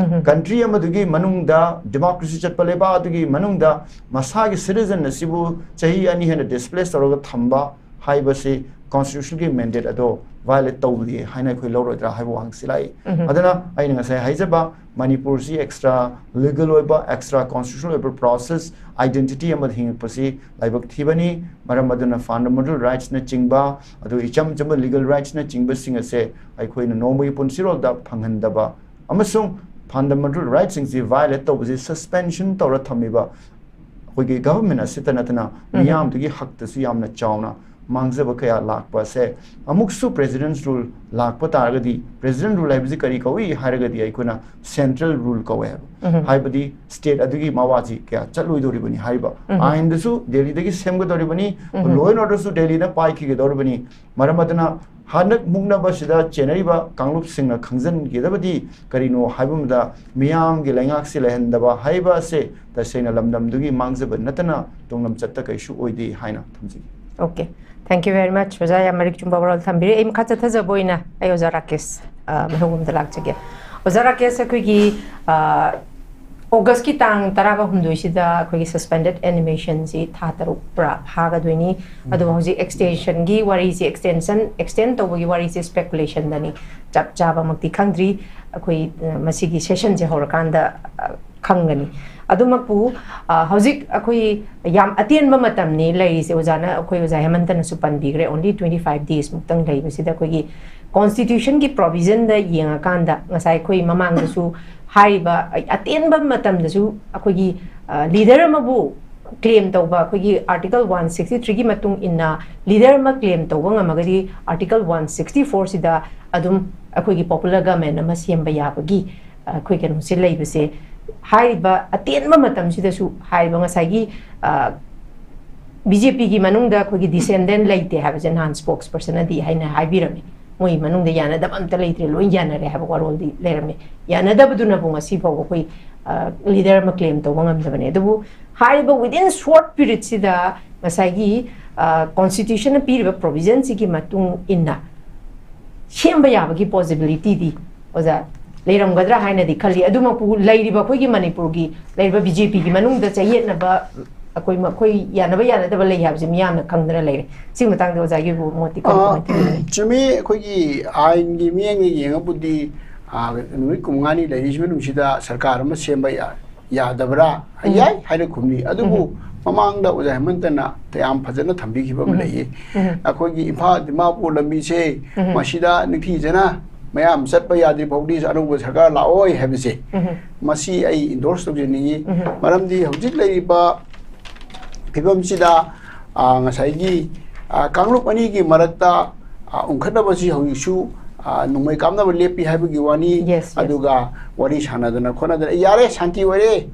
Country ꯑꯃꯗꯨꯒꯤ ꯃꯅꯨꯡꯗ, ꯗꯤꯃꯣꯀ꯭ꯔꯦꯁꯤ ꯆꯠꯄ ꯂꯩꯕꯥꯛ ꯑꯗꯨꯒꯤ ꯃꯅꯨꯡꯗ ꯃꯁꯥꯒꯤ ꯁꯤꯇꯤꯖꯟ ꯑꯁꯤꯕꯨ ꯆꯍꯤ ꯑꯅꯤ ꯍꯦꯟꯅ ꯗꯤꯁꯄ꯭ꯂꯦꯁ ꯇꯧꯔꯒ ꯊꯝꯕ ꯍꯥꯏꯕꯁꯤ ꯀꯣꯟꯁꯇꯤꯇ꯭ꯌꯨꯁꯟꯒꯤ ꯃꯦꯟꯗꯦꯠ ꯑꯗꯣ ꯚꯥꯏꯑꯣꯂꯦꯠ ꯇꯧꯗꯦ ꯍꯥꯏꯅ ꯑꯩꯈꯣꯏ ꯂꯧꯔꯣꯏꯗ꯭ꯔꯥ ꯍꯥꯏꯕ ꯋꯥꯍꯪꯁꯤ ꯂꯥꯛꯏ꯫ ꯑꯗꯨꯅ ꯑꯩꯅ ꯉꯁꯥꯏ ꯍꯥꯏꯖꯕ, ꯃꯅꯤꯄꯨꯔꯁꯤ ꯑꯦꯛꯁꯇ꯭ꯔꯥ ꯂꯤꯒꯜ ꯑꯣꯏꯕ, ꯑꯦꯛꯁꯇ꯭ꯔꯥ ꯀꯣꯟꯁꯇꯤꯇ꯭ꯌꯨꯁꯅꯦꯜ ꯑꯣꯏꯕ ꯄ꯭ꯔꯣꯁꯦꯁ, ꯑꯥꯏꯗꯦꯟꯇꯤꯇꯤ ꯑꯃꯗ ꯍꯤꯡꯉꯛꯄꯁꯤ ꯂꯥꯏꯕꯛ ꯊꯤꯕꯅꯤ꯫ ꯃꯔꯝ ꯑꯗꯨꯅ ꯐꯟꯗꯥꯃꯦꯟꯇꯦꯜ ꯔꯥꯏꯠꯁꯅꯆꯤꯡꯕ, ꯑꯗꯨꯒ ꯏꯆꯝ ꯆꯝꯕ ꯂꯤꯒꯜ ꯔꯥꯏꯠꯁꯅꯆꯤꯡꯕꯁꯤꯡ ꯑꯁꯦ ꯑꯩꯈꯣꯏꯅ ꯅꯣꯡꯃꯒꯤ ꯄꯨꯟꯁꯤꯔꯣꯜꯗ ꯐꯪꯍꯟꯗꯕ ꯑꯃꯁꯨꯡ ꯐꯟꯗꯥꯃꯦꯟꯇꯦꯜ ꯔꯥꯏꯠꯁꯤꯡꯁꯤ ꯚꯥꯏꯑꯣꯂꯦꯠ ꯇꯧꯕꯁꯤ ꯁꯁꯄꯦꯟꯁꯟ ꯇꯧꯔ ꯊꯝꯃꯤꯕ ꯑꯩꯈꯣꯏꯒꯤ ꯒꯚꯔꯟꯃꯦꯟ ꯑꯁꯤꯇ ꯅꯠꯇꯅ ꯃꯤꯌꯥꯝꯗꯨꯒꯤ ꯍꯛꯇꯁꯨ ꯌꯥꯝꯅ ꯆꯥꯎꯅ ꯃꯥꯡꯖꯕ ꯀꯌꯥ ꯂꯥꯛꯄ ꯑꯁꯦ, ꯑꯃꯨꯛꯁꯨ ꯄ꯭ꯔꯦꯁꯤꯗꯦꯟꯁ ꯔꯨꯜ ꯂꯥꯛꯄ ꯇꯥꯔꯒꯗꯤ, ꯄ꯭ꯔꯦꯁꯤꯗꯦꯟꯁ ꯔꯨꯜ ꯍꯥꯏꯕꯁꯤ ꯀꯔꯤ ꯀꯧꯏ ꯍꯥꯏꯔꯒꯗꯤ, ꯑꯩꯈꯣꯏꯅ ꯁꯦꯟꯇ꯭ꯔꯦꯜ ꯔꯨꯜ ꯀꯧꯋꯦ ꯍꯥꯏꯕ꯫ ꯍꯥꯏꯕꯗꯤ ꯁ꯭ꯇꯦꯠ ꯑꯗꯨꯒꯤ ꯃꯋꯥꯁꯤ ꯀꯌꯥ ꯆꯠꯂꯣꯏꯗꯧꯔꯤꯕꯅꯤ ꯍꯥꯏꯔꯤꯕ꯫ ꯑꯥꯏꯟꯗꯁꯨ ꯗꯦꯜꯂꯤꯗꯒꯤ ꯁꯦꯝꯒꯗꯧꯔꯤꯕꯅꯤ, ꯂꯣ ꯑꯦꯟ ꯑꯣꯔꯗꯔꯁꯨ ꯗꯦꯜꯂꯤꯅ ꯄꯥꯏꯈꯤꯒꯗꯧꯔꯤꯕꯅꯤ꯫ ꯃꯔꯝ ꯑꯗꯨꯅ ꯍꯟꯗꯛ ꯃꯨꯛꯅꯕꯁꯤꯗ ꯆꯦꯟꯅꯔꯤꯕ ꯀꯥꯡꯂꯨꯞꯁꯤꯡꯅ ꯈꯪꯖꯤꯟꯒꯗꯕꯗꯤ ꯀꯔꯤꯅꯣ ꯍꯥꯏꯕ ꯃꯇꯝꯗ, ꯃꯤꯌꯥꯝꯒꯤ ꯂꯩꯉꯥꯛꯁꯤ ꯂꯩꯍꯟꯗꯕ ꯍꯥꯏꯕ ꯑꯁꯦ ꯇꯁꯦꯡꯅ ꯂꯝꯗꯝꯗꯨꯒꯤ ꯃꯥꯡꯖꯕ ꯅꯠꯇꯅ ꯇꯨꯡꯂꯝꯆꯠꯇ ꯀꯩꯁꯨ ꯑꯣꯏꯗꯦ ꯍꯥꯏꯅ ꯊꯝꯖꯒꯦ꯫ Okay, thank you very much. ꯑꯣꯖꯥ ꯌꯥꯝ ꯃꯔꯤꯛ ꯆꯨꯝꯕ ꯋꯥꯔꯣꯜ ꯊꯝꯕꯤꯔꯦ꯫ ꯑꯩ ꯃꯈꯥ ꯆꯠꯊꯖꯕ ꯑꯣꯏꯅ ꯑꯩ ꯑꯣꯖꯥ ꯔꯥꯀꯦꯁ, ꯑ, ꯃꯩꯍꯧꯕꯝꯗ ꯂꯥꯛꯆꯒꯦ꯫ ꯑꯣꯖꯥ ꯔꯥꯀꯦꯁ, ꯑꯩꯈꯣꯏꯒꯤ, ꯑ, ꯑꯣꯒꯁꯀꯤ ꯇꯥꯡ ꯇꯔꯥꯒ ꯍꯨꯝꯗꯣꯏꯁꯤꯗ ꯑꯩꯈꯣꯏꯒꯤ suspended animationꯁꯤ ꯊꯥ ꯇꯔꯨꯛ ꯄꯨꯔꯥ ꯐꯥꯒꯗꯣꯏꯅꯤ꯫ ꯑꯗꯨꯒ ꯍꯧꯖꯤꯛ extensionꯒꯤ ꯋꯥꯔꯤꯁꯦ, extension, extend ꯇꯧꯕꯒꯤ ꯋꯥꯔꯤꯁꯦ speculationꯗꯅꯤ, ꯆꯞ ꯆꯥꯕꯃꯛꯇꯤ ꯈꯪꯗ꯭ꯔꯤ꯫ ꯑꯩꯈꯣꯏ, ꯑ, ꯃꯁꯤꯒꯤ sessionꯁꯦ ꯍꯧꯔꯀꯥꯟꯗ, ꯑ, ꯈꯪꯒꯅꯤ꯫ ꯑꯗꯨꯃꯛꯄꯨ, ꯑ, ꯍꯧꯖꯤꯛ ꯑꯩꯈꯣꯏ ꯌꯥꯝ ꯑꯇꯦꯟꯕ ꯃꯇꯝꯅꯤ ꯂꯩꯔꯤꯁꯦ, ꯑꯣꯖꯥꯅ, ꯑꯩꯈꯣꯏ ꯑꯣꯖꯥ ꯍꯦꯃꯟꯇꯅꯁꯨ ꯄꯟꯕꯤꯈ꯭ꯔꯦ, only twenty five days ꯃꯨꯛꯇꯪ ꯂꯩꯕꯁꯤꯗ ꯑꯩꯈꯣꯏꯒꯤ constitutionꯒꯤ provisionꯗ ꯌꯦꯡꯉꯀꯥꯟꯗ, ꯉꯁꯥꯏ ꯑꯩꯈꯣꯏ ꯃꯃꯥꯡꯗꯁꯨ ꯍꯥꯏꯔꯤꯕ ꯑꯇꯦꯟꯕ ꯃꯇꯝꯗꯁꯨ ꯑꯩꯈꯣꯏꯒꯤ, ꯑ, leader ꯑꯃꯕꯨ claim ꯇꯧꯕ, ꯑꯩꯈꯣꯏꯒꯤ article one sixty threeꯒꯤ ꯃꯇꯨꯡ ꯏꯟꯅ leader ꯑꯃ claim ꯇꯧꯕ ꯉꯝꯃꯒꯗꯤ article one sixty fourꯁꯤꯗ ꯑꯗꯨꯝ ꯑꯩꯈꯣꯏꯒꯤ popular government ꯑꯃ ꯁꯦꯝꯕ ꯌꯥꯕꯒꯤ, ꯑ, ꯑꯩꯈꯣꯏ ꯀꯩꯅꯣꯁꯦ ꯂꯩꯕꯁꯦ, ꯍꯥꯏꯔꯤꯕ ꯑꯇꯦꯟꯕ ꯃꯇꯝꯁꯤꯗꯁꯨ ꯍꯥꯏꯔꯤꯕ ꯉꯁꯥꯏꯒꯤ, ꯑ, BJPꯒꯤ ꯃꯅꯨꯡꯗ ꯑꯩꯈꯣꯏꯒꯤ dissentient ꯂꯩꯇꯦ ꯍꯥꯏꯕꯁꯦ ꯅꯍꯥꯟ spokespersonꯅꯗꯤ ꯍꯥꯏꯅ ꯍꯥꯏꯕꯤꯔꯝꯃꯤ꯫ ꯃꯣꯏ ꯃꯅꯨꯡꯗ ꯌꯥꯅꯗꯕ ꯑꯝꯇ ꯂꯩꯇ꯭ꯔꯦ, ꯂꯣꯏ ꯌꯥꯅꯔꯦ ꯍꯥꯏꯕ ꯋꯥꯔꯣꯜꯗꯤ ꯂꯩꯔꯝꯃꯤ꯫ ꯌꯥꯅꯗꯕꯗꯨꯅꯕꯨ ꯉꯁꯤ ꯐꯥꯎꯕ ꯑꯩꯈꯣꯏ, ꯑ, leader ꯑꯃ claim ꯇꯧꯕ ꯉꯝꯗꯕꯅꯦ꯫ ꯑꯗꯨꯕꯨ ꯍꯥꯏꯔꯤꯕ within short periodꯁꯤꯗ ꯉꯁꯥꯏꯒꯤ, ꯑ, constitutionꯅ ꯄꯤꯔꯤꯕ provisionꯁꯤꯒꯤ ꯃꯇꯨꯡ ꯏꯟꯅ ꯁꯦꯝꯕ ꯌꯥꯕꯒꯤ possibilityꯗꯤ, ꯑꯣꯖꯥ, ꯂꯩꯔꯝꯒꯗ꯭ꯔꯥ ꯍꯥꯏꯅꯗꯤ ꯈꯜꯂꯤ꯫ ꯑꯗꯨꯃꯛꯄꯨ ꯂꯩꯔꯤꯕ ꯑꯩꯈꯣꯏꯒꯤ ꯃꯅꯤꯄꯨꯔꯒꯤ ꯂꯩꯔꯤꯕ BJPꯒꯤ ꯃꯅꯨꯡꯗ ꯆꯌꯦꯠꯅꯕ, ꯑꯩꯈꯣꯏ, ꯑꯩꯈꯣꯏ ꯌꯥꯅꯕ ꯌꯥꯅꯗꯕ ꯂꯩ ꯍꯥꯏꯕꯁꯦ ꯃꯤꯌꯥꯝꯅ ꯈꯪꯗꯅ ꯂꯩꯔꯦ꯫ ꯁꯤꯒꯤ ꯃꯇꯥꯡꯗ ꯑꯣꯖꯥꯒꯤꯕꯨ ꯃꯣꯠꯇꯤ ꯀꯔꯤ, ꯑ, ꯀꯃꯥꯏꯅ ꯊꯝꯕꯤꯅꯤ? ꯆꯨꯝꯃꯤ, ꯑꯩꯈꯣꯏꯒꯤ ꯑꯥꯏꯟꯒꯤ ꯃꯤꯠꯌꯦꯡꯗ ꯌꯦꯡꯉꯕꯨꯗꯤ, ꯑ, ꯅꯨꯃꯤꯠ ꯀꯨꯟꯃꯉꯥꯅꯤ ꯂꯩꯔꯤꯁꯤ ꯃꯅꯨꯡꯁꯤꯗ ꯁꯔꯀꯥꯔ ꯑꯃ ꯁꯦꯝꯕ ꯌꯥ-, ꯌꯥꯗꯕ꯭ꯔꯥ? ꯌꯥꯏ ꯍꯥꯏꯅ ꯈꯨꯝꯅꯤ꯫ ꯑꯗꯨꯕꯨ ꯃꯃꯥꯡꯗ ꯑꯣꯖꯥ ꯍꯦꯃꯟꯇꯅ ꯌꯥꯝ ꯐꯖꯅ ꯊꯝꯕꯤꯈꯤꯕ ꯑꯃ ꯂꯩꯌꯦ꯫ ꯑꯩꯈꯣꯏꯒꯤ ꯏꯝꯐꯥꯜ ꯗꯤꯃꯥꯄꯨꯔ ꯂꯝꯕꯤꯁꯦ ꯃꯁꯤꯗ ꯅꯤꯡꯊꯤꯖꯅ ꯃꯌꯥꯝ ꯆꯠꯄ ꯌꯥꯗ꯭ꯔꯤ ꯐꯥꯎꯗꯤ ꯑꯅꯧꯕ ꯁꯔꯀꯥꯔ ꯂꯥꯛꯑꯣꯏ ꯍꯥꯏꯕꯁꯦ, ꯃꯁꯤ ꯑꯩ endorse ꯇꯧꯖꯅꯤꯡꯉꯤ꯫ ꯃꯔꯝꯗꯤ ꯍꯧꯖꯤꯛ ꯂꯩꯔꯤꯕ ꯐꯤꯕꯝꯁꯤꯗ, ꯑ, ꯉꯁꯥꯏꯒꯤ, ꯑ, ꯀꯥꯡꯂꯨꯞ ꯑꯅꯤꯒꯤ ꯃꯔꯛꯇ, ꯑ, ꯎꯪꯈꯠꯅꯕꯁꯤ ꯍꯧꯖꯤꯛꯁꯨ, ꯑ, ꯅꯣꯡꯃꯩ ꯀꯥꯞꯅꯕ ꯂꯦꯞꯄꯤ ꯍꯥꯏꯕꯒꯤ ꯋꯥꯅꯤ꯫ Yes, yes. ꯑꯗꯨꯒ ꯋꯥꯔꯤ ꯁꯥꯟꯅꯗꯅ ꯈꯣꯠꯅꯗꯅ, "ꯌꯥꯔꯦ, ꯁꯥꯟꯇꯤ ꯑꯣꯏꯔꯦ"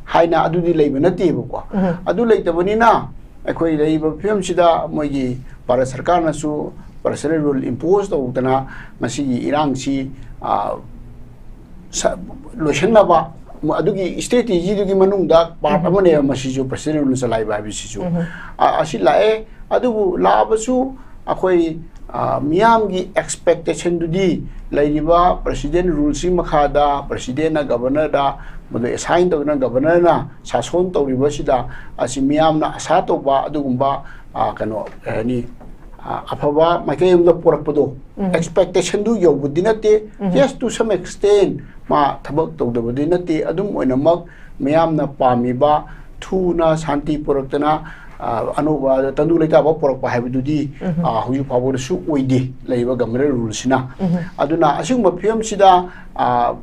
ꯍꯥꯏꯅ ꯑꯗꯨꯗꯤ ꯂꯩꯕ ꯅꯠꯇꯦꯕꯀꯣ꯫ ꯎꯝ꯫ ꯑꯗꯨ ꯂꯩꯇꯕꯅꯤꯅ ꯑꯩꯈꯣꯏ ꯂꯩꯔꯤꯕ ꯐꯤꯕꯝꯁꯤꯗ ꯃꯣꯏꯒꯤ ꯚꯥꯔꯠ ꯁꯔꯀꯥꯔꯅꯁꯨ personal rule impose ꯇꯧꯗꯅ ꯉꯁꯤꯒꯤ ꯏꯔꯥꯡꯁꯤ, ꯑ, ꯁ-, ꯂꯣꯏꯁꯤꯟꯅꯕ, ꯃ-, ꯑꯗꯨꯒꯤ strategy ꯗꯨꯒꯤ ꯃꯅꯨꯡꯗ part ꯎꯝ꯫ ꯑꯃꯅꯦꯕ ꯃꯁꯤꯁꯨ personal rule ꯆꯂꯥꯏꯕ ꯍꯥꯏꯕꯁꯤꯁꯨ꯫ ꯎꯝ꯫ ꯑ, ꯑꯁꯤ ꯂꯥꯛꯑꯦ, ꯑꯗꯨꯕꯨ ꯂꯥꯛꯑꯕꯁꯨ ꯑꯩꯈꯣꯏ, ꯑ, ꯃꯤꯌꯥꯝꯒꯤ expectation ꯗꯨꯗꯤ ꯂꯩꯔꯤꯕ president rule ꯁꯤ ꯃꯈꯥꯗ president ꯅ governor ꯗ ꯃꯗꯨ assign ꯇꯧꯗꯨꯅ governor ꯅ ꯁꯥꯁꯣꯟ ꯇꯧꯔꯤꯕꯁꯤꯗ ꯑꯁꯤ ꯃꯤꯌꯥꯝꯅ ꯑꯁꯥ ꯇꯧꯕ ꯑꯗꯨꯒꯨꯝꯕ, ꯑ, ꯀꯩꯅꯣ, ꯀꯩ ꯍꯥꯏꯅꯤ, ꯑ, ꯑꯐꯕ ꯃꯥꯏꯀꯩ ꯑꯃꯗ ꯄꯨꯔꯛꯄꯗꯣ, ꯎꯝ꯫ Expectation ꯗꯨ ꯌꯧꯕꯗꯤ ꯅꯠꯇꯦ꯫ ꯎꯝ꯫ Yes, to some extent ꯃꯥ ꯊꯕꯛ ꯇꯧꯗꯕꯗꯤ ꯅꯠꯇꯦ꯫ ꯑꯗꯨꯝ ꯑꯣꯏꯅꯃꯛ ꯃꯤꯌꯥꯝꯅ ꯄꯥꯝꯃꯤꯕ ꯊꯨꯅ ꯁꯥꯟꯇꯤ ꯄꯨꯔꯛꯇꯅ, ꯑ, ꯑꯅꯧꯕ ꯇꯪꯗꯨ ꯂꯩꯇꯥꯕ ꯄꯨꯔꯛꯄ ꯍꯥꯏꯕꯗꯨꯗꯤ, ꯎꯝ꯫ ꯑ, ꯍꯧꯖꯤꯛ ꯐꯥꯎꯕꯗꯁꯨ ꯑꯣꯏꯗꯦ ꯂꯩꯔꯤꯕ governor rule ꯁꯤꯅ꯫ ꯎꯝ꯫ ꯑꯗꯨꯅ ꯑꯁꯤꯒꯨꯝꯕ ꯐꯤꯕꯝꯁꯤꯗ, ꯑ,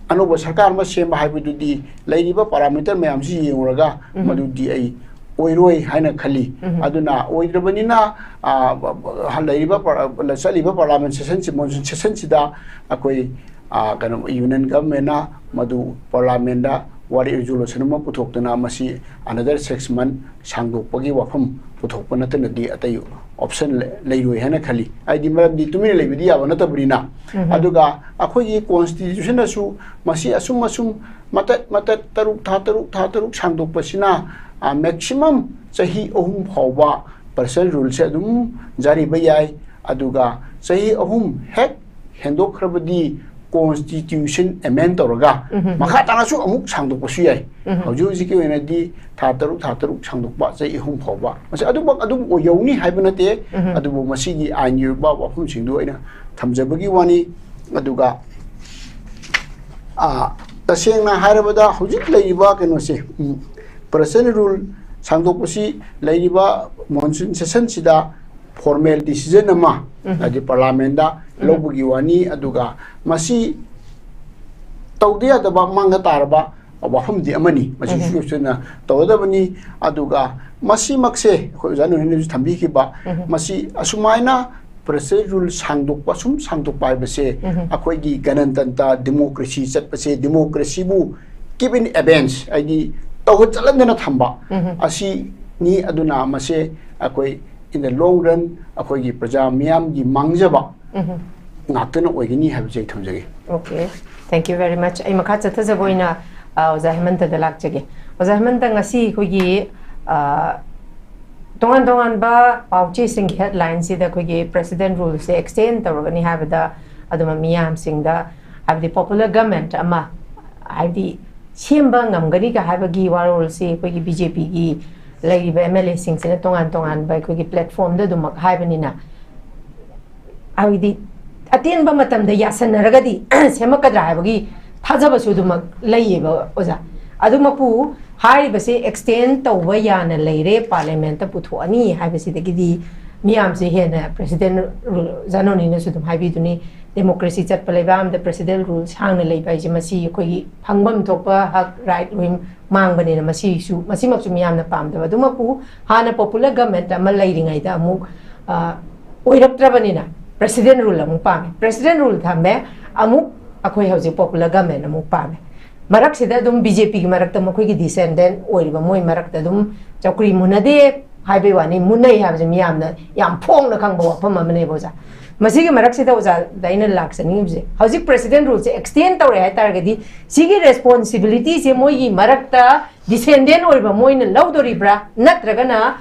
ꯑꯅꯧꯕ ꯁꯔꯀꯥꯔ ꯑꯃ ꯁꯦꯝꯕ ꯍꯥꯏꯕꯗꯨꯗꯤ ꯂꯩꯔꯤꯕ parameter ꯃꯌꯥꯝꯁꯤ ꯌꯦꯡꯉꯨꯔꯒ ꯎꯝ꯫ ꯃꯗꯨꯗꯤ ꯑꯩ ꯑꯣꯏꯔꯣꯏ ꯍꯥꯏꯅ ꯈꯜꯂꯤ꯫ ꯎꯝ꯫ ꯑꯗꯨꯅ ꯑꯣꯏꯗ꯭ꯔꯕꯅꯤꯅ, ꯑ, ꯕ-, ꯕ-, ꯂꯩꯔꯤꯕ ꯄꯔ-, ꯆꯠꯂꯤꯕ parliament session ꯁꯤ, monsoon session ꯁꯤꯗ ꯑꯩꯈꯣꯏ, ꯑ, ꯀꯩꯅꯣ, union government ꯅ ꯃꯗꯨ parliament ꯗ ꯋꯥꯔꯦꯞ resolution ꯑꯃ ꯄꯨꯊꯣꯛꯇꯨꯅ ꯃꯁꯤ another six month ꯁꯥꯡꯗꯣꯛꯄꯒꯤ ꯋꯥꯐꯝ ꯄꯨꯊꯣꯛꯄ ꯅꯠꯇꯅꯗꯤ ꯑꯇꯩ option ꯂꯩ-, ꯂꯩꯔꯣꯏ ꯍꯥꯏꯅ ꯈꯜꯂꯤ꯫ ꯍꯥꯏꯗꯤ ꯃꯔꯝꯗꯤ ꯇꯨꯃꯤꯟꯅ ꯂꯩꯕꯗꯤ ꯌꯥꯕ ꯅꯠꯇꯕꯅꯤꯅ꯫ ꯎꯝ꯫ ꯑꯗꯨꯒ ꯑꯩꯈꯣꯏꯒꯤ constitution ꯅꯁꯨ ꯃꯁꯤ ꯑꯁꯨꯝ ꯑꯁꯨꯝ ꯃꯇꯠ ꯃꯇꯠ ꯇꯔꯨꯛ, ꯊꯥ ꯇꯔꯨꯛ, ꯊꯥ ꯇꯔꯨꯛ ꯁꯥꯡꯗꯣꯛꯄꯁꯤꯅ, ꯑ, maximum ꯆꯍꯤ ꯑꯍꯨꯝ ꯐꯥꯎꯕ personal rule ꯁꯦ ꯑꯗꯨꯝ ꯖꯥꯔꯤꯕ ꯌꯥꯏ꯫ ꯑꯗꯨꯒ ꯆꯍꯤ ꯑꯍꯨꯝ ꯍꯦꯛ ꯍꯦꯟꯗꯣꯛꯈ꯭ꯔꯕꯗꯤ constitution amend ꯇꯧꯔꯒ ꯎꯝ꯫ ꯃꯈꯥ ꯇꯥꯅꯁꯨ ꯑꯃꯨꯛ ꯁꯥꯡꯗꯣꯛꯄꯁꯨ ꯌꯥꯏ꯫ ꯎꯝ꯫ ꯍꯧꯖꯤꯛ ꯍꯧꯖꯤꯛꯀꯤ ꯑꯣꯏꯅꯗꯤ ꯊꯥ ꯇꯔꯨꯛ, ꯊꯥ ꯇꯔꯨꯛ ꯁꯥꯡꯗꯣꯛꯄ, ꯆꯍꯤ ꯑꯍꯨꯝ ꯐꯥꯎꯕ꯫ ꯃꯁꯤ ꯑꯗꯨꯃꯛ ꯑꯗꯨꯝ ꯌꯧꯅꯤ ꯍꯥꯏꯕ ꯅꯠꯇꯦ꯫ ꯎꯝ꯫ ꯑꯗꯨꯕꯨ ꯃꯁꯤꯒꯤ ꯑꯥꯏꯟꯒꯤ ꯑꯣꯏꯕ ꯋꯥꯐꯝꯁꯤꯡꯗꯨ ꯑꯩꯅ ꯊꯝꯖꯕꯒꯤ ꯋꯥꯅꯤ꯫ ꯑꯗꯨꯒ, ꯑ, ꯇꯁꯦꯡꯅ ꯍꯥꯏꯔꯕꯗ ꯍꯧꯖꯤꯛ ꯂꯩꯔꯤꯕ ꯀꯩꯅꯣꯁꯦ, ꯎꯝ, personal rule ꯁꯥꯡꯗꯣꯛꯄꯁꯤ ꯂꯩꯔꯤꯕ monsoon session ꯁꯤꯗ formal decision ꯑꯃ, ꯎꯝ꯫ ꯍꯥꯏꯗꯤ parliament ꯗ ꯎꯝ꯫ ꯂꯧꯕꯒꯤ ꯋꯥꯅꯤ꯫ ꯑꯗꯨꯒ ꯃꯁꯤ ꯇꯧꯗ ꯌꯥꯗꯕ ꯃꯥꯡꯗ ꯇꯥꯔꯕ ꯋꯥꯐꯝꯗꯤ ꯑꯃꯅꯤ, ꯃꯁꯤ ꯎꯝ꯫ ꯁꯨꯡꯁꯣꯏ ꯁꯣꯏꯗꯅ ꯇꯧꯒꯗꯕꯅꯤ꯫ ꯑꯗꯨꯒ ꯃꯁꯤꯃꯛꯁꯦ ꯑꯩꯈꯣꯏ ꯑꯣꯖꯥ ꯅꯨꯍꯤꯅꯁꯨ ꯊꯝꯕꯤꯈꯤꯕ, ꯎꯝ꯫ ꯃꯁꯤ ꯑꯁꯨꯃꯥꯏꯅ president rule ꯁꯥꯡꯗꯣꯛꯄ, ꯁꯨꯝ ꯁꯥꯡꯗꯣꯛꯄ ꯍꯥꯏꯕꯁꯦ ꯎꯝ꯫ ꯑꯩꯈꯣꯏꯒꯤ ꯒꯅꯇꯟꯇ꯭ꯔ, democracy ꯆꯠꯄꯁꯦ, democracyꯕꯨ keep in abeyance, ꯍꯥꯏꯗꯤ ꯇꯧꯍꯟ ꯆꯠꯍꯟꯗꯅ ꯊꯝꯕ ꯎꯝ꯫ ꯑꯁꯤꯅꯤ꯫ ꯑꯗꯨꯅ ꯃꯁꯦ ꯑꯩꯈꯣꯏ in the long run ꯑꯩꯈꯣꯏꯒꯤ ꯄ꯭ꯔꯖꯥ ꯃꯤꯌꯥꯝꯒꯤ ꯃꯥꯡꯖꯕ ꯎꯝ꯫ ꯉꯥꯛꯇꯅ ꯑꯣꯏꯒꯅꯤ ꯍꯥꯏꯕꯁꯦ ꯑꯩ ꯊꯝꯖꯒꯦ꯫ Okay, thank you very much. ꯑꯩ ꯃꯈꯥ ꯆꯠꯊꯖꯕ ꯑꯣꯏꯅ, ꯑ, ꯑꯣꯖꯥ ꯍꯦꯃꯟꯇꯗ ꯂꯥꯛꯆꯒꯦ꯫ ꯑꯣꯖꯥ ꯍꯦꯃꯟꯇ, ꯉꯁꯤ ꯑꯩꯈꯣꯏꯒꯤ, ꯑ, ꯇꯣꯉꯥꯟ ꯇꯣꯉꯥꯟꯕ ꯄꯥꯎ ꯆꯦꯁꯤꯡꯒꯤ headlineꯁꯤꯗ ꯑꯩꯈꯣꯏꯒꯤ president ruleꯁꯦ extend ꯇꯧꯔꯒꯅꯤ ꯍꯥꯏꯕꯗ, ꯑꯗꯨꯝ ꯃꯤꯌꯥꯝꯁꯤꯡꯗ, ꯍꯥꯏꯕꯗꯤ popular government ꯑꯃ, ꯍꯥꯏꯕꯗꯤ ꯁꯦꯝꯕ ꯉꯝꯒꯅꯤꯒ ꯍꯥꯏꯕꯒꯤ ꯋꯥꯔꯣꯜꯁꯤ ꯑꯩꯈꯣꯏꯒꯤ BJPꯒꯤ ꯂꯩꯔꯤꯕ MLAꯁꯤꯡꯁꯤꯅ ꯇꯣꯉꯥꯟ ꯇꯣꯉꯥꯟꯕ ꯑꯩꯈꯣꯏꯒꯤ platformꯗ ꯑꯗꯨꯃꯛ ꯍꯥꯏꯕꯅꯤꯅ, ꯍꯥꯏꯕꯗꯤ ꯑꯇꯦꯟꯕ ꯃꯇꯝꯗ ꯌꯥꯁꯟꯅꯔꯒꯗꯤ ꯁꯦꯝꯃꯛꯀꯗ꯭ꯔꯥ ꯍꯥꯏꯕꯒꯤ ꯊꯥꯖꯕꯁꯨ ꯑꯗꯨꯃꯛ ꯂꯩꯌꯦꯕ ꯑꯣꯖꯥ꯫ ꯑꯗꯨꯃꯛꯄꯨ ꯍꯥꯏꯔꯤꯕꯁꯦ extend ꯇꯧꯕ ꯌꯥꯅ ꯂꯩꯔꯦ, parliamentꯇ ꯄꯨꯊꯣꯛꯑꯅꯤ ꯍꯥꯏꯕꯁꯤꯗꯒꯤꯗꯤ ꯃꯤꯌꯥꯝꯁꯦ ꯍꯦꯟꯅ president rule, ꯑꯣꯖꯥ ꯅꯣꯅꯤꯅꯁꯨ ꯑꯗꯨꯝ ꯍꯥꯏꯕꯤꯗꯨꯅꯤ, democracy ꯆꯠꯄ ꯂꯩꯕꯥꯛ ꯑꯃꯗ president rule ꯁꯥꯡꯅ ꯂꯩꯕ ꯍꯥꯏꯁꯦ ꯃꯁꯤ ꯑꯩꯈꯣꯏꯒꯤ ꯐꯪꯐꯝ ꯊꯣꯛꯄ ꯍꯛ, right ꯂꯣꯏ ꯃꯥꯡꯕꯅꯤꯅ ꯃꯁꯤꯁꯨ, ꯃꯁꯤꯃꯛꯁꯨ ꯃꯤꯌꯥꯝꯅ ꯄꯥꯝꯗꯕ꯫ ꯑꯗꯨꯃꯛꯄꯨ ꯍꯥꯟꯅ popular government ꯑꯃ ꯂꯩꯔꯤꯉꯩꯗ ꯑꯃꯨꯛ, ꯑ, ꯑꯣꯏꯔꯛꯇ꯭ꯔꯕꯅꯤꯅ president rule ꯑꯃꯨꯛ ꯄꯥꯝꯃꯦ, president rule ꯊꯝꯃꯦ, ꯑꯃꯨꯛ ꯑꯩꯈꯣꯏ ꯍꯧꯖꯤꯛ popular government ꯑꯃꯨꯛ ꯄꯥꯝꯃꯦ꯫ ꯃꯔꯛꯁꯤꯗ ꯑꯗꯨꯝ BJPꯒꯤ ꯃꯔꯛꯇ ꯃꯈꯣꯏꯒꯤ descendant ꯑꯣꯏꯔꯤꯕ ꯃꯣꯏ ꯃꯔꯛꯇ ꯑꯗꯨꯝ ꯆꯧꯀ꯭ꯔꯤ ꯃꯨꯟꯅꯗꯦ ꯍꯥꯏꯕꯩ ꯋꯥꯅꯤ, ꯃꯨꯟꯅꯩ ꯍꯥꯏꯕꯁꯦ ꯃꯤꯌꯥꯝꯅ ꯌꯥꯝ ꯐꯣꯡꯅ ꯈꯪꯕ ꯋꯥꯐꯝ ꯑꯃꯅꯦꯕ ꯑꯣꯖꯥ꯫ ꯃꯁꯤꯒꯤ ꯃꯔꯛꯁꯤꯗ ꯑꯣꯖꯥꯗ ꯑꯩꯅ ꯂꯥꯛꯆꯅꯤꯡꯉꯤꯕꯁꯦ, ꯍꯧꯖꯤꯛ president ruleꯁꯦ extend ꯇꯧꯔꯦ ꯍꯥꯏ ꯇꯥꯔꯒꯗꯤ ꯁꯤꯒꯤ responsibilityꯁꯦ ꯃꯣꯏꯒꯤ ꯃꯔꯛꯇ descendant ꯑꯣꯏꯕ ꯃꯣꯏꯅ ꯂꯧꯗꯣꯔꯤꯕ꯭ꯔꯥ, ꯅꯠꯇ꯭ꯔꯒꯅ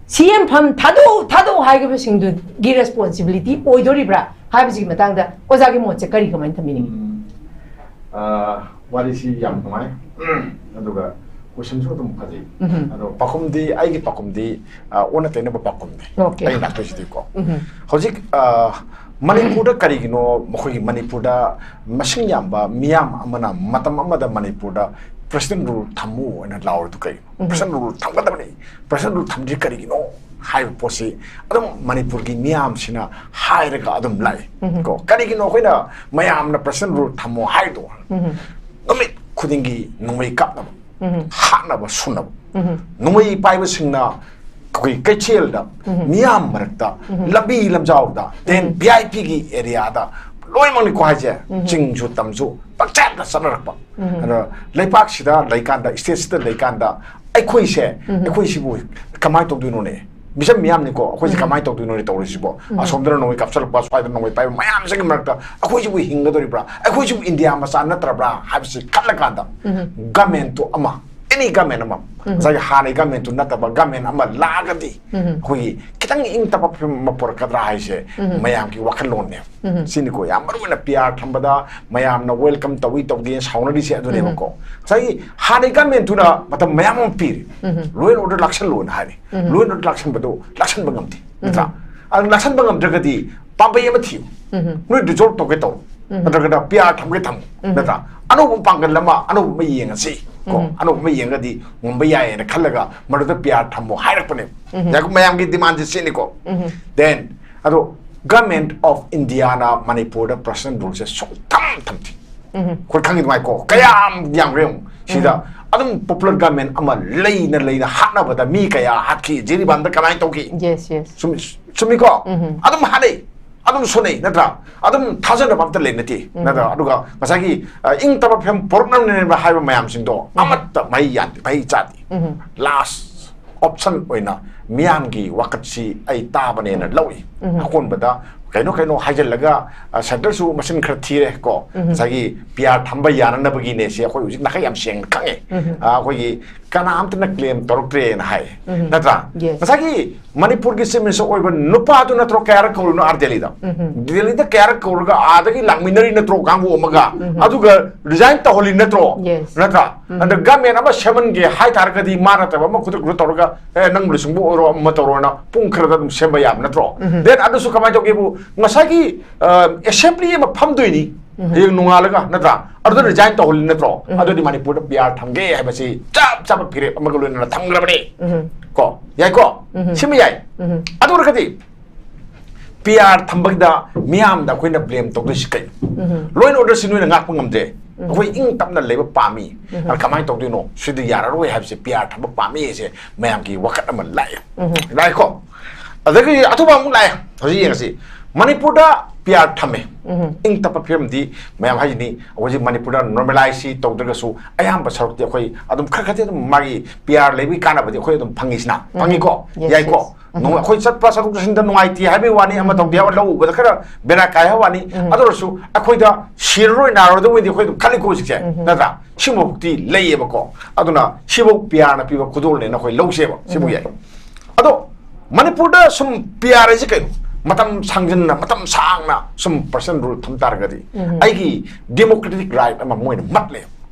CM ꯐꯝ ꯊꯥꯗꯣꯛꯎ, ꯊꯥꯗꯣꯛꯎ ꯍꯥꯏꯈꯤꯕꯁꯤꯡꯗꯨꯒꯤ responsibility ꯑꯣꯏꯗꯣꯔꯤꯕ꯭ꯔꯥ ꯍꯥꯏꯕꯁꯤꯒꯤ ꯃꯇꯥꯡꯗ ꯑꯣꯖꯥꯒꯤ ꯃꯣꯠꯁꯦ ꯀꯔꯤ, ꯀꯃꯥꯏꯅ ꯊꯝꯕꯤꯅꯤꯡꯉꯤ? ꯎꯝ, ꯑ, ꯋꯥꯔꯤꯁꯤ ꯌꯥꯝ ꯅꯨꯡꯉꯥꯏ꯫ ꯑꯗꯨꯒ questionꯁꯨ ꯑꯗꯨꯝ ꯐꯖꯩ꯫ ꯎꯝ꯫ ꯑꯗꯣ ꯄꯥꯎꯈꯨꯝꯗꯤ, ꯑꯩꯒꯤ ꯄꯥꯎꯈꯨꯝꯗꯤ, ꯑ, ꯑꯣꯟꯅ ꯇꯩꯅꯕ ꯄꯥꯎꯈꯨꯝꯅꯤ꯫ Okay꯫ ꯑꯩꯅ ꯂꯥꯛꯇꯣꯏꯁꯤꯗꯤꯀꯣ꯫ ꯎꯝ꯫ ꯍꯧꯖꯤꯛ, ꯑ, ꯃꯅꯤꯄꯨꯔꯗ ꯀꯔꯤꯒꯤꯅꯣ ꯃꯈꯣꯏꯒꯤ ꯃꯅꯤꯄꯨꯔꯗ ꯃꯁꯤꯡ ꯌꯥꯝꯕ ꯃꯤꯌꯥꯝ ꯑꯃꯅ ꯃꯇꯝ ꯑꯃꯗ ꯃꯅꯤꯄꯨꯔꯗ president rule ꯊꯝꯃꯨ ꯍꯥꯏꯅ ꯂꯥꯎꯔꯤꯗꯨ ꯀꯩꯒꯤꯅꯣ? ꯎꯝ꯫ President rule ꯊꯝꯒꯗꯕꯅꯤ, president rule ꯊꯝꯗ꯭ꯔꯤ ꯀꯔꯤꯒꯤꯅꯣ ꯍꯥꯏꯕ ꯄꯣꯠꯁꯤ ꯑꯗꯨꯝ ꯃꯅꯤꯄꯨꯔꯒꯤ ꯃꯤꯌꯥꯝꯁꯤꯅ ꯍꯥꯏꯔꯒ ꯑꯗꯨꯝ ꯂꯥꯛꯏ꯫ ꯎꯝ꯫ ꯀꯣ, ꯀꯔꯤꯒꯤꯅꯣ ꯑꯩꯈꯣꯏꯅ ꯃꯌꯥꯝꯅ president rule ꯊꯝꯃꯣ ꯍꯥꯏꯗꯣ? ꯎꯝ꯫ ꯅꯨꯃꯤꯠ ꯈꯨꯗꯤꯡꯒꯤ ꯅꯣꯡꯃꯩ ꯀꯥꯞꯅꯕ, ꯍꯥꯠꯅꯕ, ꯁꯨꯅꯕ, ꯅꯣꯡꯃꯩ ꯄꯥꯏꯕꯁꯤꯡꯅ ꯑꯩꯈꯣꯏ ꯀꯩꯊꯦꯜꯗ, ꯃꯤꯌꯥꯝ ꯃꯔꯛꯇ, ꯂꯝꯕꯤ ꯂꯝꯖꯥꯎꯗ, then V I P ꯒꯤ area ꯗ ꯂꯣꯏꯅꯃꯛꯅꯤꯀꯣ ꯍꯥꯏꯁꯦ꯫ ꯆꯤꯡꯁꯨ ꯇꯝꯁꯨ ꯄꯪꯆꯠꯇ ꯆꯠꯅꯔꯛꯄ꯫ ꯑꯗꯣ ꯂꯩꯄꯥꯛꯁꯤꯗ ꯂꯩꯀꯥꯟꯗ, state ꯁꯤꯗ ꯂꯩꯀꯥꯟꯗ ꯑꯩꯈꯣꯏꯁꯦ, ꯑꯩꯈꯣꯏꯁꯤꯕꯨ ꯀꯃꯥꯏꯅ ꯇꯧꯗꯣꯏꯅꯣꯅꯦ? ꯃꯤꯆꯝ ꯃꯤꯌꯥꯝꯅꯤꯀꯣ, ꯑꯩꯈꯣꯏꯁꯦ ꯀꯃꯥꯏꯅ ꯇꯧꯗꯣꯏꯅꯣꯅꯦ ꯇꯧꯔꯤꯁꯤꯕꯣ? ꯑꯁꯣꯝꯗꯅ ꯅꯣꯡꯃꯩ ꯀꯥꯞꯁꯤꯜꯂꯛꯄ, ꯁ꯭ꯋꯥꯏꯗ ꯅꯣꯡꯃꯩ ꯄꯥꯏꯕ ꯃꯌꯥꯝꯁꯤꯒꯤ ꯃꯔꯛꯇ ꯑꯩꯈꯣꯏꯁꯤꯕꯨ ꯍꯤꯡꯒꯗꯧꯔꯤꯕ꯭ꯔꯥ? ꯑꯩꯈꯣꯏꯁꯤꯕꯨ ꯏꯟꯗꯤꯌꯥ ꯃꯆꯥ ꯅꯠꯇ꯭ꯔꯕ꯭ꯔꯥ ꯍꯥꯏꯕꯁꯤ ꯈꯜꯂꯀꯥꯟꯗ, government ꯇꯨ ꯑꯃ, any government ꯑꯃ, ꯉꯁꯥꯏꯒꯤ ꯍꯥꯟꯅꯒꯤ government ꯇꯨ ꯅꯠꯇꯕ government ꯑꯃ ꯂꯥꯛꯑꯒꯗꯤ, ꯑꯩꯈꯣꯏꯒꯤ ꯈꯤꯇꯪ ꯏꯪ ꯇꯞꯄ ꯐꯤꯕꯝ ꯑꯃ ꯄꯨꯔꯛꯀꯗ꯭ꯔꯥ ꯍꯥꯏꯁꯦ ꯃꯌꯥꯝꯒꯤ ꯋꯥꯈꯜꯂꯣꯟꯅꯦꯕ꯫ ꯁꯤꯅꯤꯀꯣ ꯌꯥꯝ ꯃꯔꯨ ꯑꯣꯏꯅ P R ꯊꯝꯕꯗ ꯃꯌꯥꯝꯅ welcome ꯇꯧꯏ ꯇꯧꯗꯦ ꯁꯥꯎꯅꯔꯤꯁꯦ ꯑꯗꯨꯅꯦꯕꯀꯣ꯫ ꯉꯁꯥꯏꯒꯤ ꯍꯥꯟꯅꯒꯤ government ꯇꯨꯅ ꯃꯇꯝ ꯃꯌꯥꯝ ꯑꯃ ꯄꯤꯔꯤ, law and order ꯂꯥꯛꯁꯜꯂꯣꯅ ꯍꯥꯏꯔꯤ꯫ Law and order ꯂꯥꯛꯁꯟꯕꯗꯣ ꯂꯥꯛꯁꯟꯕ ꯉꯝꯗꯦ, ꯅꯠꯇ꯭ꯔꯥ? ꯑꯗꯨ ꯂꯥꯛꯁꯟꯕ ꯉꯝꯗ꯭ꯔꯒꯗꯤ ꯄꯥꯝꯕꯩ ꯑꯃ ꯊꯤꯌꯨ꯫ ꯅꯣꯏ dissolve ꯇꯧꯒꯦ ꯇꯧ, ꯅꯠꯇ꯭ꯔꯒꯅ P R ꯊꯝꯒꯦ ꯊꯝꯃꯨ, ꯅꯠꯇ꯭ꯔꯥ? ꯑꯅꯧꯕ ꯄꯥꯡꯒꯜ ꯑꯃ, ꯑꯅꯧꯕ ꯑꯃ ꯌꯦꯡꯉꯁꯤ ꯀꯣ, ꯑꯅꯧꯕ ꯑꯃ ꯌꯦꯡꯉꯒꯗꯤ ꯉꯝꯕ ꯌꯥꯏꯌꯦꯅ ꯈꯜꯂꯒ ꯃꯗꯨꯗ P R ꯊꯝꯃꯣ ꯍꯥꯏꯔꯛꯄꯅꯦꯕ꯫ ꯌꯥꯀꯣ, ꯃꯌꯥꯝꯒꯤ demand ꯁꯦ ꯁꯤꯅꯤꯀꯣ꯫ Then ꯑꯗꯣ Government of India ꯅ ꯃꯅꯤꯄꯨꯔꯗ personal rule ꯁꯦ ꯁꯨꯡꯊꯝ ꯊꯝꯗꯦ꯫ ꯑꯩꯈꯣꯏ ꯈꯪꯉꯤ ꯑꯗꯨꯃꯥꯏꯀꯣ, ꯀꯌꯥꯝ ꯌꯥꯝꯈ꯭ꯔꯦ ꯌꯦꯡꯉꯨ꯫ ꯁꯤꯗ ꯑꯗꯨꯝ popular government ꯑꯃ ꯂꯩꯅ ꯂꯩꯅ ꯍꯥꯠꯅꯕꯗ ꯃꯤ ꯀꯌꯥ ꯍꯥꯠꯈꯤ, ꯖꯤꯔꯤꯕꯥꯝꯗ ꯀꯃꯥꯏꯅ ꯇꯧꯈꯤ? Yes, yes. ꯆꯨꯝꯃꯤ, ꯆꯨꯝꯃꯤꯀꯣ? ꯑꯗꯨꯝ ꯍꯥꯠꯅꯩ, ꯑꯗꯨꯝ ꯁꯣꯟꯅꯩ, ꯅꯠꯇ꯭ꯔꯥ? ꯑꯗꯨꯝ ꯊꯥꯖꯅꯕ ꯑꯝꯇ ꯂꯩꯅꯗꯦ, ꯅꯠꯇ꯭ꯔꯥ? ꯑꯗꯨꯒ ꯉꯁꯥꯏꯒꯤ, ꯑ, ꯏꯪ ꯇꯞꯄ ꯐꯤꯕꯝ ꯄꯨꯔꯛꯅꯕꯅꯦꯕ ꯍꯥꯏꯕ ꯃꯌꯥꯝꯁꯤꯡꯗꯣ ꯑꯃꯠꯇ ꯃꯍꯩ ꯌꯥꯟꯗꯦ, ꯃꯍꯩ ꯆꯥꯗꯦ꯫ Last option ꯑꯣꯏꯅ ꯃꯤꯌꯥꯝꯒꯤ ꯋꯥꯀꯠꯁꯤ ꯑꯩ ꯇꯥꯕꯅꯦꯅ ꯂꯧꯏ꯫ ꯑꯀꯣꯟꯕꯗ ꯀꯩꯅꯣ ꯀꯩꯅꯣ ꯍꯥꯏꯖꯤꯜꯂꯒ, ꯑ, centre ꯁꯨ ꯃꯁꯤꯡ ꯈꯔ ꯊꯤꯔꯦ ꯀꯣ, ꯉꯁꯥꯏꯒꯤ P R ꯊꯝꯕ ꯌꯥꯅꯅꯕꯒꯤꯅꯦ ꯁꯤ ꯑꯩꯈꯣꯏ ꯍꯧꯖꯤꯛ ꯅꯥꯈꯩ ꯌꯥꯝ ꯁꯦꯡꯅ ꯈꯪꯉꯦ꯫ ꯑ, ꯑꯩꯈꯣꯏꯒꯤ ꯀꯅꯥꯝꯇꯅ claim ꯇꯧꯔꯛꯇ꯭ꯔꯦꯅ ꯍꯥꯏ, ꯅꯠꯇ꯭ꯔꯥ? Yes. ꯉꯁꯥꯏꯒꯤ ꯃꯅꯤꯄꯨꯔꯒꯤ Chief Minister ꯑꯣꯏꯕ ꯅꯨꯄꯥꯗꯨ ꯅꯠꯇ꯭ꯔꯣ ꯀꯌꯥꯔꯛ ꯀꯧꯔꯤꯅꯣ ꯑꯥ ꯗꯦꯜꯂꯤꯗ? ꯗꯦꯜꯂꯤꯗ ꯀꯌꯥꯔꯛ ꯀꯧꯔꯒ ꯑꯥꯗꯒꯤ ꯂꯥꯛꯃꯤꯟꯅꯔꯤ ꯅꯠꯇ꯭ꯔꯣ ꯀꯥꯡꯕꯨ ꯑꯃꯒ? ꯑꯗꯨꯒ resign ꯇꯧꯍꯜꯂꯤ ꯅꯠꯇ꯭ꯔꯣ? Yes. ꯅꯠꯇ꯭ꯔꯥ? ꯑꯗ government ꯑꯃ ꯁꯦꯝꯍꯟꯒꯦ ꯍꯥꯏ ꯇꯥꯔꯒꯗꯤ ꯃꯥ ꯅꯠꯇꯕ ꯑꯃ ꯈꯨꯗꯛ ꯈꯨꯗꯛ ꯇꯧꯔꯒ, "ꯑꯦ, ꯅꯪ ꯂꯨꯆꯤꯡꯕ ꯑꯣꯏꯔꯣ, ꯑꯃ ꯇꯧꯔꯣꯅ" ꯄꯨꯡ ꯈꯔꯗ ꯑꯗꯨꯝ ꯁꯦꯝꯕ ꯌꯥꯕ ꯅꯠꯇ꯭ꯔꯣ? Then ꯑꯗꯨꯁꯨ ꯀꯃꯥꯏꯅ ꯇꯧꯒꯦꯕꯨ, ꯉꯁꯥꯏꯒꯤ, ꯑ, assembly ꯑꯃ ꯐꯝꯗꯣꯏꯅꯤ ꯍꯌꯦꯡ ꯅꯣꯡꯉꯥꯜꯂꯒ, ꯅꯠꯇ꯭ꯔꯥ? ꯑꯗꯨꯗ resign ꯇꯧꯍꯜꯂꯤ ꯅꯠꯇ꯭ꯔꯣ? ꯑꯗꯨꯗꯤ ꯃꯅꯤꯄꯨꯔꯗ P R ꯊꯝꯒꯦ ꯍꯥꯏꯕꯁꯤ ꯆꯞ ꯆꯥꯕ ꯐꯤꯔꯦꯞ ꯑꯃꯒ ꯂꯣꯏꯅꯅ ꯊꯝꯈ꯭ꯔꯕꯅꯤ꯫ ꯀꯣ, ꯌꯥꯏꯀꯣ? ꯁꯤꯃ ꯌꯥꯏ꯫ ꯑꯗꯨ ꯑꯣꯏꯔꯒꯗꯤ P R ꯊꯝꯕꯒꯤꯗ ꯃꯤꯌꯥꯝꯗ ꯑꯩꯈꯣꯏꯅ blame ꯇꯧꯗꯣꯏꯁꯤ ꯀꯩꯅꯣ? Law and order ꯁꯤ ꯅꯣꯏꯅ ꯉꯥꯛꯄ ꯉꯝꯗ꯭ꯔꯦ꯫ ꯑꯩꯈꯣꯏ ꯏꯪ ꯇꯞꯅ ꯂꯩꯕ ꯄꯥꯝꯃꯤ꯫ ꯑꯗ ꯀꯃꯥꯏꯅ ꯇꯧꯗꯣꯏꯅꯣ? ꯁꯤꯗꯤ ꯌꯥꯔꯔꯣꯏ ꯍꯥꯏꯕꯁꯦ, ꯄꯤ ꯑꯥꯔ ꯊꯝꯕ ꯄꯥꯝꯃꯤ ꯍꯥꯏꯁꯦ ꯃꯌꯥꯝꯒꯤ ꯋꯥꯀꯠ ꯑꯃ ꯂꯥꯛꯑꯦ꯫ ꯂꯥꯛꯑꯦꯀꯣ? ꯑꯗꯒꯤ ꯑꯊꯨꯕ ꯑꯃꯨꯛ ꯂꯥꯛꯑꯦ꯫ ꯍꯧꯖꯤꯛ ꯌꯦꯡꯉꯁꯤ꯫ ꯃꯅꯤꯄꯨꯔꯗ ꯄꯤ ꯑꯥꯔ ꯊꯝꯃꯦ꯫ ꯏꯪ ꯇꯞꯄ ꯐꯤꯕꯝꯗꯤ ꯃꯌꯥꯝ ꯍꯥꯏꯁꯤꯅꯤ꯫ ꯍꯧꯖꯤꯛ ꯃꯅꯤꯄꯨꯔꯗ ꯅꯣꯔꯃꯦꯂꯥꯏꯖꯁꯤ ꯇꯧꯗ꯭ꯔꯒꯁꯨ ꯑꯌꯥꯝꯕ ꯁꯔꯨꯛꯇꯤ ꯑꯩꯈꯣꯏ ꯑꯗꯨꯝ ꯈꯔ ꯈꯔꯗꯤ ꯑꯗꯨꯝ ꯃꯥꯒꯤ ꯄꯤ ꯑꯥꯔ ꯂꯩꯕꯒꯤ ꯀꯥꯟꯅꯕꯗꯤ ꯑꯩꯈꯣꯏ ꯑꯗꯨꯝ ꯐꯪꯉꯤꯁꯤꯅ꯫ ꯐꯪꯉꯤꯀꯣ? Yes, ꯌꯥꯏꯀꯣ? Yes. ꯅꯣꯡ-, ꯑꯩꯈꯣꯏ ꯆꯠꯄ ꯆꯠꯊꯣꯛ ꯆꯠꯁꯤꯟꯗ ꯅꯨꯡꯉꯥꯏꯇꯦ ꯍꯥꯏꯕꯒꯤ ꯋꯥꯅꯤ, ꯑꯃ ꯇꯧꯗꯦ ꯍꯥꯏꯕ, ꯂꯧ ꯎꯕꯗ ꯈꯔ ꯕꯦꯔꯥ ꯀꯥꯏ ꯍꯥꯏꯕ ꯋꯥꯅꯤ꯫ ꯑꯗꯨ ꯑꯣꯏꯔꯁꯨ ꯑꯩꯈꯣꯏꯗ ꯁꯤꯔꯔꯣꯏ ꯅꯥꯔꯔꯣꯏꯗꯕꯅꯤꯗꯤ ꯑꯩꯈꯣꯏ ꯑꯗꯨꯝ ꯈꯜꯂꯤꯀꯣ ꯍꯧꯖꯤꯛꯁꯦ, ꯅꯠꯇ꯭ꯔꯥ? ꯁꯤꯒꯨꯝꯕ ꯍꯧꯖꯤꯛꯇꯤ ꯂꯩꯌꯦꯕꯀꯣ꯫ ꯑꯗꯨꯅ ꯁꯤꯐꯧ ꯄꯤ ꯑꯥꯔꯅ ꯄꯤꯕ ꯈꯨꯗꯣꯜꯅꯦꯅ ꯑꯩꯈꯣꯏ ꯂꯧꯁꯦꯕ꯫ ꯁꯤꯕꯨ ꯌꯥꯏ꯫ ꯑꯗꯣ ꯃꯅꯤꯄꯨꯔꯗ ꯁꯨꯝ ꯄꯤ ꯑꯥꯔ ꯍꯥꯏꯁꯦ ꯀꯩꯅꯣ? ꯃꯇꯝ ꯁꯥꯡꯖꯟꯅ, ꯃꯇꯝ ꯁꯥꯡꯅ ꯁꯨꯝ ꯄꯔꯁꯟ ꯔꯨꯜ ꯊꯝ ꯇꯥꯔꯒꯗꯤ ꯑꯩꯒꯤ ꯗꯦꯃꯣꯀ꯭ꯔꯦꯇꯤꯛ ꯔꯥꯏꯠ ꯑꯃ ꯃꯣꯏꯅ ꯃꯠꯂꯦ꯫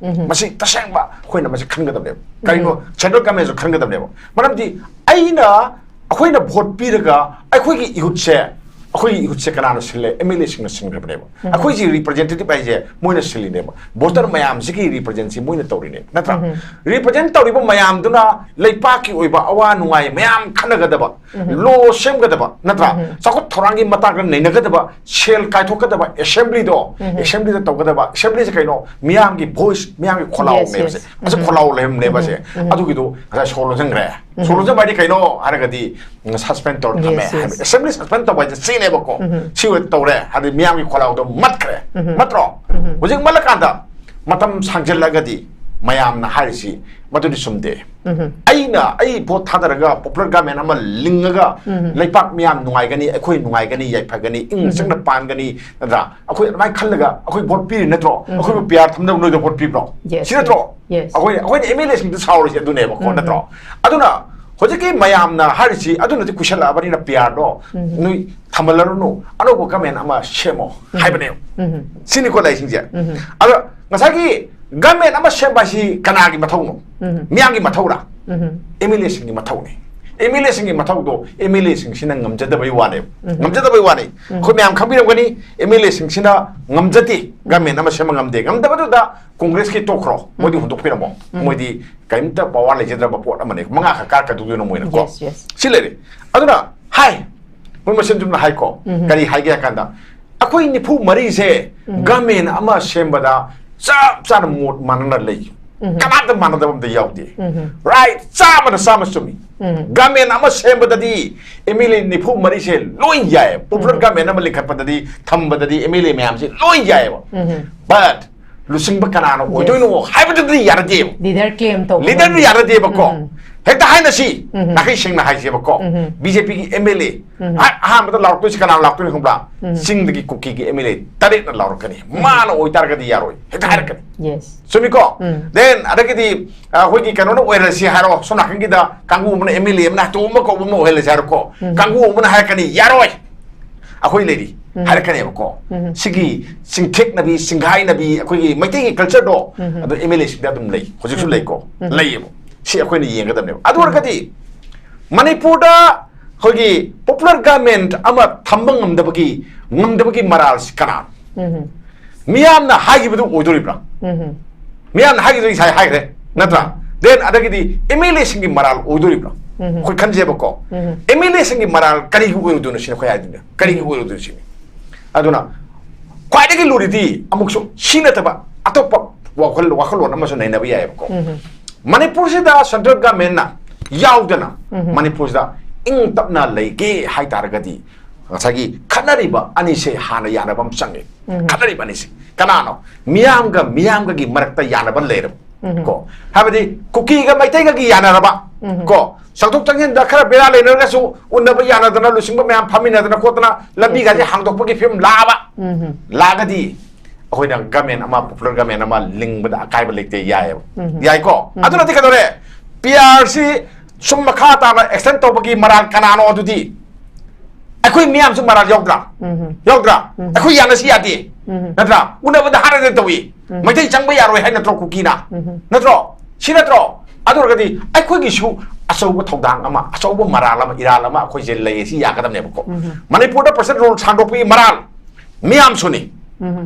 ꯃꯁꯤ ꯇꯁꯦꯡꯕ ꯑꯩꯈꯣꯏꯅ ꯃꯁꯤ ꯈꯟꯒꯗꯕꯅꯦꯕ꯫ ꯀꯔꯤꯅꯣ? ꯁꯦꯟꯇ꯭ꯔꯦꯜ ꯒꯃꯦꯟꯁꯨ ꯈꯟꯒꯗꯕꯅꯦꯕ꯫ ꯃꯔꯝꯗꯤ ꯑꯩꯅ, ꯑꯩꯈꯣꯏꯅ ꯚꯣꯠ ꯄꯤꯔꯒ ꯑꯩꯈꯣꯏꯒꯤ ꯏꯍꯨꯠꯁꯦ, ꯑꯩꯈꯣꯏꯒꯤ ꯏꯍꯨꯠꯁꯦ ꯀꯅꯥꯅ ꯁꯤꯜꯂꯦ? ꯑꯦꯝ ꯑꯦꯜ ꯑꯦꯁꯤꯡꯅ ꯁꯤꯟꯈ꯭ꯔꯕꯅꯦꯕ꯫ ꯑꯩꯈꯣꯏꯁꯤ ꯔꯤꯄ꯭ꯔꯖꯦꯟꯇꯦꯇꯤꯚ ꯍꯥꯏꯁꯦ ꯃꯣꯏꯅ ꯁꯤꯜꯂꯤꯅꯦꯕ꯫ ꯚꯣꯇꯔ ꯃꯌꯥꯝꯁꯤꯒꯤ ꯔꯤꯄ꯭ꯔꯖꯦꯟꯁꯤ ꯃꯣꯏꯅ ꯇꯧꯔꯤꯅꯦꯕ, ꯅꯠꯇ꯭ꯔꯥ? ꯔꯤꯄ꯭ꯔꯖꯦꯟ ꯇꯧꯔꯤꯕ ꯃꯌꯥꯝꯗꯨꯅ ꯂꯩꯄꯥꯛꯀꯤ ꯑꯣꯏꯕ ꯑꯋꯥ ꯅꯨꯡꯉꯥꯏ ꯃꯌꯥꯝ ꯈꯟꯅꯒꯗꯕ, ꯂꯣ ꯁꯦꯝꯒꯗꯕ, ꯅꯠꯇ꯭ꯔꯥ? ꯆꯥꯎꯈꯠ ꯊꯧꯔꯥꯡꯒꯤ ꯃꯇꯥꯡꯗ ꯅꯩꯅꯒꯗꯕ, ꯁꯦꯜ ꯀꯥꯏꯊꯣꯛꯀꯗꯕ ꯑꯦꯁꯦꯝꯕ꯭ꯂꯤꯗꯣ, ꯑꯦꯁꯦꯝꯕ꯭ꯂꯤꯗ ꯇꯧꯒꯗꯕ, ꯑꯦꯁꯦꯝꯕ꯭ꯂꯤꯁꯦ ꯀꯩꯅꯣ? ꯃꯤꯌꯥꯝꯒꯤ ꯚꯣꯏꯁ, ꯃꯤꯌꯥꯝꯒꯤ ꯈꯣꯜꯂꯥꯎꯅꯦꯕꯁꯦ꯫ ꯃꯁꯤ ꯈꯣꯜꯂꯥꯎ ꯂꯩꯔꯝꯅꯦꯕꯁꯦ꯫ ꯑꯗꯨꯒꯤꯗꯣ ꯉꯁꯥꯏ ꯁꯣ ꯂꯣꯟꯁꯤꯟꯈ꯭ꯔꯦ꯫ ꯁꯣ ꯂꯣꯟꯁꯤꯟꯕ ꯍꯥꯏꯗꯤ ꯀꯩꯅꯣ ꯍꯥꯏꯔꯒꯗꯤ, ꯁꯁꯄꯦꯟ ꯇꯧꯔ ꯊꯝꯃꯦ ꯍꯥꯏꯕ꯫ ꯑꯦꯁꯦꯝꯕ꯭ꯂꯤ ꯁꯁꯄꯦꯟ ꯇꯧꯕ ꯍꯥꯏꯁꯦ ꯁꯤꯅꯦꯕꯀꯣ꯫ ꯁꯤ ꯑꯣꯏ ꯇꯧꯔꯦ ꯍꯥꯏꯗꯤ ꯃꯤꯌꯥꯝꯒꯤ ꯈꯣꯜꯂꯥꯎꯗꯣ ꯃꯠꯈ꯭ꯔꯦ꯫ ꯅꯠꯇ꯭ꯔꯣ? ꯍꯧꯖꯤꯛ ꯃꯠꯂꯀꯥꯟꯗ ꯃꯇꯝ ꯁꯥꯡꯖꯜꯂꯒꯗꯤ ꯃꯌꯥꯝꯅ ꯍꯥꯏꯔꯤꯁꯤ ꯃꯗꯨꯗꯤ ꯆꯨꯝꯗꯦ꯫ ꯑꯩꯅ, ꯑꯩ ꯚꯣꯠ ꯊꯥꯗꯔꯒ ꯄꯣꯄꯨꯂꯔ ꯒꯃꯦꯟ ꯑꯃ ꯂꯤꯡꯉꯒ ꯂꯩꯄꯥꯛ ꯃꯤꯌꯥꯝ ꯅꯨꯡꯉꯥꯏꯒꯅꯤ, ꯑꯩꯈꯣꯏ ꯅꯨꯡꯉꯥꯏꯒꯅꯤ, ꯌꯥꯏꯐꯒꯅꯤ, ꯏꯪꯅ ꯆꯤꯛꯅ ꯄꯥꯟꯒꯅꯤ, ꯅꯠꯇ꯭ꯔꯥ? ꯑꯩꯈꯣꯏ ꯑꯗꯨꯃꯥꯏꯅ ꯈꯜꯂꯒ ꯑꯩꯈꯣꯏ ꯚꯣꯠ ꯄꯤꯔꯤ ꯅꯠꯇ꯭ꯔꯣ? ꯑꯩꯈꯣꯏꯕꯨ ꯄꯤ ꯑꯥꯔ ꯊꯝꯅꯕ ꯅꯣꯏꯗ ꯚꯣꯠ ꯄꯤꯕ꯭ꯔꯣ? Yes, ꯁꯤ ꯅꯠꯇ꯭ꯔꯣ? Yes. ꯑꯩꯈꯣꯏ, ꯑꯩꯈꯣꯏꯅ ꯑꯦꯝ ꯑꯦꯜ ꯑꯦꯁꯤꯡꯗ ꯁꯥꯎꯔꯤꯁꯦ ꯑꯗꯨꯅꯦꯕꯀꯣ, ꯅꯠꯇ꯭ꯔꯣ? ꯑꯗꯨꯅ ꯍꯧꯖꯤꯛꯀꯤ ꯃꯌꯥꯝꯅ ꯍꯥꯏꯔꯤꯁꯤ ꯑꯗꯨꯅꯗꯤ ꯀꯨꯏꯁꯜꯂꯛꯑꯕꯅꯤꯅ ꯄꯤ ꯑꯥꯔꯗꯣ ꯅꯣꯏ ꯊꯝꯍꯜꯂꯔꯨꯅꯨ, ꯑꯅꯧꯕ ꯒꯃꯦꯟ ꯑꯃ ꯁꯦꯝꯃꯣ ꯍꯥꯏꯕꯅꯦꯕ꯫ ꯁꯤꯅꯤꯀꯣ ꯂꯩꯁꯤꯡꯁꯦ꯫ ꯑꯗꯣ ꯉꯁꯥꯏꯒꯤ ꯒꯃꯦꯟ ꯑꯃ ꯁꯦꯝꯕ ꯍꯥꯏꯁꯤ ꯀꯅꯥꯒꯤ ꯃꯊꯧꯅꯣ? ꯃꯤꯌꯥꯝꯒꯤ ꯃꯊꯧꯔꯥ? ꯑꯦꯝ ꯑꯦꯜ ꯑꯦꯁꯤꯡꯒꯤ ꯃꯊꯧꯅꯤ꯫ ꯑꯦꯝ ꯑꯦꯜ ꯑꯦꯁꯤꯡꯒꯤ ꯃꯊꯧꯗꯣ ꯑꯦꯝ ꯑꯦꯜ ꯑꯦꯁꯤꯡꯁꯤꯅ ꯉꯝꯖꯗꯕꯩ ꯋꯥꯅꯦꯕ꯫ ꯉꯝꯖꯗꯕꯩ ꯋꯥꯅꯤ꯫ ꯑꯩꯈꯣꯏ ꯃꯌꯥꯝ ꯈꯪꯕꯤꯔꯝꯒꯅꯤ, ꯑꯦꯝ ꯑꯦꯜ ꯑꯦꯁꯤꯡꯁꯤꯅ ꯉꯝꯖꯗꯦ, ꯒꯃꯦꯟ ꯑꯃ ꯁꯦꯝꯕ ꯉꯝꯗꯦ꯫ ꯉꯝꯗꯕꯗꯨꯗ ꯀꯣꯡꯒ꯭ꯔꯦꯁꯀꯤ ꯇꯣꯛꯈ꯭ꯔꯣ, ꯃꯣꯏꯗꯤ ꯍꯨꯟꯗꯣꯛꯄꯤꯔꯝꯃꯣ꯫ ꯃꯣꯏꯗꯤ ꯀꯔꯤꯝꯇ ꯄꯋꯥꯔ ꯂꯩꯖꯗ꯭ꯔꯕ ꯄꯣꯠ ꯑꯃꯅꯦ꯫ ꯃꯉꯥ ꯈꯛ ꯀꯥꯔꯛꯀꯗꯧꯗꯣꯏꯅꯣ ꯃꯣꯏꯅꯀꯣ? Yes, yes. ꯁꯤ ꯂꯩꯔꯦ꯫ ꯑꯗꯨꯅ ꯍꯥꯏ, ꯃꯣꯏ ꯃꯆꯤꯟ ꯆꯨꯝꯅ ꯍꯥꯏꯀꯣ꯫ ꯀꯔꯤ ꯍꯥꯏꯒꯦ ꯍꯥꯏ ꯀꯥꯟꯗ, ꯑꯩꯈꯣꯏ ꯅꯤꯐꯨ ꯃꯔꯤꯁꯦ ꯒꯃꯦꯟ ꯑꯃ ꯁꯦꯝꯕꯗ ꯆꯞ ꯆꯥꯅ ꯃꯣꯠ ꯃꯥꯟꯅꯅ ꯂꯩ꯫ ꯀꯅꯥꯝꯇ ꯃꯥꯟꯅꯗꯕ ꯑꯝꯇ ꯌꯥꯎꯗꯦ꯫ ꯔꯥꯏꯠ ꯆꯥꯝꯃꯗ ꯆꯥꯝꯃ ꯆꯨꯝꯃꯤ꯫ ꯒꯃꯦꯟ ꯑꯃ ꯁꯦꯝꯕꯗꯗꯤ ꯑꯦꯝ ꯑꯦꯜ ꯑꯦ ꯅꯤꯐꯨ ꯃꯔꯤꯁꯦ ꯂꯣꯏ ꯌꯥꯏ꯫ ꯄꯣꯄꯨꯂꯔ ꯒꯃꯦꯟ ꯑꯃ ꯂꯤꯡꯈꯠꯄꯗꯗꯤ, ꯊꯝꯕꯗꯗꯤ ꯑꯦꯝ ꯑꯦꯜ ꯑꯦ ꯃꯌꯥꯝꯁꯦ ꯂꯣꯏ ꯌꯥꯏꯑꯕ꯫ ꯕꯠ ꯂꯨꯆꯤꯡꯕ ꯀꯅꯥꯅ ꯑꯣꯏꯗꯣꯏꯅꯣ ꯍꯥꯏꯕꯗꯨꯗꯤ ꯌꯥꯅꯗꯦꯕ꯫ ꯂꯤꯗꯔ ꯀ꯭ꯂꯦꯝ ꯇꯧꯕ ꯂꯤꯗꯔꯗꯨ ꯌꯥꯅꯗꯦꯕꯀꯣ꯫ ꯍꯦꯛꯇ ꯍꯥꯏꯅꯁꯤ, ꯅꯥꯈꯩ ꯁꯦꯡꯅ ꯍꯥꯏꯁꯦꯕꯀꯣ꯫ ꯕꯤ ꯖꯦ ꯄꯤꯒꯤ ꯑꯦꯝ ꯑꯦꯜ ꯑꯦ ꯑꯍꯥꯟꯕꯗ ꯂꯥꯎꯔꯛꯇꯣꯏꯁꯤ ꯀꯅꯥꯅ ꯂꯥꯎꯔꯛꯇꯣꯏꯅꯣ ꯈꯪꯕ꯭ꯔꯥ? ꯆꯤꯡꯗꯒꯤ ꯀꯨꯀꯤꯒꯤ ꯑꯦꯝ ꯑꯦꯜ ꯑꯦ ꯇꯔꯦꯠꯅ ꯂꯥꯎꯔꯛꯀꯅꯤ꯫ ꯃꯥꯅ ꯑꯣꯏꯇꯥꯔꯒꯗꯤ ꯌꯥꯔꯣꯏ ꯍꯦꯛꯇ ꯍꯥꯏꯔꯛꯀꯅꯤ꯫ ꯌꯦꯁ꯫ ꯆꯨꯝꯃꯤꯀꯣ? ꯗꯦꯟ ꯑꯗꯒꯤꯗꯤ ꯑ, ꯑꯩꯈꯣꯏꯒꯤ ꯀꯩꯅꯣꯅ ꯑꯣꯏꯔꯁꯤ ꯍꯥꯏꯔꯣ, ꯁꯣꯝ ꯅꯥꯀꯟꯒꯤꯗ ꯀꯥꯡꯕꯨ ꯑꯃꯅ ꯑꯦꯝ ꯑꯦꯜ ꯑꯦ ꯑꯃꯅ ꯇꯣꯝꯕ ꯀꯧꯕ ꯑꯃꯅ ꯑꯣꯏꯍꯜꯂꯁꯤ ꯍꯥꯏꯔꯣꯀꯣ꯫ ꯀꯥꯡꯕꯨ ꯑꯃꯅ ꯍꯥꯏꯔꯛꯀꯅꯤ, "ꯌꯥꯔꯣꯏ, ꯑꯩꯈꯣꯏ ꯂꯩꯔꯤ" ꯍꯥꯏꯔꯛꯀꯅꯦꯕꯀꯣ꯫ ꯁꯤꯒꯤ ꯆꯤꯡꯊꯦꯛꯅꯕꯤ, ꯆꯤꯡꯈꯥꯏꯅꯕꯤ, ꯑꯩꯈꯣꯏꯒꯤ ꯃꯩꯇꯩꯒꯤ ꯀꯜꯆꯔꯗꯣ ꯑꯗꯣ ꯑꯦꯝ ꯑꯦꯜ ꯑꯦꯁꯤꯡꯗ ꯑꯗꯨꯝ ꯂꯩ, ꯍꯧꯖꯤꯛꯁꯨ ꯂꯩꯀꯣ, ꯂꯩꯌꯦꯕ꯫ ꯁꯤ ꯑꯩꯈꯣꯏꯅ ꯌꯦꯡꯒꯗꯕꯅꯦꯕ꯫ ꯑꯗꯨ ꯑꯣꯏꯔꯒꯗꯤ ꯃꯅꯤꯄꯨꯔꯗ ꯑꯩꯈꯣꯏꯒꯤ ꯄꯣꯄꯨꯂꯔ ꯒꯚꯔꯟꯃꯦꯟꯠ ꯑꯃ ꯊꯝꯕ ꯉꯝꯗꯕꯒꯤ, ꯉꯝꯗꯕꯒꯤ ꯃꯔꯥꯜꯁꯤ ꯀꯅꯥꯅꯣ? ꯃꯤꯌꯥꯝꯅ ꯍꯥꯏꯈꯤꯕꯗꯨ ꯑꯣꯏꯗꯣꯔꯤꯕ꯭ꯔꯥ? ꯃꯤꯌꯥꯝꯅ ꯍꯥꯏꯈꯤꯕꯗꯨ ꯉꯁꯥꯏ ꯍꯥꯏꯈ꯭ꯔꯦ, ꯅꯠꯇ꯭ꯔꯥ? ꯗꯦꯟ ꯑꯗꯒꯤꯗꯤ ꯑꯦꯝ ꯑꯦꯜ ꯑꯦꯁꯤꯡꯒꯤ ꯃꯔꯥꯜ ꯑꯣꯏꯗꯣꯔꯤꯕ꯭ꯔꯥ? ꯑꯩꯈꯣꯏ ꯈꯟꯖꯦꯕꯀꯣ, ꯑꯦꯝ ꯑꯦꯜ ꯑꯦꯁꯤꯡꯒꯤ ꯃꯔꯥꯜ ꯀꯔꯤꯒꯤ ꯑꯣꯏꯔꯨꯗꯣꯏꯅꯣ ꯁꯤꯅ ꯑꯩꯈꯣꯏ ꯍꯥꯏꯗꯣꯏꯅꯦ꯫ ꯀꯔꯤꯒꯤ ꯑꯣꯏꯔꯨꯗꯣꯏꯅꯣ ꯁꯤꯅꯤ꯫ ꯑꯗꯨꯅ ꯈ꯭ꯋꯥꯏꯗꯒꯤ ꯂꯨꯔꯤꯗꯤ ꯑꯃꯨꯛꯁꯨ ꯁꯤ ꯅꯠꯇꯕ ꯑꯇꯣꯞꯄ ꯋꯥꯈꯜ, ꯋꯥꯈꯜꯂꯣꯟ ꯑꯃꯁꯨ ꯅꯩꯅꯕ ꯌꯥꯏꯑꯕꯀꯣ꯫ ꯃꯅꯤꯄꯨꯔꯁꯤꯗ ꯁꯦꯟꯇ꯭ꯔꯦꯜ ꯒꯚꯔꯟꯃꯦꯟꯠꯅ ꯌꯥꯎꯗꯅ ꯃꯅꯤꯄꯨꯔꯁꯤꯗ ꯏꯪ ꯇꯞꯅ ꯂꯩꯒꯦ ꯍꯥꯏ ꯇꯥꯔꯒꯗꯤ ꯉꯁꯥꯏꯒꯤ ꯈꯠꯅꯔꯤꯕ ꯑꯅꯤꯁꯦ ꯍꯥꯟꯅ ꯌꯥꯅꯕ ꯑꯃ ꯆꯪꯉꯦ꯫ ꯈꯠꯅꯔꯤꯕ ꯑꯅꯤꯁꯦ ꯀꯅꯥꯅꯣ? ꯃꯤꯌꯥꯝꯒ ꯃꯤꯌꯥꯝꯒꯒꯤ ꯃꯔꯛꯇ ꯌꯥꯅꯕ ꯂꯩꯔꯕ ꯀꯣ, ꯍꯥꯏꯕꯗꯤ ꯀꯨꯀꯤꯒ ꯃꯩꯇꯩꯒꯒꯤ ꯌꯥꯅꯔꯕ ꯀꯣ, ꯆꯪꯊꯣꯛ ꯆꯪꯁꯤꯟꯗ ꯈꯔ ꯕꯦꯔꯥ ꯂꯩꯅꯔꯒꯁꯨ ꯎꯟꯅꯕ ꯌꯥꯅꯗꯅ, ꯂꯨꯆꯤꯡꯕ ꯃꯌꯥꯝ ꯐꯝꯃꯤꯟꯅꯗꯅ ꯈꯣꯠꯇꯅ ꯂꯝꯕꯤꯒꯁꯦ ꯍꯥꯡꯗꯣꯛꯄꯒꯤ ꯐꯤꯕꯝ ꯂꯥꯛꯑꯕ, ꯂꯥꯛꯑꯒꯗꯤ ꯑꯩꯈꯣꯏꯅ ꯒꯃꯦꯟ ꯑꯃ, ꯄꯣꯄꯨꯂꯔ ꯒꯃꯦꯟ ꯑꯃ ꯂꯤꯡꯕꯗ ꯑꯀꯥꯏꯕ ꯂꯩꯇꯦ, ꯌꯥꯏꯑꯕ꯫ ꯌꯥꯏꯀꯣ? ꯑꯗꯨ ꯅꯠꯇꯦ ꯀꯩꯗꯧꯔꯦ? ꯄꯤ ꯑꯥꯔꯁꯤ ꯁꯨꯝ ꯃꯈꯥ ꯇꯥꯅ ꯑꯦꯛꯁꯇꯦꯟ ꯇꯧꯕꯒꯤ ꯃꯔꯥꯜ ꯀꯅꯥꯅꯣ ꯑꯗꯨꯗꯤ? ꯑꯩꯈꯣꯏ ꯃꯤꯌꯥꯝꯁꯨ ꯃꯔꯥꯜ ꯌꯥꯎꯗ꯭ꯔꯥ? ꯌꯥꯎꯗ꯭ꯔꯥ? ꯑꯩꯈꯣꯏ ꯌꯥꯅꯁꯤ ꯌꯥꯗꯦ, ꯅꯠꯇ꯭ꯔꯥ? ꯎꯅꯕꯗ ꯍꯥꯏꯔꯒ ꯇꯧꯏ꯫ ꯃꯩꯇꯩ ꯆꯪꯕ ꯌꯥꯔꯣꯏ ꯍꯥꯏ ꯅꯠꯇ꯭ꯔꯣ ꯀꯨꯀꯤꯅ? ꯅꯠꯇ꯭ꯔꯣ? ꯁꯤ ꯅꯠꯇ꯭ꯔꯣ? ꯑꯗꯨ ꯑꯣꯏꯔꯒꯗꯤ ꯑꯩꯈꯣꯏꯒꯤꯁꯨ ꯑꯆꯧꯕ ꯊꯧꯗꯥꯡ ꯑꯃ, ꯑꯆꯧꯕ ꯃꯔꯥꯜ ꯑꯃ, ꯏꯔꯥꯜ ꯑꯃ ꯑꯩꯈꯣꯏꯁꯦ ꯂꯩ, ꯁꯤ ꯌꯥꯒꯗꯕꯅꯦꯕꯀꯣ꯫ ꯃꯅꯤꯄꯨꯔꯗ ꯄ꯭ꯔꯦꯁꯤꯗꯦꯟ ꯔꯨꯜ ꯁꯥꯡꯗꯣꯛꯄꯒꯤ ꯃꯔꯥꯜ ꯃꯤꯌꯥꯝꯁꯨꯅꯤ꯫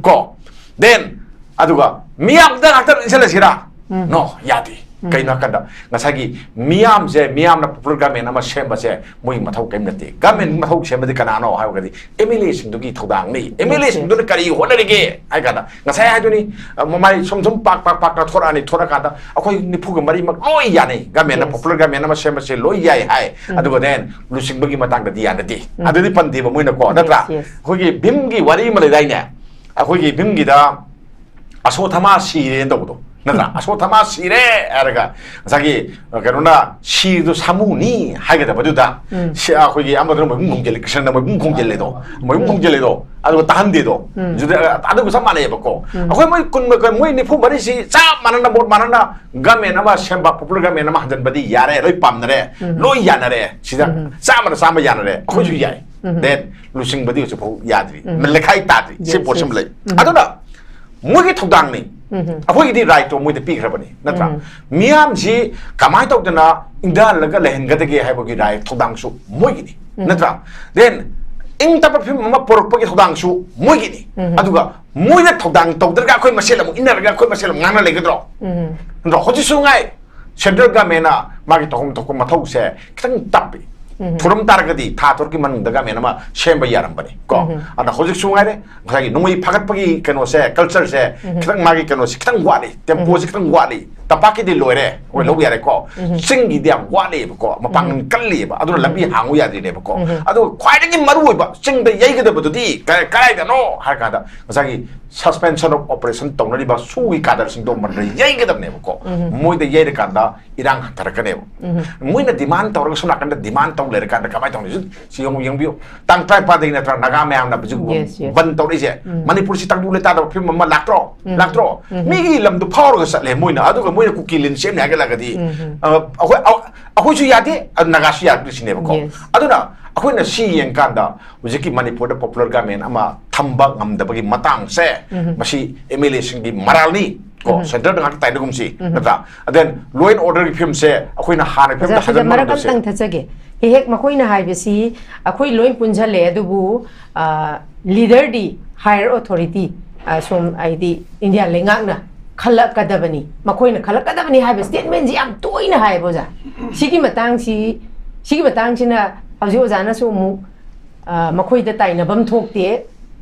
ꯀꯣ? ꯗꯦꯟ ꯑꯗꯨꯒ ꯃꯤꯌꯥꯝꯗ ꯉꯥꯛꯇ ꯏꯟꯁꯤꯜꯂꯁꯤꯔꯥ? ꯅꯣ, ꯌꯥꯗꯦ꯫ ꯀꯩꯅꯣ ꯍꯥꯏꯀꯥꯟꯗ, ꯉꯁꯥꯏꯒꯤ ꯃꯤꯌꯥꯝꯁꯦ, ꯃꯤꯌꯥꯝꯅ popular government ꯑꯃ ꯁꯦꯝꯕꯁꯦ ꯃꯣꯏꯒꯤ ꯃꯊꯧ ꯀꯔꯤꯝ ꯅꯠꯇꯦ꯫ Government ꯃꯊꯧ ꯁꯦꯝꯕꯗꯤ ꯀꯅꯥꯅꯣ ꯍꯥꯏꯔꯒꯗꯤ, MLA ꯁꯤꯡꯗꯨꯒꯤ ꯊꯧꯗꯥꯡꯅꯤ꯫ MLA ꯁꯤꯡꯗꯨꯅ ꯀꯔꯤ ꯍꯣꯠꯅꯔꯤꯒꯦ ꯍꯥꯏ ꯀꯥꯟꯗ, ꯉꯁꯥꯏ ꯍꯥꯏꯗꯨꯅꯤ, ꯑ, ꯃꯃꯥꯏ ꯁꯨꯝ ꯁꯨꯝ ꯄꯥꯛ ꯄꯥꯛ ꯄꯥꯛꯅ ꯊꯣꯔꯛꯑꯅꯤ꯫ ꯊꯣꯔꯛꯑꯀꯥꯟꯗ ꯑꯩꯈꯣꯏ ꯅꯤꯐꯨꯒ ꯃꯔꯤꯃꯛ ꯂꯣꯏ ꯌꯥꯅꯤ, government ꯅ popular government ꯑꯃ ꯁꯦꯝꯕꯁꯦ ꯂꯣꯏ ꯌꯥꯏ ꯍꯥꯏ꯫ ꯑꯗꯨꯒ then ꯂꯨꯆꯤꯡꯕꯒꯤ ꯃꯇꯥꯡꯗꯗꯤ ꯌꯥꯅꯗꯦ꯫ ꯑꯗꯨꯗꯤ ꯄꯟꯗꯦꯕ ꯃꯣꯏꯅꯀꯣ, ꯅꯠꯇ꯭ꯔꯥ? ꯑꯩꯈꯣꯏꯒꯤ ꯚꯤꯝꯒꯤ ꯋꯥꯔꯤ ꯑꯃ ꯂꯩꯗꯥꯏꯅꯦ? ꯑꯩꯈꯣꯏꯒꯤ ꯚꯤꯝꯒꯤꯗ ꯑꯁꯣꯊꯥꯃꯥ ꯁꯤꯔꯦꯅ ꯇꯧꯕꯗꯣ, ꯅꯠꯇ꯭ꯔꯥ? ꯑꯁꯣꯊꯥꯃꯥ ꯁꯤꯔꯦ ꯍꯥꯏꯔꯒ, ꯉꯁꯥꯏꯒꯤ, ꯑ, ꯀꯩꯅꯣꯅ ꯁꯤꯔꯤꯗꯣ ꯁꯥꯃꯨꯅꯤ ꯍꯥꯏꯒꯗꯕꯗꯨꯗ, ꯁꯤ-, ꯑꯩꯈꯣꯏꯒꯤ ꯑꯃꯗꯨꯅ ꯃꯣꯏꯕꯨꯡ ꯈꯣꯡꯖꯤꯜꯂꯤ, ꯀ꯭ꯔꯤꯁꯅꯅ ꯃꯣꯏꯕꯨꯡ ꯈꯣꯡꯖꯤꯜꯂꯤꯗꯣ, ꯃꯣꯏꯕꯨꯡ ꯈꯣꯡꯖꯤꯜꯂꯤꯗꯣ, ꯑꯗꯨꯒ ꯇꯥꯍꯟꯗꯦꯗꯣ꯫ ꯑꯗꯨꯗ, ꯑꯗꯨꯒ ꯆꯞ ꯃꯥꯟꯅꯩꯌꯦꯕꯀꯣ꯫ ꯑꯩꯈꯣꯏ ꯃꯣꯏ ꯀꯨꯟ, ꯃꯣꯏ ꯅꯤꯐꯨ ꯃꯔꯤꯁꯤ ꯆꯞ ꯃꯥꯟꯅꯅ, ꯃꯣꯠ ꯃꯥꯟꯅꯅ government ꯑꯃ ꯁꯦꯝꯕ, popular government ꯑꯃ ꯍꯟꯖꯟꯕꯗꯤ ꯌꯥꯔꯦ, ꯂꯣꯏ ꯄꯥꯝꯅꯔꯦ, ꯂꯣꯏ ꯌꯥꯅꯔꯦ꯫ ꯁꯤꯗ ꯆꯥꯝꯃꯗ ꯆꯥꯝꯃ ꯌꯥꯅꯔꯦ, ꯑꯩꯈꯣꯏꯁꯨ ꯌꯥꯏ꯫ Then ꯂꯨꯆꯤꯡꯕꯗꯤ ꯍꯧꯖꯤꯛꯐꯥꯎ ꯌꯥꯗ꯭ꯔꯤ꯫ ꯂꯩꯈꯥꯏ ꯇꯥꯗ꯭ꯔꯤ꯫ ꯁꯤ ꯄꯣꯠꯁꯤꯃ ꯂꯩ꯫ ꯑꯗꯨꯅ ꯃꯣꯏꯒꯤ ꯊꯧꯗꯥꯡꯅꯤ꯫ ꯑꯩꯈꯣꯏꯒꯤꯗꯤ right ꯇꯣ ꯃꯣꯏꯗ ꯄꯤꯈ꯭ꯔꯕꯅꯤ, ꯅꯠꯇ꯭ꯔꯥ? ꯃꯤꯌꯥꯝꯁꯤ ꯀꯃꯥꯏꯅ ꯇꯧꯗꯅ ꯏꯪꯊꯍꯜꯂꯒ ꯂꯩꯍꯟꯒꯗꯒꯦ ꯍꯥꯏꯕꯒꯤ right, ꯊꯧꯗꯥꯡꯁꯨ ꯃꯣꯏꯒꯤꯅꯤ, ꯅꯠꯇ꯭ꯔꯥ? Then ꯏꯪ ꯇꯞꯄ ꯐꯤꯕꯝ ꯑꯃ ꯄꯨꯔꯛꯄꯒꯤ ꯊꯧꯗꯥꯡꯁꯨ ꯃꯣꯏꯒꯤꯅꯤ꯫ ꯑꯗꯨꯒ ꯃꯣꯏꯅ ꯊꯧꯗꯥꯡ ꯇꯧꯗ꯭ꯔꯒ ꯑꯩꯈꯣꯏ ꯃꯁꯦꯜ ꯑꯃꯨꯛ ꯏꯟꯅꯔꯒ ꯑꯩꯈꯣꯏ ꯃꯁꯦꯜ ꯑꯃꯨꯛ ꯉꯥꯡꯅ ꯂꯩꯒꯗ꯭ꯔꯣ? ꯅꯠꯇ꯭ꯔꯣ? ꯍꯧꯖꯤꯛꯁꯨ ꯉꯥꯏ, central government ꯅ ꯃꯥꯒꯤ ꯇꯧꯐꯝ ꯊꯣꯛꯄ ꯃꯊꯧꯁꯦ ꯈꯤꯇꯪ ꯇꯞꯄꯤ꯫ ꯊꯨꯔꯝ ꯇꯥꯔꯒꯗꯤ ꯊꯥ ꯇꯔꯨꯛꯀꯤ ꯃꯅꯨꯡꯗ government ꯑꯃ ꯁꯦꯝꯕ ꯌꯥꯔꯝꯕꯅꯤ ꯀꯣ꯫ ꯑꯗ ꯍꯧꯖꯤꯛꯁꯨ ꯉꯥꯏꯔꯦ, ꯉꯁꯥꯏꯒꯤ ꯅꯣꯡꯃꯩ ꯐꯥꯒꯠꯄꯒꯤ ꯀꯩꯅꯣꯁꯦ, culture ꯁꯦ ꯈꯤꯇꯪ, ꯃꯥꯒꯤ ꯀꯩꯅꯣꯁꯦ ꯈꯤꯇꯪ ꯋꯥꯠꯂꯤ, tempo ꯁꯦ ꯈꯤꯇꯪ ꯋꯥꯠꯂꯤ꯫ ꯇꯝꯄꯥꯛꯀꯤꯗꯤ ꯂꯣꯏꯔꯦ, ꯑꯩꯈꯣꯏ ꯂꯧꯕ ꯌꯥꯔꯦꯀꯣ꯫ ꯆꯤꯡꯒꯤꯗꯤ ꯌꯥꯝ ꯋꯥꯠꯂꯤꯕꯀꯣ, ꯃꯄꯥꯡꯒꯜ ꯀꯜꯂꯤꯕ, ꯑꯗꯨꯅ ꯂꯝꯕꯤ ꯍꯥꯡꯉꯨ ꯌꯥꯗ꯭ꯔꯤꯅꯦꯕꯀꯣ꯫ ꯑꯗꯨꯒ ꯈ꯭ꯋꯥꯏꯗꯒꯤ ꯃꯔꯨꯑꯣꯏꯕ ꯆꯤꯡꯗ ꯌꯩꯒꯗꯕꯗꯨꯗꯤ ꯀ-, ꯀꯗꯥꯏꯗꯅꯣ ꯍꯥꯏꯔ ꯀꯥꯟꯗ, ꯉꯁꯥꯏꯒꯤ suspension of operation ꯇꯧꯅꯔꯤꯕ ꯁꯨꯒꯤ cadre ꯁꯤꯡꯗꯣ ꯃꯗꯨꯗ ꯌꯩꯒꯗꯕꯅꯦꯕꯀꯣ꯫ ꯃꯣꯏꯗ ꯌꯩꯔꯀꯥꯟꯗ ꯏꯔꯥꯡ ꯍꯟꯊꯔꯛꯀꯅꯦꯕ꯫ ꯃꯣꯏꯅ demand ꯇꯧꯔꯒ ꯁꯣꯝ ꯅꯥꯀꯟꯗ demand ꯇꯧ ꯂꯩꯔꯀꯥꯟꯗ ꯀꯃꯥꯏꯅ ꯇꯧꯅꯤ? ꯁꯤ ꯌꯦꯡꯉꯨ, ꯌꯦꯡꯕꯤꯌꯨ꯫ ꯇꯥꯡ ꯇꯔꯥꯅꯤꯄꯥꯟꯗꯒꯤ ꯅꯠꯇ꯭ꯔꯥ ꯅꯥꯒꯥ ꯃꯌꯥꯝꯅ ꯍꯧꯖꯤꯛ ꯕꯟ ꯇꯧꯔꯛꯏꯁꯦ? ꯃꯅꯤꯄꯨꯔꯁꯤ ꯇꯪꯗꯨ ꯂꯩꯇꯥꯗꯕ ꯐꯤꯕꯝ ꯑꯃ ꯂꯥꯛꯇ꯭ꯔꯣ? ꯂꯥꯛꯇ꯭ꯔꯣ? ꯃꯤꯒꯤ ꯂꯝꯗꯨ ꯐꯥꯎꯔꯒ ꯆꯠꯂꯦ ꯃꯣꯏꯅ, ꯑꯗꯨꯒ ꯃꯣꯏꯅ ꯀꯨꯀꯤ ꯂꯤꯟ ꯁꯦꯝꯅꯤ ꯍꯥꯏꯒꯠꯂꯒꯗꯤ, ꯑ, ꯑꯩꯈꯣꯏ, ꯑ-, ꯑꯩꯈꯣꯏꯁꯨ ꯌꯥꯗꯦ, ꯑ, ꯅꯥꯒꯥꯁꯨ ꯌꯥꯗ꯭ꯔꯤꯁꯤꯅꯦꯕꯀꯣ꯫ ꯑꯗꯨꯅ ꯑꯩꯈꯣꯏꯅ ꯁꯤ ꯌꯦꯡꯀꯥꯟꯗ ꯍꯧꯖꯤꯛꯀꯤ ꯃꯅꯤꯄꯨꯔꯗ popular government ꯑꯃ ꯊꯝꯕ ꯉꯝꯗꯕꯒꯤ ꯃꯇꯥꯡꯁꯦ, ꯃꯁꯤ MLA ꯁꯤꯡꯒꯤ ꯃꯔꯥꯜꯅꯤ ꯀꯣ꯫ Centre ꯗ ꯉꯥꯛꯇ ꯇꯥꯏꯅꯒꯨꯝꯁꯤ, ꯅꯠꯇ꯭ꯔꯥ? And then law and order ꯒꯤ ꯐꯤꯕꯝꯁꯦ ꯑꯩꯈꯣꯏꯅ ꯍꯥꯟꯅ ꯐꯤꯕꯝꯗ ꯑꯣꯖꯥ, ꯁꯤꯗ ꯍꯟꯖꯟꯕ ꯃꯔꯛ ꯉꯝꯗꯕꯁꯦ꯫ ꯑꯝꯇꯪ ꯊꯠꯆꯒꯦ꯫ ꯍꯦꯛ ꯍꯦꯛ ꯃꯈꯣꯏꯅ ꯍꯥꯏꯕꯁꯤ ꯑꯩꯈꯣꯏ ꯂꯣꯏ ꯄꯨꯟꯁꯤꯜꯂꯦ, ꯑꯗꯨꯕꯨ, ꯑ, leader ꯗꯤ, higher authority, ꯑ, ꯁꯣꯝ ꯍꯥꯏꯗꯤ India ꯂꯩꯉꯥꯛꯅ ꯈꯜꯂꯛꯀꯗꯕꯅꯤ, ꯃꯈꯣꯏꯅ ꯈꯜꯂꯛꯀꯗꯕꯅꯤ ꯍꯥꯏꯕ statement ꯁꯤ ꯌꯥꯝ ꯇꯣꯏꯅ ꯍꯥꯏꯌꯦꯕ ꯑꯣꯖꯥ꯫ ꯁꯤꯒꯤ ꯃꯇꯥꯡꯁꯤ, ꯁꯤꯒꯤ ꯃꯇꯥꯡꯁꯤꯅ ꯍꯧꯖꯤꯛ ꯑꯣꯖꯥꯅꯁꯨ ꯑꯃꯨꯛ, ꯑ, ꯃꯈꯣꯏꯗ ꯇꯥꯏꯅꯐꯝ ꯊꯣꯛꯇꯦ,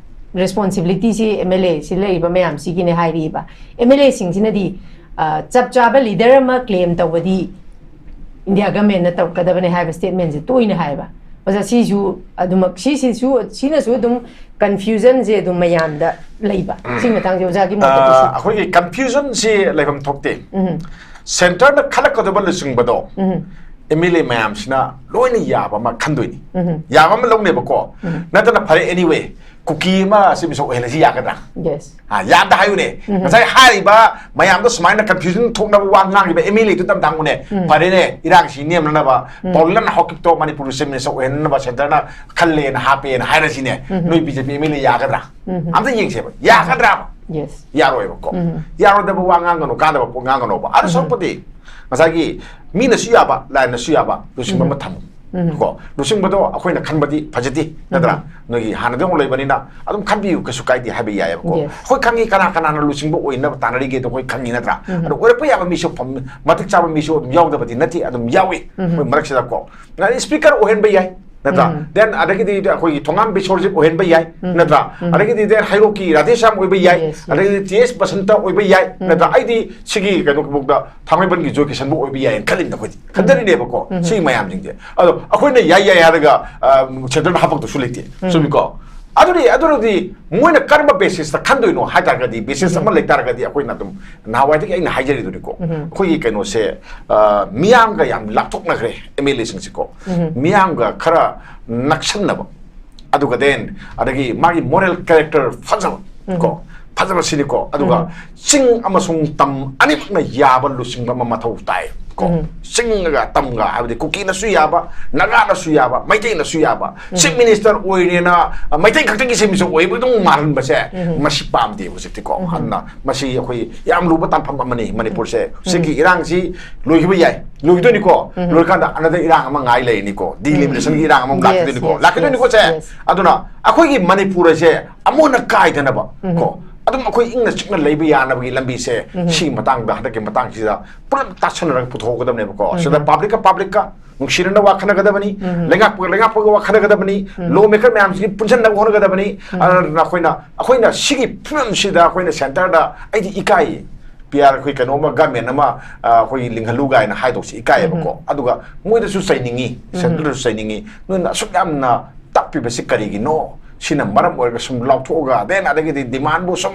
responsibility ꯁꯤ M L A ꯁꯤ ꯂꯩꯔꯤꯕ ꯃꯌꯥꯝꯁꯤꯒꯤꯅꯦ ꯍꯥꯏꯔꯤꯕ꯫ M L A ꯁꯤꯡꯁꯤꯅꯗꯤ, ꯑ, ꯆꯞ ꯆꯥꯕ leader ꯑꯃ claim ꯇꯧꯕꯗꯤ India government ꯅ ꯇꯧꯔꯛꯀꯗꯕꯅꯦ ꯍꯥꯏꯕ statement ꯁꯦ ꯇꯣꯏꯅ ꯍꯥꯏꯌꯦꯕ꯫ ꯑꯣꯖꯥ, ꯁꯤꯁꯨ ꯑꯗꯨꯃꯛ, ꯁꯤꯁꯤꯁꯨ, ꯁꯤꯅꯁꯨ ꯑꯗꯨꯝ confusion ꯁꯦ ꯑꯗꯨꯝ ꯃꯌꯥꯝꯗ ꯂꯩꯕ꯫ ꯁꯤꯒꯤ ꯃꯇꯥꯡꯁꯦ ꯑꯣꯖꯥꯒꯤ ꯃꯣꯠꯇꯗꯤ ꯑ, ꯁꯤ ꯑꯩꯈꯣꯏꯒꯤ confusion ꯁꯤ ꯂꯩꯐꯝ ꯊꯣꯛꯇꯦ꯫ ꯎꯝ꯫ Centre ꯅ ꯈꯜꯂꯛꯀꯗꯕ ꯂꯨꯆꯤꯡꯕꯗꯣ ꯎꯝ꯫ M L A ꯃꯌꯥꯝꯁꯤꯅ ꯂꯣꯏꯅ ꯌꯥꯕ ꯑꯃ ꯈꯟꯗꯣꯏꯅꯤ꯫ ꯎꯝ꯫ ꯌꯥꯕ ꯑꯃ ꯂꯧꯅꯦꯕꯀꯣ꯫ ꯎꯝ꯫ ꯅꯠꯇꯅ ꯐꯔꯦ, anyway, ꯀꯨꯀꯤ ꯑꯃ ꯁꯤ ꯃꯤꯁꯛ ꯑꯣꯏꯍꯜꯂꯁꯤ ꯌꯥꯒꯗ꯭ꯔꯥ? Yes꯫ ꯑ, ꯌꯥꯗ ꯍꯥꯏꯌꯨꯅꯦ꯫ ꯎꯝ꯫ ꯉꯁꯥꯏ ꯍꯥꯏꯔꯤꯕ ꯃꯌꯥꯝꯗꯣ ꯁꯨꯃꯥꯏꯅ confusion ꯊꯣꯛꯅꯕ ꯋꯥ ꯉꯥꯡꯉꯤꯕ M L A ꯗꯨ ꯇꯝ ꯊꯥꯡꯉꯨꯅꯦ꯫ ꯎꯝ꯫ ꯐꯔꯦꯅꯦ, ꯏꯔꯥꯡꯁꯤ ꯅꯦꯝꯅꯅꯕ ꯎꯝ꯫ ꯄꯥꯎꯂꯟ ꯍꯥꯎꯀꯤꯞꯇꯣ ꯃꯅꯤꯄꯨꯔ Chief Minister ꯑꯣꯏꯍꯟꯅꯕ centre ꯅ ꯈꯜꯂꯦꯅ ꯍꯥꯞꯄꯦꯅ ꯍꯥꯏꯔꯁꯤꯅꯦ꯫ ꯎꯝ꯫ ꯅꯣꯏ B J P M L A ꯌꯥꯒꯗ꯭ꯔꯥ? ꯎꯝ꯫ ꯑꯝꯇ ꯌꯦꯡꯁꯦꯕ꯫ ꯌꯥꯒꯗ꯭ꯔꯥ? Yes꯫ ꯌꯥꯔꯣꯏꯕꯀꯣ꯫ ꯎꯝ꯫ ꯌꯥꯔꯣꯏꯗꯕ ꯋꯥ ꯉꯥꯡꯒꯅꯨ, ꯀꯥꯟꯗꯕ ꯄꯣꯠ ꯉꯥꯡꯒꯅꯣꯕ꯫ ꯑꯗꯨ ꯎꯝ꯫ ꯁꯔꯨꯛꯄꯨꯗꯤ ꯉꯁꯥꯏꯒꯤ ꯃꯤꯅꯁꯨ ꯌꯥꯕ, ꯂꯥꯏꯅꯁꯨ ꯌꯥꯕ ꯂꯨꯆꯤꯡꯕ ꯎꯝ꯫ ꯑꯃ ꯊꯝꯃꯨ꯫ ꯎꯝ꯫ ꯀꯣ, ꯂꯨꯆꯤꯡꯕꯗꯣ ꯑꯩꯈꯣꯏꯅ ꯈꯟꯕꯗꯤ ꯐꯖꯗꯦ, ꯅꯠꯇ꯭ꯔꯥ? ꯎꯝ꯫ ꯅꯣꯏꯒꯤ ꯍꯥꯟꯅꯗꯒꯤ ꯑꯃꯨꯛ ꯂꯩꯕꯅꯤꯅ ꯑꯗꯨꯝ ꯈꯟꯕꯤꯌꯨ, ꯀꯩꯁꯨ ꯀꯥꯏꯗꯦ ꯍꯥꯏꯕ ꯌꯥꯏꯑꯕꯀꯣ꯫ Yes꯫ ꯑꯩꯈꯣꯏ ꯈꯪꯉꯤ ꯀꯅꯥ ꯀꯅꯥꯅ ꯂꯨꯆꯤꯡꯕ ꯑꯣꯏꯅꯕ ꯇꯥꯟꯅꯔꯤꯒꯦꯗꯣ ꯑꯩꯈꯣꯏ ꯈꯪꯉꯤ, ꯅꯠꯇ꯭ꯔꯥ? ꯎꯝ꯫ ꯑꯗꯣ ꯑꯣꯏꯔꯛꯄ ꯌꯥꯕ ꯃꯤꯁꯨ ꯐꯝ-, ꯃꯇꯤꯛ ꯆꯥꯕ ꯃꯤꯁꯨ ꯑꯗꯨꯝ ꯌꯥꯎꯗꯕꯗꯤ ꯅꯠꯇꯦ, ꯑꯗꯨꯝ ꯌꯥꯎꯏ꯫ ꯎꯝ꯫ ꯑꯩꯈꯣꯏ ꯃꯔꯛꯁꯤꯗꯀꯣ꯫ ꯉꯁꯥꯏ speaker ꯑꯣꯏꯍꯟꯕ ꯌꯥꯏ, ꯅꯠꯇ꯭ꯔꯥ? ꯎꯝ꯫ Then ꯑꯗꯒꯤꯗꯤ ꯑꯩꯈꯣꯏꯒꯤ ꯊꯣꯉꯥꯝ ꯕꯤꯁ꯭ꯋꯔꯖꯤꯠ ꯑꯣꯏꯍꯟꯕ ꯌꯥꯏ, ꯎꯝ꯫ ꯅꯠꯇ꯭ꯔꯥ? ꯎꯝ꯫ ꯑꯗꯒꯤꯗꯤ then ꯍꯩꯔꯣꯛꯀꯤ ꯔꯥꯙꯦꯁ꯭ꯌꯥꯝ ꯑꯣꯏꯕ ꯌꯥꯏ, Yes, yes꯫ ꯑꯗꯒꯤꯗꯤ T S ꯕꯁꯟꯇ ꯑꯣꯏꯕ ꯌꯥꯏ, ꯎꯝ꯫ ꯅꯠꯇ꯭ꯔꯥ? ꯑꯩꯗꯤ ꯁꯤꯒꯤ ꯀꯩꯅꯣꯒꯤꯐꯥꯎꯗ ꯊꯥꯡꯃꯩꯕꯟꯒꯤ ꯖꯣꯏ ꯀꯤꯁꯟꯕꯨ ꯑꯣꯏꯕ ꯌꯥꯏꯅ ꯈꯜꯂꯤꯅꯦ ꯑꯩꯈꯣꯏꯗꯤ꯫ ꯎꯝ꯫ ꯈꯟꯖꯔꯤꯅꯦꯕꯀꯣ, ꯎꯝ꯫ ꯁꯤꯒꯤ ꯃꯌꯥꯝꯁꯤꯡꯁꯦ꯫ ꯑꯗꯣ ꯑꯩꯈꯣꯏꯅ ꯌꯥꯏ ꯌꯥꯏ ꯍꯥꯏꯔꯒ, ꯑ, centre ꯅ ꯍꯥꯄꯛꯇꯧꯁꯨ ꯂꯩꯇꯦ꯫ ꯎꯝ꯫ ꯆꯨꯝꯃꯤꯀꯣ? ꯑꯗꯨꯗꯤ, ꯑꯗꯨꯅꯗꯤ ꯃꯣꯏꯅ ꯀꯔꯝꯕ basis ꯇ ꯈꯟꯗꯣꯏꯅꯣ ꯍꯥꯏ ꯇꯥꯔꯒꯗꯤ, basis ꯎꯝ꯫ ꯑꯃ ꯂꯩ ꯇꯥꯔꯒꯗꯤ ꯑꯩꯈꯣꯏꯅ ꯑꯗꯨꯝ ꯅꯍꯥꯟꯋꯥꯏꯗꯒꯤ ꯑꯩꯅ ꯍꯥꯏꯖꯔꯤꯗꯨꯅꯤꯀꯣ꯫ ꯎꯝ꯫ ꯑꯩꯈꯣꯏꯒꯤ ꯀꯩꯅꯣꯁꯦ, ꯑ, ꯃꯤꯌꯥꯝꯒ ꯌꯥꯝ ꯂꯥꯞꯊꯣꯛꯅꯈ꯭ꯔꯦ M L A ꯁꯤꯡꯁꯤꯀꯣ꯫ ꯎꯝ꯫ ꯃꯤꯌꯥꯝꯒ ꯈꯔ ꯅꯛꯁꯟꯅꯕ, ꯑꯗꯨꯒ then ꯑꯗꯒꯤ ꯃꯥꯒꯤ moral character ꯐꯖꯕ ꯎꯝ꯫ ꯀꯣ, ꯐꯖꯕ ꯁꯤꯅꯤꯀꯣ꯫ ꯑꯗꯨꯒ ꯎꯝ꯫ ꯆꯤꯡ ꯑꯃꯁꯨꯡ ꯇꯝ ꯑꯅꯤꯃꯛꯅ ꯌꯥꯕ ꯂꯨꯆꯤꯡꯕ ꯑꯃ ꯃꯊꯧ ꯇꯥꯏ ꯀꯣ꯫ ꯎꯝ꯫ ꯆꯤꯡꯒ ꯇꯝꯒ ꯍꯥꯏꯕꯗꯤ ꯀꯨꯀꯤꯅꯁꯨ ꯌꯥꯕ, ꯅꯥꯒꯥꯅꯁꯨ ꯌꯥꯕ, ꯃꯩꯇꯩꯅꯁꯨ ꯌꯥꯕ꯫ ꯎꯝ꯫ Chief Minister ꯑꯣꯏꯔꯦꯅ, ꯑ, ꯃꯩꯇꯩ ꯈꯛꯇꯒꯤ ꯁꯦꯝꯕꯁꯨ ꯑꯣꯏꯕ ꯑꯗꯨꯝ ꯃꯥꯜꯍꯟꯕꯁꯦ ꯎꯝ꯫ ꯃꯁꯤ ꯄꯥꯝꯗꯦ ꯍꯧꯖꯤꯛꯇꯤꯀꯣ꯫ ꯎꯝ꯫ ꯑꯗꯨꯅ ꯃꯁꯤ ꯑꯩꯈꯣꯏ ꯌꯥꯝ ꯂꯨꯕ ꯇꯥꯟꯐꯝ ꯑꯃꯅꯤ ꯃꯅꯤꯄꯨꯔꯁꯦ꯫ ꯎꯝ꯫ ꯁꯤꯒꯤ ꯏꯔꯥꯡꯁꯤ ꯂꯣꯏꯈꯤꯕ ꯌꯥꯏ, ꯂꯣꯏꯈꯤꯗꯣꯏꯅꯤꯀꯣ꯫ ꯎꯝ꯫ ꯂꯣꯏꯔꯀꯥꯟꯗ another ꯏꯔꯥꯡ ꯑꯃ ꯉꯥꯏ ꯂꯩꯔꯤꯅꯤꯀꯣ꯫ ꯎꯝ꯫ Delimitation ꯒꯤ ꯏꯔꯥꯡ ꯑꯃ ꯑꯃꯨꯛ Yes, ꯂꯥꯛꯈꯤꯗꯣꯏꯅꯤꯀꯣ꯫ Yes, ꯂꯥꯛꯈꯤꯗꯣꯏꯅꯤꯀꯣ yes, ꯁꯦ꯫ Yes꯫ ꯑꯗꯨꯅ ꯑꯩꯈꯣꯏꯒꯤ ꯃꯅꯤꯄꯨꯔ ꯑꯁꯦ ꯑꯃꯨꯛ ꯍꯟꯅ ꯀꯥꯏꯗꯅꯕ ꯎꯝ꯫ ꯀꯣ, ꯑꯗꯨꯝ ꯑꯩꯈꯣꯏ ꯏꯪꯅ ꯆꯤꯛꯅ ꯂꯩꯕ ꯌꯥꯅꯕꯒꯤ ꯂꯝꯕꯤꯁꯦ ꯁꯤꯒꯤ ꯃꯇꯥꯡꯗ, ꯍꯟꯗꯛꯀꯤ ꯃꯇꯥꯡꯁꯤꯗ ꯄꯨꯂꯞ ꯇꯥꯁꯟꯅꯔꯒ ꯄꯨꯊꯣꯛꯀꯗꯕꯅꯦꯕꯀꯣ꯫ ꯁꯤꯗ ꯄꯕ꯭ꯂꯤꯛꯀ ꯄꯕ꯭ꯂꯤꯛꯀ ꯅꯨꯡꯁꯤꯅꯅ ꯋꯥ ꯈꯟꯅꯒꯗꯕꯅꯤ, ꯂꯩꯉꯥꯛꯄꯒ ꯂꯩꯉꯥꯛꯄꯒ ꯋꯥ ꯈꯟꯅꯒꯗꯕꯅꯤ, ꯂꯣ ꯃꯦꯀꯔ ꯃꯌꯥꯝꯁꯤꯒꯤ ꯄꯨꯟꯁꯤꯟꯅꯕ ꯍꯣꯠꯅꯒꯗꯕꯅꯤ꯫ ꯑꯗꯨꯅ ꯑꯩꯈꯣꯏꯅ, ꯑꯩꯈꯣꯏꯅ ꯁꯤꯒꯤ ꯐꯤꯕꯝꯁꯤꯗ ꯑꯩꯈꯣꯏꯅ ꯁꯦꯟꯇꯔꯗ ꯑꯩꯗꯤ ꯏꯀꯥꯏꯌꯦ꯫ ꯄꯤ ꯑꯥꯔ ꯑꯩꯈꯣꯏ ꯀꯩꯅꯣꯝꯃ, ꯒꯃꯦꯟ ꯑꯃ, ꯑ, ꯑꯩꯈꯣꯏꯒꯤ ꯂꯤꯡꯍꯜꯂꯨ ꯀꯥꯏꯅ ꯍꯥꯏꯗꯧꯁꯤ ꯏꯀꯥꯏꯌꯦꯕꯀꯣ꯫ ꯑꯗꯨꯒ ꯃꯣꯏꯗꯁꯨ ꯆꯩꯅꯤꯡꯉꯤ, ꯁꯦꯟꯇꯔꯗꯁꯨ ꯆꯩꯅꯤꯡꯉꯤ, ꯅꯣꯏꯅ ꯑꯁꯨꯛ ꯌꯥꯝꯅ ꯇꯞꯄꯤꯕꯁꯤ ꯀꯔꯤꯒꯤꯅꯣ? ꯁꯤꯅ ꯃꯔꯝ ꯑꯣꯏꯔꯒ ꯁꯨꯝ ꯂꯥꯎꯊꯣꯛꯑꯒ, then ꯑꯗꯒꯤꯗꯤ ꯗꯤꯃꯥꯟꯕꯨ ꯁꯨꯝ,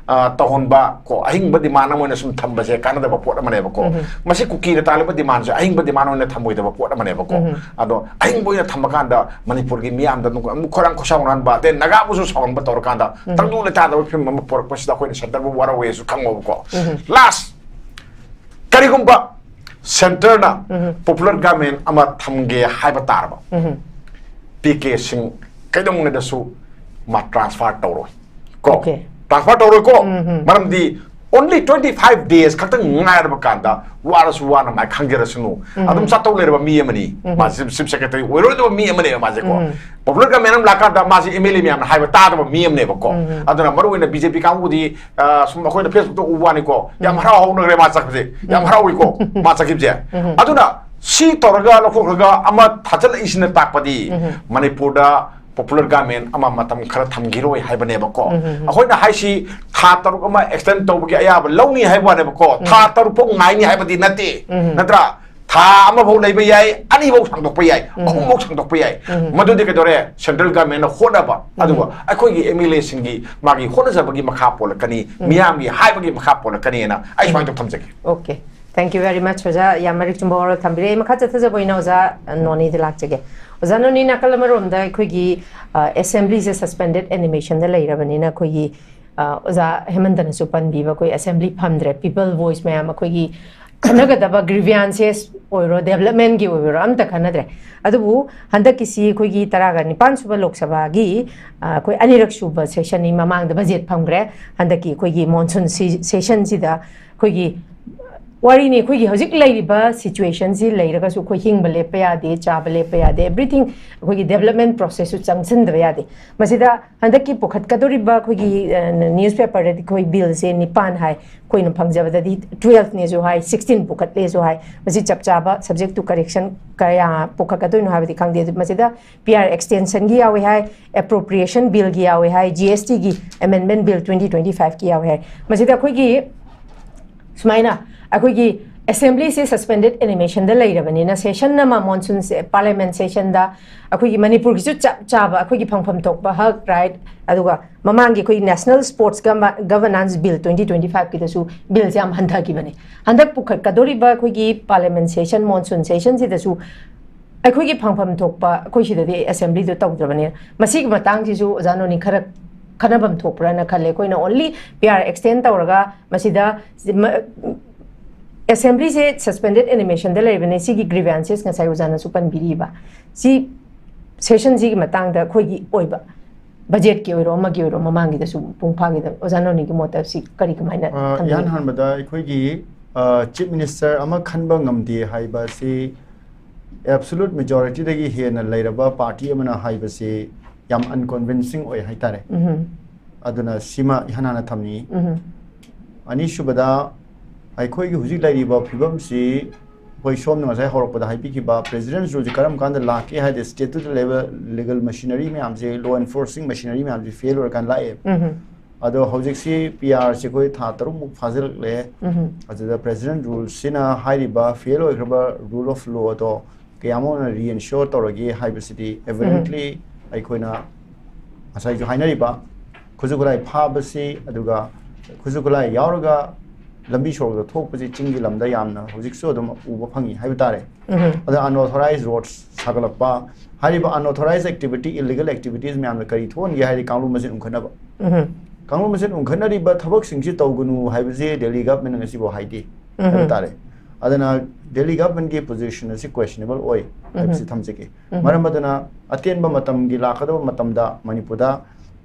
ꯑ, ꯇꯧꯍꯟꯕ ꯀꯣ, ꯑꯍꯤꯡꯕ ꯗꯤꯃꯥꯟ ꯑꯃ ꯑꯣꯏꯅ ꯁꯨꯝ ꯊꯝꯕꯁꯦ ꯀꯥꯟꯅꯗꯕ ꯄꯣꯠ ꯑꯃꯅꯦꯕꯀꯣ꯫ ꯃꯁꯤ ꯀꯨꯀꯤꯅ ꯇꯥꯜꯂꯤꯕ ꯗꯤꯃꯥꯟꯁꯦ ꯑꯍꯤꯡꯕ ꯗꯤꯃꯥꯟ ꯑꯣꯏꯅ ꯊꯝꯃꯣꯏꯗꯕ ꯄꯣꯠ ꯑꯃꯅꯦꯕꯀꯣ꯫ ꯑꯗꯣ ꯑꯍꯤꯡꯕ ꯑꯣꯏꯅ ꯊꯝꯕ ꯀꯥꯟꯗ ꯃꯅꯤꯄꯨꯔꯒꯤ ꯃꯤꯌꯥꯝꯗ ꯑꯗꯨꯝ ꯑꯃꯨꯛ ꯈꯣꯏꯔꯥꯡ ꯈꯣꯏꯁꯥꯎꯅꯍꯟꯕ, ꯑꯗꯩ ꯅꯥꯒꯥꯕꯨꯁꯨ ꯁꯥꯎꯍꯟꯕ ꯇꯧꯔꯀꯥꯟꯗ ꯇꯪꯗꯨ ꯂꯩꯇꯥꯗꯕ ꯐꯤꯕꯝ ꯑꯃ ꯄꯨꯔꯛꯄꯁꯤꯗ ꯑꯩꯈꯣꯏꯅ ꯁꯦꯟꯇꯔꯕꯨ ꯋꯥꯔꯧꯋꯦꯁꯨ ꯈꯪꯉꯣꯕꯀꯣ꯫ ꯂꯥꯁ, ꯀꯔꯤꯒꯨꯝꯕ ꯁꯦꯟꯇꯔꯅ ꯄꯣꯄꯨꯂꯔ ꯒꯚꯔꯟꯃꯦꯟ ꯑꯃ ꯊꯝꯒꯦ ꯍꯥꯏꯕ ꯇꯥꯔꯕ, ꯄꯤ ꯀꯦ ꯁꯤꯡ ꯀꯩꯗꯧꯉꯩꯗꯁꯨ ꯃꯥ ꯇ꯭ꯔꯥꯟꯁꯐꯔ ꯇꯧꯔꯣꯏ ꯀꯣ꯫ Okay. ꯇ꯭ꯔꯥꯟꯁꯐꯔ ꯇꯧꯔꯣꯏꯀꯣ꯫ ꯃꯔꯝꯗꯤ only twenty five days ꯈꯛꯇꯪ ꯉꯥꯏꯔꯕ ꯀꯥꯟꯗ ꯋꯥꯔꯁꯨ ꯋꯥꯅ ꯃꯥꯏ ꯈꯪꯖꯔꯁꯅꯨ꯫ ꯑꯗꯨꯝ ꯆꯠꯇꯧ ꯂꯩꯔꯕ ꯃꯤ ꯑꯃꯅꯤ꯫ ꯃꯥ ꯆꯤꯐ, ꯆꯤꯐ ꯁꯦꯀ꯭ꯔꯦꯇꯔꯤ ꯑꯣꯏꯔꯣꯏꯗꯕ ꯃꯤ ꯑꯃꯅꯦꯕ ꯃꯥꯁꯦꯀꯣ꯫ ꯄꯣꯄꯨꯂꯔ ꯒꯚꯔꯟꯃꯦꯟ ꯑꯃ ꯂꯥꯛꯀꯥꯟꯗ ꯃꯥꯁꯦ ꯑꯦꯝ ꯑꯦꯜ ꯑꯦ ꯃꯌꯥꯝꯅ ꯍꯥꯏꯕ ꯇꯥꯗꯕ ꯃꯤ ꯑꯃꯅꯦꯕꯀꯣ꯫ ꯑꯗꯨꯅ ꯃꯔꯨꯑꯣꯏꯅ ꯕꯤ ꯖꯦ ꯄꯤ ꯀꯥꯡꯕꯨꯗꯤ, ꯑ, ꯁꯨꯝ ꯑꯩꯈꯣꯏꯅ ꯐꯦꯁꯕꯨꯛꯇ ꯎꯕ ꯋꯥꯅꯤꯀꯣ, ꯌꯥꯝ ꯍꯔꯥꯎ ꯍꯧꯅꯈ꯭ꯔꯦ ꯃꯥ ꯆꯠꯄꯁꯦ, ꯌꯥꯝ ꯍꯔꯥꯎꯏꯀꯣ ꯃꯥ ꯆꯠꯈꯤꯕꯁꯦ꯫ ꯑꯗꯨꯅ ꯁꯤ ꯇꯧꯔꯒ ꯂꯧꯊꯣꯛꯈ꯭ꯔꯒ ꯑꯃ ꯊꯥꯖꯤꯜꯂꯛꯏꯁꯤꯅ ꯇꯥꯛꯄꯗꯤ ꯃꯅꯤꯄꯨꯔꯗ ꯄꯣꯄꯨꯂꯔ ꯒꯚꯔꯟꯃꯦꯟ ꯑꯃ ꯃꯇꯝ ꯈꯔ ꯊꯝꯈꯤꯔꯣꯏ ꯍꯥꯏꯕꯅꯦꯕꯀꯣ꯫ ꯑꯩꯈꯣꯏꯅ ꯍꯥꯏꯁꯤ ꯊꯥ ꯇꯔꯨꯛ ꯑꯃ ꯑꯦꯛꯁꯇꯦꯟ ꯇꯧꯕꯒꯤ ꯑꯌꯥꯕ ꯂꯧꯅꯤ ꯍꯥꯏꯕ ꯋꯥꯅꯦꯕꯀꯣ, ꯊꯥ ꯇꯔꯨꯛ ꯐꯥꯎ ꯉꯥꯏꯅꯤ ꯍꯥꯏꯕꯗꯤ ꯅꯠꯇꯦ, ꯅꯠꯇ꯭ꯔꯥ? ꯊꯥ ꯑꯃ ꯐꯥꯎ ꯂꯩꯕ ꯌꯥꯏ, ꯑꯅꯤ ꯐꯥꯎ ꯁꯥꯡꯗꯣꯛꯄ ꯌꯥꯏ, ꯑꯍꯨꯝ ꯐꯥꯎ ꯁꯥꯡꯗꯣꯛꯄ ꯌꯥꯏ꯫ ꯃꯗꯨꯗꯤ ꯀꯩꯗꯧꯔꯦ? ꯁꯦꯟꯇ꯭ꯔꯦꯜ ꯒꯚꯔꯟꯃꯦꯟꯅ ꯍꯣꯠꯅꯕ, ꯑꯗꯨꯒ ꯑꯩꯈꯣꯏꯒꯤ ꯑꯦꯝ ꯑꯦꯜ ꯑꯦꯁꯤꯡꯒꯤ ꯃꯥꯒꯤ ꯍꯣꯠꯅꯖꯕꯒꯤ ꯃꯈꯥ ꯄꯣꯜꯂꯛꯀꯅꯤ, ꯃꯤꯌꯥꯝꯒꯤ ꯍꯥꯏꯕꯒꯤ ꯃꯈꯥ ꯄꯣꯜꯂꯛꯀꯅꯤꯅ ꯑꯩ ꯁꯨꯃꯥꯏꯅ ꯇꯧ ꯊꯝꯖꯒꯦ꯫ Okay. Thank you very much, ꯑꯣꯖꯥ꯫ ꯌꯥꯝ ꯃꯔꯤꯛ ꯆꯨꯝꯕ ꯋꯥꯔꯣꯜ ꯊꯝꯕꯤꯔꯦ꯫ ꯑꯩ ꯃꯈꯥ ꯆꯠꯊꯖꯕ ꯑꯣꯏꯅ ꯑꯣꯖꯥ ꯅꯣꯅꯤꯗ ꯂꯥꯛꯆꯒꯦ꯫ ꯑꯣꯖꯥ ꯅꯣꯅꯤ, ꯅꯥꯀꯜ ꯑꯃꯔꯣꯝꯗ ꯑꯩꯈꯣꯏꯒꯤ, ꯑ, ꯑꯦꯁꯦꯝꯕ꯭ꯂꯤꯁꯦ suspended animationꯗ ꯂꯩꯔꯕꯅꯤꯅ ꯑꯩꯈꯣꯏꯒꯤ, ꯑ, ꯑꯣꯖꯥ ꯍꯦꯃꯟꯇꯅꯁꯨ ꯄꯟꯕꯤꯕ ꯑꯩꯈꯣꯏ ꯑꯦꯁꯦꯝꯕ꯭ꯂꯤ ꯐꯝꯗ꯭ꯔꯦ, ꯄꯤꯄꯜ ꯚꯣꯏꯁ ꯃꯌꯥꯝ ꯑꯩꯈꯣꯏꯒꯤ ꯈꯟꯅꯒꯗꯕ grievances ꯑꯣꯏꯔꯣ, ꯗꯦꯕꯂꯞꯃꯦꯟꯒꯤ ꯑꯣꯏꯔꯣ ꯑꯝꯇ ꯈꯟꯅꯗ꯭ꯔꯦ꯫ ꯑꯗꯨꯕꯨ ꯍꯟꯗꯛꯀꯤꯁꯤ ꯑꯩꯈꯣꯏꯒꯤ ꯇꯔꯥꯒ ꯅꯤꯄꯥꯟ ꯁꯨꯕ ꯂꯣꯛ ꯁꯚꯥꯒꯤ, ꯑ, ꯑꯩꯈꯣꯏ ꯑꯅꯤꯔꯛ ꯁꯨꯕ ꯁꯦꯁꯟꯅꯤ꯫ ꯃꯃꯥꯡꯗ ꯕꯖꯦꯠ ꯐꯝꯈ꯭ꯔꯦ, ꯍꯟꯗꯛꯀꯤ ꯑꯩꯈꯣꯏꯒꯤ ꯃꯣꯟꯁꯨꯟ ꯁꯤ-, ꯁꯦꯁꯟꯁꯤꯗ ꯑꯩꯈꯣꯏꯒꯤ ꯋꯥꯔꯤꯅꯤ꯫ ꯑꯩꯈꯣꯏꯒꯤ ꯍꯧꯖꯤꯛ ꯂꯩꯔꯤꯕ ꯁꯤꯆꯨꯋꯦꯁꯟꯁꯤ ꯂꯩꯔꯒꯁꯨ ꯑꯩꯈꯣꯏ ꯍꯤꯡꯕ ꯂꯦꯞꯄ ꯌꯥꯗꯦ, ꯆꯥꯕ ꯂꯦꯞꯄ ꯌꯥꯗꯦ, ꯑꯦꯕ꯭ꯔꯤꯊꯤꯡ ꯑꯩꯈꯣꯏꯒꯤ ꯗꯦꯕꯂꯞꯃꯦꯟ ꯄ꯭ꯔꯣꯁꯦꯁꯁꯨ ꯆꯪꯁꯤꯟꯗꯕ ꯌꯥꯗꯦ꯫ ꯃꯁꯤꯗ ꯍꯟꯗꯛꯀꯤ ꯄꯨꯈꯠꯀꯗꯧꯔꯤꯕ ꯑꯩꯈꯣꯏꯒꯤ ꯅ꯭ꯌꯨꯁꯄꯦꯄꯔꯗꯗꯤ ꯑꯩꯈꯣꯏ ꯕꯤꯜꯁꯦ ꯅꯤꯄꯥꯟ ꯍꯥꯏ, ꯑꯩꯈꯣꯏꯅ ꯐꯪꯖꯕꯗꯗꯤ ꯇꯨꯋꯦꯜꯐꯅꯦꯁꯨ ꯍꯥꯏ, ꯁꯤꯛꯁꯇꯤꯟ ꯄꯨꯈꯠꯂꯦꯁꯨ ꯍꯥꯏ꯫ ꯃꯁꯤ ꯆꯞ ꯆꯥꯕ ꯁꯕꯖꯦꯛ ꯇꯨ ꯀꯔꯦꯛꯁꯟ ꯀꯌꯥ ꯄꯨꯈꯠꯀꯗꯣꯏꯅꯣ ꯍꯥꯏꯕꯗꯤ ꯈꯪꯗꯦ꯫ ꯑꯗꯨ ꯃꯁꯤꯗ ꯄꯤ ꯑꯥꯔ ꯑꯦꯛꯁꯇꯦꯟꯁꯟꯒꯤ ꯌꯥꯎꯏ ꯍꯥꯏ, ꯑꯦꯄ꯭ꯔꯣꯄ꯭ꯔꯤꯌꯦꯁꯟ ꯕꯤꯜꯒꯤ ꯌꯥꯎꯏ ꯍꯥꯏ, ꯖꯤ ꯑꯦꯁ ꯇꯤꯒꯤ ꯑꯦꯃꯦꯟꯃꯦꯟ ꯕꯤꯜ ꯇ꯭ꯋꯦꯟꯇꯤ ꯇ꯭ꯋꯦꯟꯇꯤ ꯐꯥꯏꯚꯀꯤ ꯌꯥꯎꯏ ꯍꯥꯏ꯫ ꯃꯁꯤꯗ ꯑꯩꯈꯣꯏꯒꯤ ꯁꯨꯃꯥꯏꯅ ꯑꯩꯈꯣꯏꯒꯤ ꯑꯦꯁꯦꯝꯕ꯭ꯂꯤꯁꯦ ꯁꯁꯄꯦꯟꯗꯦꯠ ꯑꯦꯅꯤꯃꯦꯁꯟꯗ ꯂꯩꯔꯕꯅꯤꯅ, ꯁꯦꯁꯟ ꯑꯃ, ꯃꯣꯟꯁꯨꯟ ꯄꯥꯔꯂꯤꯌꯥꯃꯦꯟ ꯁꯦꯁꯟꯗ ꯑꯩꯈꯣꯏꯒꯤ ꯃꯅꯤꯄꯨꯔꯒꯤꯁꯨ ꯆꯞ ꯆꯥꯕ ꯑꯩꯈꯣꯏꯒꯤ ꯐꯪꯐꯝ ꯊꯣꯛꯄ ꯍꯛ, ꯔꯥꯏꯠ, ꯑꯗꯨꯒ ꯃꯃꯥꯡꯒꯤ ꯑꯩꯈꯣꯏꯒꯤ national sports governance bill twenty twenty ꯐꯥꯏꯚꯀꯤꯗꯁꯨ ꯕꯤꯜꯁꯦ ꯌꯥꯝ ꯍꯟꯊꯈꯤꯕꯅꯦ꯫ ꯍꯟꯗꯛ ꯄꯨꯈꯠꯀꯗꯧꯔꯤꯕ ꯑꯩꯈꯣꯏꯒꯤ ꯄꯥꯔꯂꯤꯌꯥꯃꯦꯟ ꯁꯦꯁꯟ, ꯃꯣꯟꯁꯨꯟ ꯁꯦꯁꯟꯁꯤꯗꯁꯨ ꯑꯩꯈꯣꯏꯒꯤ ꯐꯪꯐꯝ ꯊꯣꯛꯄ, ꯑꯩꯈꯣꯏ ꯁꯤꯗꯗꯤ ꯑꯦꯁꯦꯝꯕ꯭ꯂꯤꯗꯣ ꯇꯧꯗ꯭ꯔꯕꯅꯤꯅ, ꯃꯁꯤꯒꯤ ꯃꯇꯥꯡꯁꯤꯁꯨ ꯑꯣꯖꯥ ꯅꯣꯅꯤ ꯈꯔ ꯈꯟꯅꯐꯝ ꯊꯣꯛꯄ꯭ꯔꯥꯅ ꯈꯜꯂꯦ꯫ ꯑꯩꯈꯣꯏꯅ ꯑꯣꯟꯂꯤ ꯄꯤ ꯑꯥꯔ ꯑꯦꯛꯁꯇꯦꯟ ꯇꯧꯔꯒ ꯃꯁꯤꯗ ꯃ-, ꯑꯦꯁꯦꯝꯕ꯭ꯂꯤꯁꯦ ꯁꯁꯄꯦꯟꯗꯦꯠ ꯑꯦꯅꯤꯃꯦꯁꯟꯗ ꯂꯩꯕꯅꯦ꯫ ꯁꯤꯒꯤ ꯒ꯭ꯔꯤꯚꯦꯟꯁꯦꯁ ꯉꯁꯥꯏ ꯑꯣꯖꯥꯅꯁꯨ ꯄꯟꯕꯤꯔꯤꯕ, ꯁꯤ ꯁꯦꯁꯟꯁꯤꯒꯤ ꯃꯇꯥꯡꯗ ꯑꯩꯈꯣꯏꯒꯤ ꯑꯣꯏꯕ ꯕꯖꯦꯠꯀꯤ ꯑꯣꯏꯔꯣ, ꯑꯃꯒꯤ ꯑꯣꯏꯔꯣ, ꯃꯃꯥꯡꯒꯤꯗꯁꯨ ꯃꯄꯨꯡ ꯐꯥꯈꯤꯗꯕ꯫ ꯑꯣꯖꯥ ꯅꯣꯅꯤꯒꯤ ꯃꯣꯠꯇ ꯁꯤ ꯀꯔꯤ, ꯀꯃꯥꯏꯅ ꯑ, ꯊꯝꯕꯤꯒꯦ? ꯏꯍꯥꯟ ꯍꯥꯟꯕꯗ ꯑꯩꯈꯣꯏꯒꯤ ꯆꯤꯐ ꯃꯤꯅꯤꯁꯇꯔ ꯑꯃ ꯈꯟꯕ ꯉꯝꯗꯦ ꯍꯥꯏꯕ ꯑꯁꯤ ꯑꯦꯕꯁꯣꯂꯨꯠ ꯃꯦꯖꯣꯔꯤꯇꯤꯗꯒꯤ ꯍꯦꯟꯅ ꯂꯩꯔꯕ ꯄꯥꯔꯇꯤ ꯑꯃꯅ ꯍꯥꯏꯕꯁꯤ ꯌꯥꯝ ꯑꯟꯀꯟꯚꯤꯟꯁꯤꯡ ꯑꯣꯏ ꯍꯥꯏꯇꯥꯔꯦ꯫ ꯎꯝꯍꯨꯝ, ꯑꯗꯨꯅ ꯁꯤꯃ ꯏꯍꯥꯟ ꯍꯥꯟꯅ ꯊꯝꯅꯤꯡꯏ꯫ ꯎꯝꯍꯨꯝ, ꯑꯅꯤꯁꯨꯕꯗ, ꯑꯩꯈꯣꯏꯒꯤ ꯍꯧꯖꯤꯛ ꯂꯩꯔꯤꯕ ꯐꯤꯕꯝꯁꯤ ꯑꯩꯈꯣꯏ ꯁꯣꯝꯅ ꯉꯁꯥꯏ ꯍꯧꯔꯛꯄꯗ ꯍꯥꯏꯕꯤꯈꯤꯕ ꯄ꯭ꯔꯦꯁꯤꯗꯦꯟꯁ ꯔꯨꯜꯁꯦ ꯀꯔꯝ ꯀꯥꯟꯗ ꯂꯥꯛꯀꯦ ꯍꯥꯏꯗꯤ ꯁ꯭ꯇꯦꯠꯇꯨꯗ ꯂꯩꯕ ꯂꯤꯒꯜ ꯃꯦꯁꯤꯅꯔꯤ ꯃꯌꯥꯝꯁꯦ, ꯂꯣ ꯑꯦꯟꯐꯣꯔꯁꯤꯡ ꯃꯦꯁꯤꯅꯔꯤ ꯃꯌꯥꯝꯁꯦ ꯐꯦꯜ ꯑꯣꯏꯔꯀꯥꯟꯗ ꯂꯥꯛꯑꯦ꯫ ꯎꯝꯍꯨꯝ, ꯑꯗꯣ ꯍꯧꯖꯤꯛꯁꯤ ꯄꯤ ꯑꯥꯔꯁꯤ ꯑꯩꯈꯣꯏ ꯊꯥ ꯇꯔꯨꯛꯃꯨꯛ ꯐꯥꯖꯤꯜꯂꯛꯂꯦ꯫ ꯎꯝꯍꯨꯝ, ꯑꯗꯨꯗ ꯄ꯭ꯔꯦꯁꯤꯗꯦꯟꯁ ꯔꯨꯜꯁꯤꯅ ꯍꯥꯏꯔꯤꯕ ꯐꯦꯜ ꯑꯣꯏꯈ꯭ꯔꯕ ꯔꯨꯜ ꯑꯣꯐ ꯂꯣ ꯑꯗꯣ ꯀꯌꯥꯃꯨꯛꯅ ꯔꯤꯑꯦꯟꯁꯤꯌꯣꯔ ꯇꯧꯔꯒꯦ ꯍꯥꯏꯕꯁꯤꯗꯤ ꯑꯦꯚꯤꯗꯦꯟꯠꯂꯤ ꯑꯩꯈꯣꯏꯅ ꯉꯁꯥꯏꯁꯨ ꯍꯥꯏꯅꯔꯤꯕ ꯈꯨꯠꯁꯨ ꯈꯨꯠꯂꯥꯏ ꯐꯥꯕꯁꯤ, ꯑꯗꯨꯒ ꯈꯨꯠꯁꯨ ꯈꯨꯠꯂꯥꯏ ꯌꯥꯎꯔꯒ ꯂꯝꯕꯤ ꯁꯣꯔꯣꯛꯇ ꯊꯣꯛꯄꯁꯤ ꯆꯤꯡꯒꯤ ꯂꯝꯗ ꯌꯥꯝꯅ ꯍꯧꯖꯤꯛꯁꯨ ꯑꯗꯨꯝ ꯎꯕ ꯐꯪꯉꯤ ꯍꯥꯏꯕ ꯇꯥꯔꯦ꯫ ꯎꯝꯍꯨꯝ, ꯑꯗ ꯑꯟꯑꯣꯊꯣꯔꯥꯏꯖ ꯔꯣꯗ ꯁꯥꯒꯠꯂꯛꯄ, ꯍꯥꯏꯔꯤꯕ ꯑꯟꯑꯣꯊꯣꯔꯥꯏꯖ ꯑꯦꯛꯇꯤꯚꯤꯇꯤ, ꯏꯂꯤꯒꯦꯜ ꯑꯦꯛꯇꯤꯚꯤꯇꯤꯁ ꯃꯌꯥꯝꯅ ꯀꯔꯤ ꯊꯣꯛꯍꯟꯒꯦ ꯍꯥꯏꯔꯗꯤ ꯀꯥꯡꯂꯨꯞ ꯃꯁꯦꯟ ꯎꯪꯈꯠꯅꯕ꯫ ꯎꯝꯍꯨꯝ, ꯀꯥꯡꯂꯨꯞ ꯃꯁꯦꯟ ꯎꯪꯈꯠꯅꯔꯤꯕ ꯊꯕꯛꯁꯤꯡꯁꯤ ꯇꯧꯒꯅꯨ ꯍꯥꯏꯕꯁꯤ ꯗꯦꯜꯂꯤ ꯒꯚꯔꯟꯃꯦꯟꯠꯅ ꯉꯁꯤꯐꯥꯎ ꯍꯥꯏꯗꯦ ꯍꯥꯏꯕ ꯎꯝꯍꯨꯝ, ꯇꯥꯔꯦ꯫ ꯑꯗꯨꯅ ꯗꯦꯜꯂꯤ ꯒꯚꯔꯟꯃꯦꯟꯠꯀꯤ ꯄꯣꯖꯤꯁꯟ ꯑꯁꯤ ꯀ꯭ꯋꯦꯁꯆꯅꯦꯕꯜ ꯑꯣꯏ ꯍꯥꯏꯕꯁꯤ ꯎꯝꯍꯨꯝ, ꯊꯝꯖꯒꯦ꯫ ꯎꯝꯍꯨꯝ, ꯃꯔꯝ ꯑꯗꯨꯅ ꯑꯇꯦꯟꯕ ꯃꯇꯝꯒꯤ ꯂꯥꯛꯀꯗꯕ ꯃꯇꯝꯗ ꯃꯅꯤꯄꯨꯔꯗ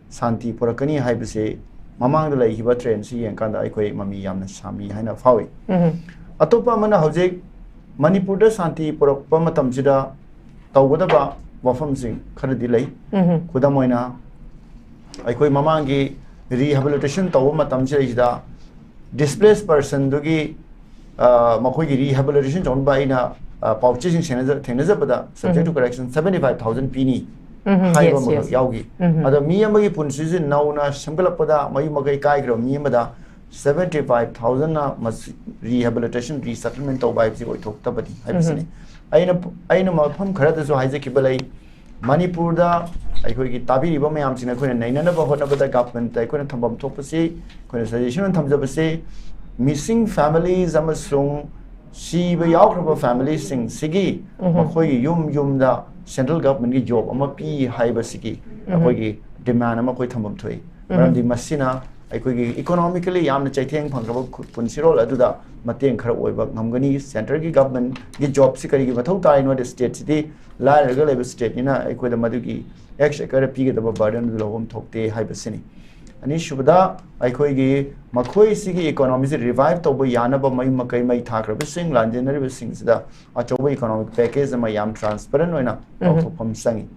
ꯁꯥꯟꯇꯤ ꯄꯨꯔꯛꯀꯅꯤ ꯍꯥꯏꯕꯁꯤ ꯃꯃꯥꯡꯗ ꯂꯩꯈꯤꯕ ꯇ꯭ꯔꯦꯟꯁꯤ ꯌꯦꯡꯀꯥꯟꯗ ꯑꯩꯈꯣꯏ ꯃꯃꯤ ꯌꯥꯝꯅ ꯁꯥꯃꯤ ꯍꯥꯏꯅ ꯐꯥꯎꯏ꯫ ꯎꯝꯍꯨꯝ, ꯑꯇꯣꯞꯄ ꯑꯃꯅ ꯍꯧꯖꯤꯛ ꯃꯅꯤꯄꯨꯔꯗ ꯁꯥꯟꯇꯤ ꯄꯨꯔꯛꯄ ꯃꯇꯝꯁꯤꯗ ꯇꯧꯒꯗꯕ ꯋꯥꯐꯝꯁꯤꯡ ꯈꯔꯗꯤ ꯂꯩ꯫ ꯈꯨꯗꯝ ꯑꯣꯏꯅ, ꯑꯩꯈꯣꯏ ꯃꯃꯥꯡꯒꯤ rehabilitation ꯇꯧꯕ ꯃꯇꯝꯁꯤꯗꯩꯁꯤꯗ displaced personꯗꯨꯒꯤ, ꯑ, ꯃꯈꯣꯏꯒꯤ rehabilitation ꯇꯧꯅꯕ ꯑꯩꯅ, ꯑ, ꯄꯥꯎꯆꯦꯁꯤꯡ ꯊꯦꯡꯅꯖ-, ꯊꯦꯡꯅꯖꯕꯗ, subject to correction seventy five thousand ꯄꯤꯅꯤ ꯍꯥꯏꯕ yes, ꯑꯃꯈꯛ yes. ꯌꯥꯎꯈꯤ꯫ ꯑꯗꯣ ꯃꯤ ꯑꯃꯒꯤ ꯄꯨꯟꯁꯤꯁꯤ ꯅꯧꯅ ꯁꯦꯝꯒꯠꯂꯛꯄꯗ ꯃꯌꯨꯝ ꯃꯀꯩ ꯀꯥꯏꯈ꯭ꯔꯕ ꯃꯤ ꯑꯃꯗ seventy five thousandꯅ ꯃꯁꯤ rehabilitation, resettlement ꯇꯧꯕ ꯍꯥꯏꯕꯁꯤ ꯑꯣꯏꯊꯣꯛꯇꯕꯅꯤ ꯍꯥꯏꯕꯁꯤꯅꯤ꯫ ꯑꯩꯅ, ꯑꯩꯅ ꯃꯐꯝ ꯈꯔꯗꯁꯨ ꯍꯥꯏꯖꯈꯤꯕ ꯂꯩ, ꯃꯅꯤꯄꯨꯔꯗ ꯑꯩꯈꯣꯏꯒꯤ ꯇꯥꯕꯤꯔꯤꯕ ꯃꯌꯥꯝꯁꯤꯡꯅ ꯑꯩꯈꯣꯏꯅ ꯅꯩꯅꯅꯕ ꯍꯣꯠꯅꯕꯗ governmentꯇ ꯑꯩꯈꯣꯏꯅ ꯊꯝꯐꯝ ꯊꯣꯛꯄꯁꯤ, ꯑꯩꯈꯣꯏꯅ suggestion ꯑꯣꯏꯅ ꯊꯝꯖꯕꯁꯤ, missing families ꯑꯃꯁꯨꯡ ꯁꯤꯕ ꯌꯥꯎꯈ꯭ꯔꯕ familyꯁꯤꯡꯁꯤꯒꯤ ꯃꯈꯣꯏꯒꯤ ꯌꯨꯝ ꯌꯨꯝꯗ central governmentꯀꯤ job ꯑꯃ ꯄꯤ ꯍꯥꯏꯕꯁꯤꯒꯤ ꯑꯩꯈꯣꯏꯒꯤ demand ꯑꯃ ꯑꯩꯈꯣꯏ ꯊꯝꯐꯝ ꯊꯣꯛꯏ꯫ ꯃꯔꯝꯗꯤ ꯃꯁꯤꯅ ꯑꯩꯈꯣꯏꯒꯤ economically ꯌꯥꯝꯅ ꯆꯩꯊꯦꯡ ꯐꯪꯈ꯭ꯔꯕ ꯈꯨ-, ꯄꯨꯟꯁꯤꯔꯣꯜ ꯑꯗꯨꯗ ꯃꯇꯦꯡ ꯈꯔ ꯑꯣꯏꯕ ꯉꯝꯒꯅꯤ꯫ Centreꯒꯤ governmentꯀꯤ jobꯁꯤ ꯀꯔꯤꯒꯤ ꯃꯊꯧ ꯇꯥꯔꯤꯅꯣ ꯍꯥꯏꯗꯤ stateꯁꯤꯗꯤ ꯂꯥꯏꯔꯒ ꯂꯩꯕ stateꯅꯤꯅ ꯑꯩꯈꯣꯏꯗ ꯃꯗꯨꯒꯤ exchequerꯗ ꯄꯤꯒꯗꯕ burden ꯑꯗꯨ ꯂꯧꯐꯝ ꯊꯣꯛꯇꯦ ꯍꯥꯏꯕꯁꯤꯅꯤ꯫ ꯑꯅꯤꯁꯨꯕꯗ, ꯑꯩꯈꯣꯏꯒꯤ ꯃꯈꯣꯏꯁꯤꯒꯤ economyꯁꯤ revive ꯇꯧꯕ ꯌꯥꯅꯕ ꯃꯌꯨꯝ ꯃꯀꯩ ꯃꯩ ꯊꯥꯈ꯭ꯔꯕꯁꯤꯡ, ꯂꯥꯟꯖꯦꯟꯅꯔꯤꯕꯁꯤꯡꯁꯤꯗ ꯑꯆꯧꯕ economic package ꯑꯃ ꯌꯥꯝ transparent ꯑꯣꯏꯅ ꯂꯥꯎꯊꯣꯛꯐꯝ ꯆꯪꯉꯤ꯫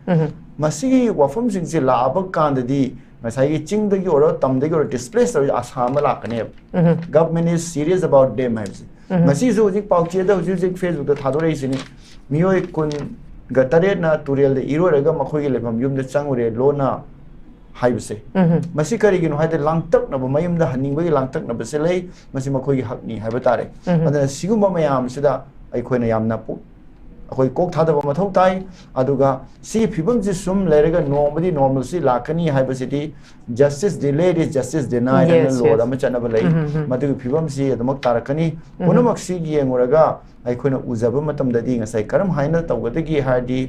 ꯃꯁꯤꯒꯤ ꯋꯥꯐꯝꯁꯤꯡꯁꯤ ꯂꯥꯛꯑꯕ ꯀꯥꯟꯗꯗꯤ ꯉꯁꯥꯏꯒꯤ ꯆꯤꯡꯗꯒꯤ ꯑꯣꯏꯔꯣ, ꯇꯝꯗꯒꯤ ꯑꯣꯏꯔꯣ, displace ꯇꯧꯔꯤꯁꯦ ꯑꯁꯥ ꯑꯃ ꯂꯥꯛꯀꯅꯦꯕ꯫ Government is serious about them ꯍꯥꯏꯕꯁꯦ꯫ ꯉꯁꯤꯁꯨ ꯍꯧꯖꯤꯛ ꯄꯥꯎꯆꯦꯗ ꯍꯧꯖꯤꯛ ꯍꯧꯖꯤꯛ Facebookꯇ ꯊꯥꯗꯣꯔꯛꯏꯁꯤꯅꯤ, ꯃꯤꯑꯣꯏ ꯀꯨꯟꯒ ꯇꯔꯦꯠꯅ ꯇꯨꯔꯦꯜꯗ ꯏꯔꯣꯏꯔꯒ ꯃꯈꯣꯏꯒꯤ ꯂꯩꯐꯝ ꯌꯨꯝꯗ ꯆꯪꯉꯨꯔꯦ ꯂꯣꯟꯅ ꯍꯥꯏꯕꯁꯦ꯫ ꯃꯁꯤ ꯀꯔꯤꯒꯤꯅꯣ ꯍꯥꯏꯗꯤ ꯂꯥꯡꯇꯛꯅꯕ, ꯃꯌꯨꯝꯗ ꯍꯟꯅꯤꯡꯕꯒꯤ ꯂꯥꯡꯇꯛꯅꯕꯁꯦ ꯂꯩ, ꯃꯁꯤ ꯃꯈꯣꯏꯒꯤ ꯍꯛꯅꯤ ꯍꯥꯏꯕ ꯇꯥꯔꯦ꯫ ꯑꯗꯨꯅ ꯁꯤꯒꯨꯝꯕ ꯃꯌꯥꯝꯁꯤꯗ ꯑꯩꯈꯣꯏꯅ ꯌꯥꯝꯅ ꯄꯨꯛ-, ꯑꯩꯈꯣꯏ ꯀꯣꯛ ꯊꯥꯗꯕ ꯃꯊꯧ ꯇꯥꯏ꯫ ꯑꯗꯨꯒ ꯁꯤꯒꯤ ꯐꯤꯕꯝꯁꯤ ꯁꯨꯝ ꯂꯩꯔꯒ ꯅꯣꯡꯃꯗꯤ normalcy ꯂꯥꯛꯀꯅꯤ ꯍꯥꯏꯕꯁꯤꯗꯤ, justice delayed is justice denied ꯍꯥꯏꯅ yes, law yes. ꯑꯃ ꯆꯠꯅꯕ ꯂꯩ꯫ ꯃꯗꯨꯒꯤ ꯐꯤꯕꯝꯁꯤ ꯑꯗꯨꯃꯛ ꯇꯥꯔꯛꯀꯅꯤ꯫ ꯄꯨꯝꯅꯃꯛꯁꯤ ꯌꯦꯡꯉꯨꯔꯒ ꯑꯩꯈꯣꯏꯅ ꯎꯖꯕ ꯃꯇꯝꯗꯗꯤ ꯉꯁꯥꯏ ꯀꯔꯝ ꯍꯥꯏꯅ ꯇꯧꯒꯗꯒꯦ ꯍꯥꯏꯔꯗꯤ,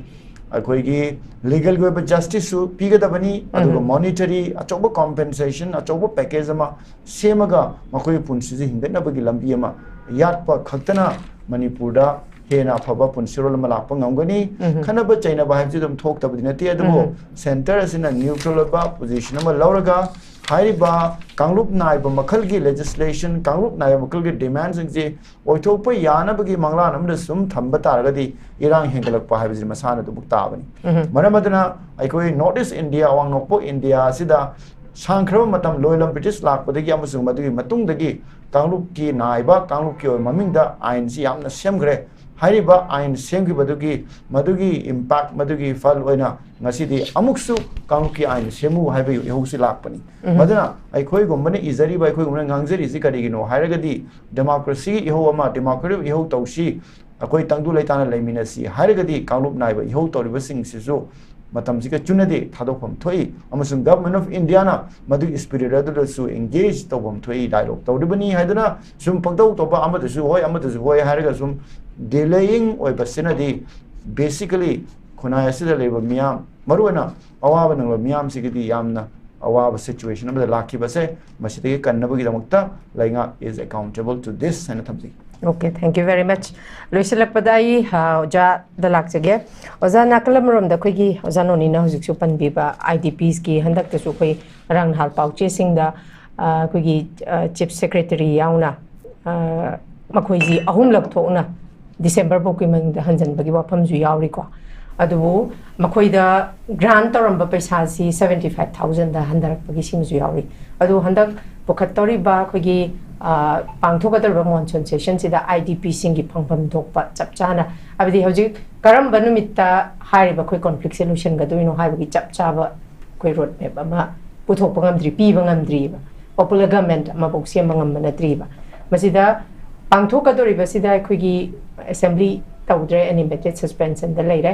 ꯑꯩꯈꯣꯏꯒꯤ legalꯒꯤ ꯑꯣꯏꯕ justiceꯁꯨ ꯄꯤꯒꯗꯕꯅꯤ, ꯑꯗꯨꯒ monetary ꯑꯆꯧꯕ compensation, ꯑꯆꯧꯕ package ꯑꯃ ꯁꯦꯝꯃꯒ ꯃꯈꯣꯏꯒꯤ ꯄꯨꯟꯁꯤꯁꯦ ꯍꯤꯡꯒꯠꯅꯕꯒꯤ ꯂꯝꯕꯤ ꯑꯃ ꯌꯥꯠꯄ ꯈꯛꯇꯅ ꯃꯅꯤꯄꯨꯔꯗ ꯍꯦꯟꯅ ꯑꯐꯕ ꯄꯨꯟꯁꯤꯔꯣꯜ ꯑꯃ ꯂꯥꯛꯄ ꯉꯝꯒꯅꯤ꯫ ꯈꯠꯅꯕ ꯆꯩꯅꯕ ꯍꯥꯏꯕꯁꯤ ꯑꯗꯨꯝ ꯊꯣꯛꯇꯕꯗꯤ ꯅꯠꯇꯦ, ꯑꯗꯨꯕꯨ centre ꯑꯁꯤꯅ neutral ꯑꯣꯏꯕ position ꯑꯃ ꯂꯧꯔꯒ ꯍꯥꯏꯔꯤꯕ ꯀꯥꯡꯂꯨꯞ ꯅꯥꯏꯕ ꯃꯈꯜꯒꯤ ꯂꯦꯖꯤꯁꯂꯦꯁꯟ, ꯀꯥꯡꯂꯨꯞ ꯅꯥꯏꯕ ꯃꯈꯜꯒꯤ ꯗꯤꯃꯥꯟꯁꯤꯡꯁꯦ ꯑꯣꯏꯊꯣꯛꯄ ꯌꯥꯅꯕꯒꯤ ꯃꯪꯂꯥꯟ ꯑꯃꯗ ꯁꯨꯝ ꯊꯝꯕ ꯇꯥꯔꯒꯗꯤ ꯏꯔꯥꯡ ꯍꯦꯟꯒꯠꯂꯛꯄ ꯍꯥꯏꯕꯁꯤ ꯃꯁꯥꯅ ꯑꯗꯨꯃꯛ ꯇꯥꯕꯅꯤ꯫ ꯃꯔꯝ ꯑꯗꯨꯅ ꯑꯩꯈꯣꯏ ꯅꯣꯔꯠ ꯏꯁ ꯏꯟꯗꯤꯌꯥ, ꯑꯋꯥꯡ ꯅꯣꯡꯄꯣꯛ ꯏꯟꯗꯤꯌꯥ ꯑꯁꯤꯗ ꯁꯥꯡꯈ꯭ꯔꯕ ꯃꯇꯝ ꯂꯣꯏꯂꯝ ꯕ꯭ꯔꯤꯇꯤꯁ ꯂꯥꯛꯄꯗꯒꯤ ꯑꯃꯁꯨꯡ ꯃꯗꯨꯒꯤ ꯃꯇꯨꯡꯗꯒꯤ ꯀꯥꯡꯂꯨꯞꯀꯤ ꯅꯥꯏꯕ, ꯀꯥꯡꯂꯨꯞꯀꯤ ꯑꯣꯏꯕ ꯃꯃꯤꯡꯗ ꯑꯥꯏꯟꯁꯤ ꯌꯥꯝꯅ ꯁꯦꯝꯈ꯭ꯔꯦ꯫ ꯍꯥꯏꯔꯤꯕ ꯑꯥꯏꯟ ꯁꯦꯝꯈꯤꯕꯗꯨꯒꯤ, ꯃꯗꯨꯒꯤ ꯏꯝꯄꯦꯛ, ꯃꯗꯨꯒꯤ ꯐꯜ ꯑꯣꯏꯅ ꯉꯁꯤꯗꯤ ꯑꯃꯨꯛꯁꯨ ꯀꯥꯡꯂꯨꯞꯀꯤ ꯑꯥꯏꯟ ꯁꯦꯝꯃꯨ ꯍꯥꯏꯕꯒꯤ ꯏꯍꯧꯁꯤ ꯂꯥꯛꯄꯅꯤ꯫ ꯃꯗꯨꯅ ꯑꯩꯈꯣꯏꯒꯨꯝꯕꯅ ꯏꯖꯔꯤꯕ, ꯑꯩꯈꯣꯏꯒꯨꯝꯕꯅ ꯉꯥꯡꯖꯔꯤꯁꯤ ꯀꯔꯤꯒꯤꯅꯣ ꯍꯥꯏꯔꯒꯗꯤ, ꯗꯦꯃꯣꯀ꯭ꯔꯦꯁꯤꯒꯤ ꯏꯍꯧ ꯑꯃ, ꯗꯦꯃꯣꯀ꯭ꯔꯦꯇꯤꯛ ꯏꯍꯧ ꯇꯧꯁꯤ, ꯑꯩꯈꯣꯏ ꯇꯪꯗꯨ ꯂꯩꯇꯥꯅ ꯂꯩꯃꯤꯟꯅꯁꯤ ꯍꯥꯏꯔꯒꯗꯤ ꯀꯥꯡꯂꯨꯞ ꯅꯥꯏꯕ ꯏꯍꯧ ꯇꯧꯔꯤꯕꯁꯤꯡꯁꯤꯁꯨ ꯃꯇꯝꯁꯤꯒ ꯆꯨꯅꯗꯦ, ꯊꯥꯗꯣꯛꯐꯝ ꯊꯣꯛꯏ꯫ ꯑꯃꯁꯨꯡ ꯒꯚꯔꯟꯃꯦꯟ ꯑꯣꯐ ꯏꯟꯗꯤꯌꯥꯅ ꯃꯗꯨꯒꯤ ꯁ꯭ꯄꯤꯔꯤꯠ ꯑꯗꯨꯗꯁꯨ ꯑꯦꯡꯒꯦꯖ ꯇꯧꯐꯝ ꯊꯣꯛꯏ, ꯗꯥꯏꯂꯣꯒ ꯇꯧꯔꯤꯕꯅꯤ ꯍꯥꯏꯗꯨꯅ ꯁꯨꯝ ꯄꯪꯇꯧ ꯇꯧꯕ, ꯑꯃꯗꯁꯨ ꯍꯣꯏ, ꯑꯃꯗꯁꯨ ꯍꯣꯏ ꯍꯥꯏꯔꯒ ꯁꯨꯝ ꯗꯤꯂꯦꯌꯤꯡ ꯑꯣꯏꯕꯁꯤꯅꯗꯤ ꯕꯦꯁꯤꯀꯦꯂꯤ ꯈꯨꯟꯅꯥꯏ ꯑꯁꯤꯗ ꯂꯩꯕ ꯃꯤꯌꯥꯝ, ꯃꯔꯨꯑꯣꯏꯅ ꯑꯋꯥꯕ ꯅꯪꯂꯕ ꯃꯤꯌꯥꯝꯁꯤꯒꯤꯗꯤ ꯌꯥꯝꯅ ꯑꯋꯥꯕ ꯁꯤꯆꯨꯋꯦꯁꯟ ꯑꯃꯗ ꯂꯥꯛꯈꯤꯕꯁꯦ, ꯃꯁꯤꯗꯒꯤ ꯀꯟꯅꯕꯒꯤꯗꯃꯛꯇ ꯂꯩꯉꯥꯛ is accountable to this ꯍꯥꯏꯅ ꯊꯝꯖꯒꯦ꯫ Okay, thank you very much. ꯂꯣꯏꯁꯤꯜꯂꯛꯄꯗ ꯑꯩ, ꯑ, ꯑꯣꯖꯥꯗ ꯂꯥꯛꯆꯒꯦ꯫ ꯑꯣꯖꯥ, ꯅꯥꯀꯜ ꯑꯃꯔꯣꯝꯗ ꯑꯩꯈꯣꯏꯒꯤ ꯑꯣꯖꯥ ꯅꯣꯅꯤꯅ ꯍꯧꯖꯤꯛꯁꯨ ꯄꯟꯕꯤꯕ ꯑꯥꯏ ꯗꯤ ꯄꯤꯁꯀꯤ ꯍꯟꯗꯛꯇꯁꯨ ꯑꯩꯈꯣꯏ ꯉꯔꯥꯡ ꯅꯍꯥꯟ ꯄꯥꯎꯆꯦꯁꯤꯡꯗ, ꯑ, ꯑꯩꯈꯣꯏꯒꯤ, ꯑ, ꯆꯤꯐ ꯁꯦꯀ꯭ꯔꯦꯇꯔꯤ ꯌꯥꯎꯅ, ꯑ, ꯃꯈꯣꯏꯁꯤ ꯑꯍꯨꯝꯂꯛ ꯊꯣꯛꯅ ꯗꯤꯁꯦꯝꯕꯔ ꯐꯥꯎꯒꯤ ꯃꯅꯨꯡꯗ ꯍꯟꯖꯤꯟꯕꯒꯤ ꯋꯥꯐꯝꯁꯨ ꯌꯥꯎꯔꯤꯀꯣ꯫ ꯑꯗꯨꯕꯨ ꯃꯈꯣꯏꯗ ꯒ꯭ꯔꯥꯟ ꯇꯧꯔꯝꯕ ꯄꯩꯁꯥꯁꯤ ꯁꯕꯦꯟꯇꯤ ꯐꯥꯏꯚ ꯊꯥꯎꯖꯟꯗ ꯍꯟꯊꯔꯛꯄꯒꯤ ꯁꯤꯃꯁꯨ ꯌꯥꯎꯔꯤ꯫ ꯑꯗꯨ ꯍꯟꯗꯛ ꯄꯨꯈꯠꯇꯧꯔꯤꯕ ꯑꯩꯈꯣꯏꯒꯤ, ꯑ, ꯄꯥꯡꯊꯣꯛꯀꯗꯧꯔꯤꯕ ꯃꯣꯟꯁꯨꯟ ꯁꯦꯁꯟꯁꯤꯗ ꯑꯥꯏ ꯗꯤ ꯄꯤꯁꯤꯡꯒꯤ ꯐꯪꯐꯝ ꯊꯣꯛꯄ ꯆꯞ ꯆꯥꯅ, ꯍꯥꯏꯕꯗꯤ ꯍꯧꯖꯤꯛ ꯀꯔꯝꯕ ꯅꯨꯃꯤꯠꯇ ꯍꯥꯏꯔꯤꯕ ꯑꯩꯈꯣꯏ ꯀꯣꯟꯐ꯭ꯂꯤꯛꯁꯦ ꯂꯣꯏꯁꯤꯟꯒꯗꯣꯏꯅꯣ ꯍꯥꯏꯕꯒꯤ ꯆꯞ ꯆꯥꯕ ꯑꯩꯈꯣꯏ ꯔꯣꯗ ꯃꯦꯞ ꯑꯃ ꯄꯨꯊꯣꯛꯄ ꯉꯝꯗ꯭ꯔꯤ, ꯄꯤꯕ ꯉꯝꯗ꯭ꯔꯤꯕ, ꯄꯣꯄꯨꯂꯔ ꯒꯃꯦꯟ ꯑꯃꯐꯥꯎ ꯁꯦꯝꯕ ꯉꯝꯕ ꯅꯠꯇ꯭ꯔꯤꯕ꯫ ꯃꯁꯤꯗ ꯄꯥꯡꯊꯣꯛꯀꯗꯧꯔꯤꯕꯁꯤꯗ ꯑꯩꯈꯣꯏꯒꯤ ꯑꯦꯁꯦꯝꯕ꯭ꯂꯤ ꯇꯧꯗ꯭ꯔꯦ, ꯑꯦꯅꯤꯃꯦꯇꯦꯠ ꯁꯁꯄꯦꯟꯁꯟꯗ ꯂꯩꯔꯦ꯫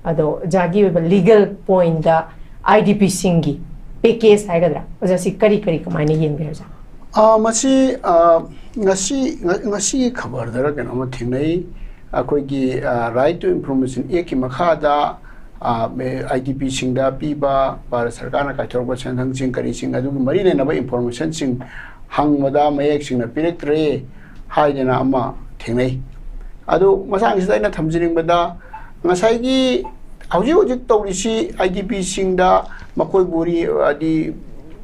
ꯑꯗꯣ ꯑꯣꯖꯥꯒꯤ ꯑꯣꯏꯕ ꯂꯤꯒꯦꯜ ꯄꯣꯏꯟꯗ ꯑꯥꯏ ꯗꯤ ꯄꯤꯁꯤꯡꯒꯤ ꯄꯦꯀꯦꯖ ꯍꯥꯏꯒꯗ꯭ꯔꯥ, ꯑꯣꯖꯥ, ꯁꯤ ꯀꯔꯤ ꯀꯔꯤ ꯀꯃꯥꯏꯅ ꯌꯦꯡꯕꯤꯔꯖꯥꯠꯅꯣ? ꯑ, ꯃꯁꯤ, ꯑ, ꯉꯁꯤ, ꯉ-, ꯉꯁꯤꯒꯤ ꯈꯕꯔꯗꯔ ꯀꯩꯅꯣꯝꯃ ꯊꯦꯡꯅꯩ꯫ ꯑꯩꯈꯣꯏꯒꯤ, ꯑ, Right to Information Act ꯀꯤ ꯃꯈꯥꯗ, ꯑ, ꯃꯦ-, ꯑꯥꯏ ꯗꯤ ꯄꯤꯁꯤꯡꯗ ꯄꯤꯕ ꯚꯥꯔꯠ ꯁꯔꯀꯥꯔꯅ ꯀꯥꯏꯊꯣꯔꯛꯄ ꯁꯦꯟꯊꯪꯁꯤꯡ ꯀꯔꯤꯁꯤꯡ ꯑꯗꯨꯒꯤ ꯃꯔꯤ ꯂꯩꯅꯕ ꯏꯟꯐꯣꯔꯃꯦꯁꯟꯁꯤꯡ ꯍꯪꯕꯗ ꯃꯌꯦꯛ ꯁꯦꯡꯅ ꯄꯤꯔꯛꯇ꯭ꯔꯦ ꯍꯥꯏꯗꯅ ꯑꯃ ꯊꯦꯡꯅꯩ꯫ ꯑꯗꯨ ꯃꯇꯥꯡꯁꯤꯗ ꯑꯩꯅ ꯊꯝꯖꯅꯤꯡꯕꯗ, ꯉꯁꯥꯏꯒꯤ ꯍꯧꯖꯤꯛ ꯍꯧꯖꯤꯛ ꯇꯧꯔꯤꯁꯤ ꯑꯥꯏ ꯗꯤ ꯄꯤꯁꯤꯡꯗ ꯃꯈꯣꯏꯕꯨ ꯔꯤ-, ꯍꯥꯏꯗꯤ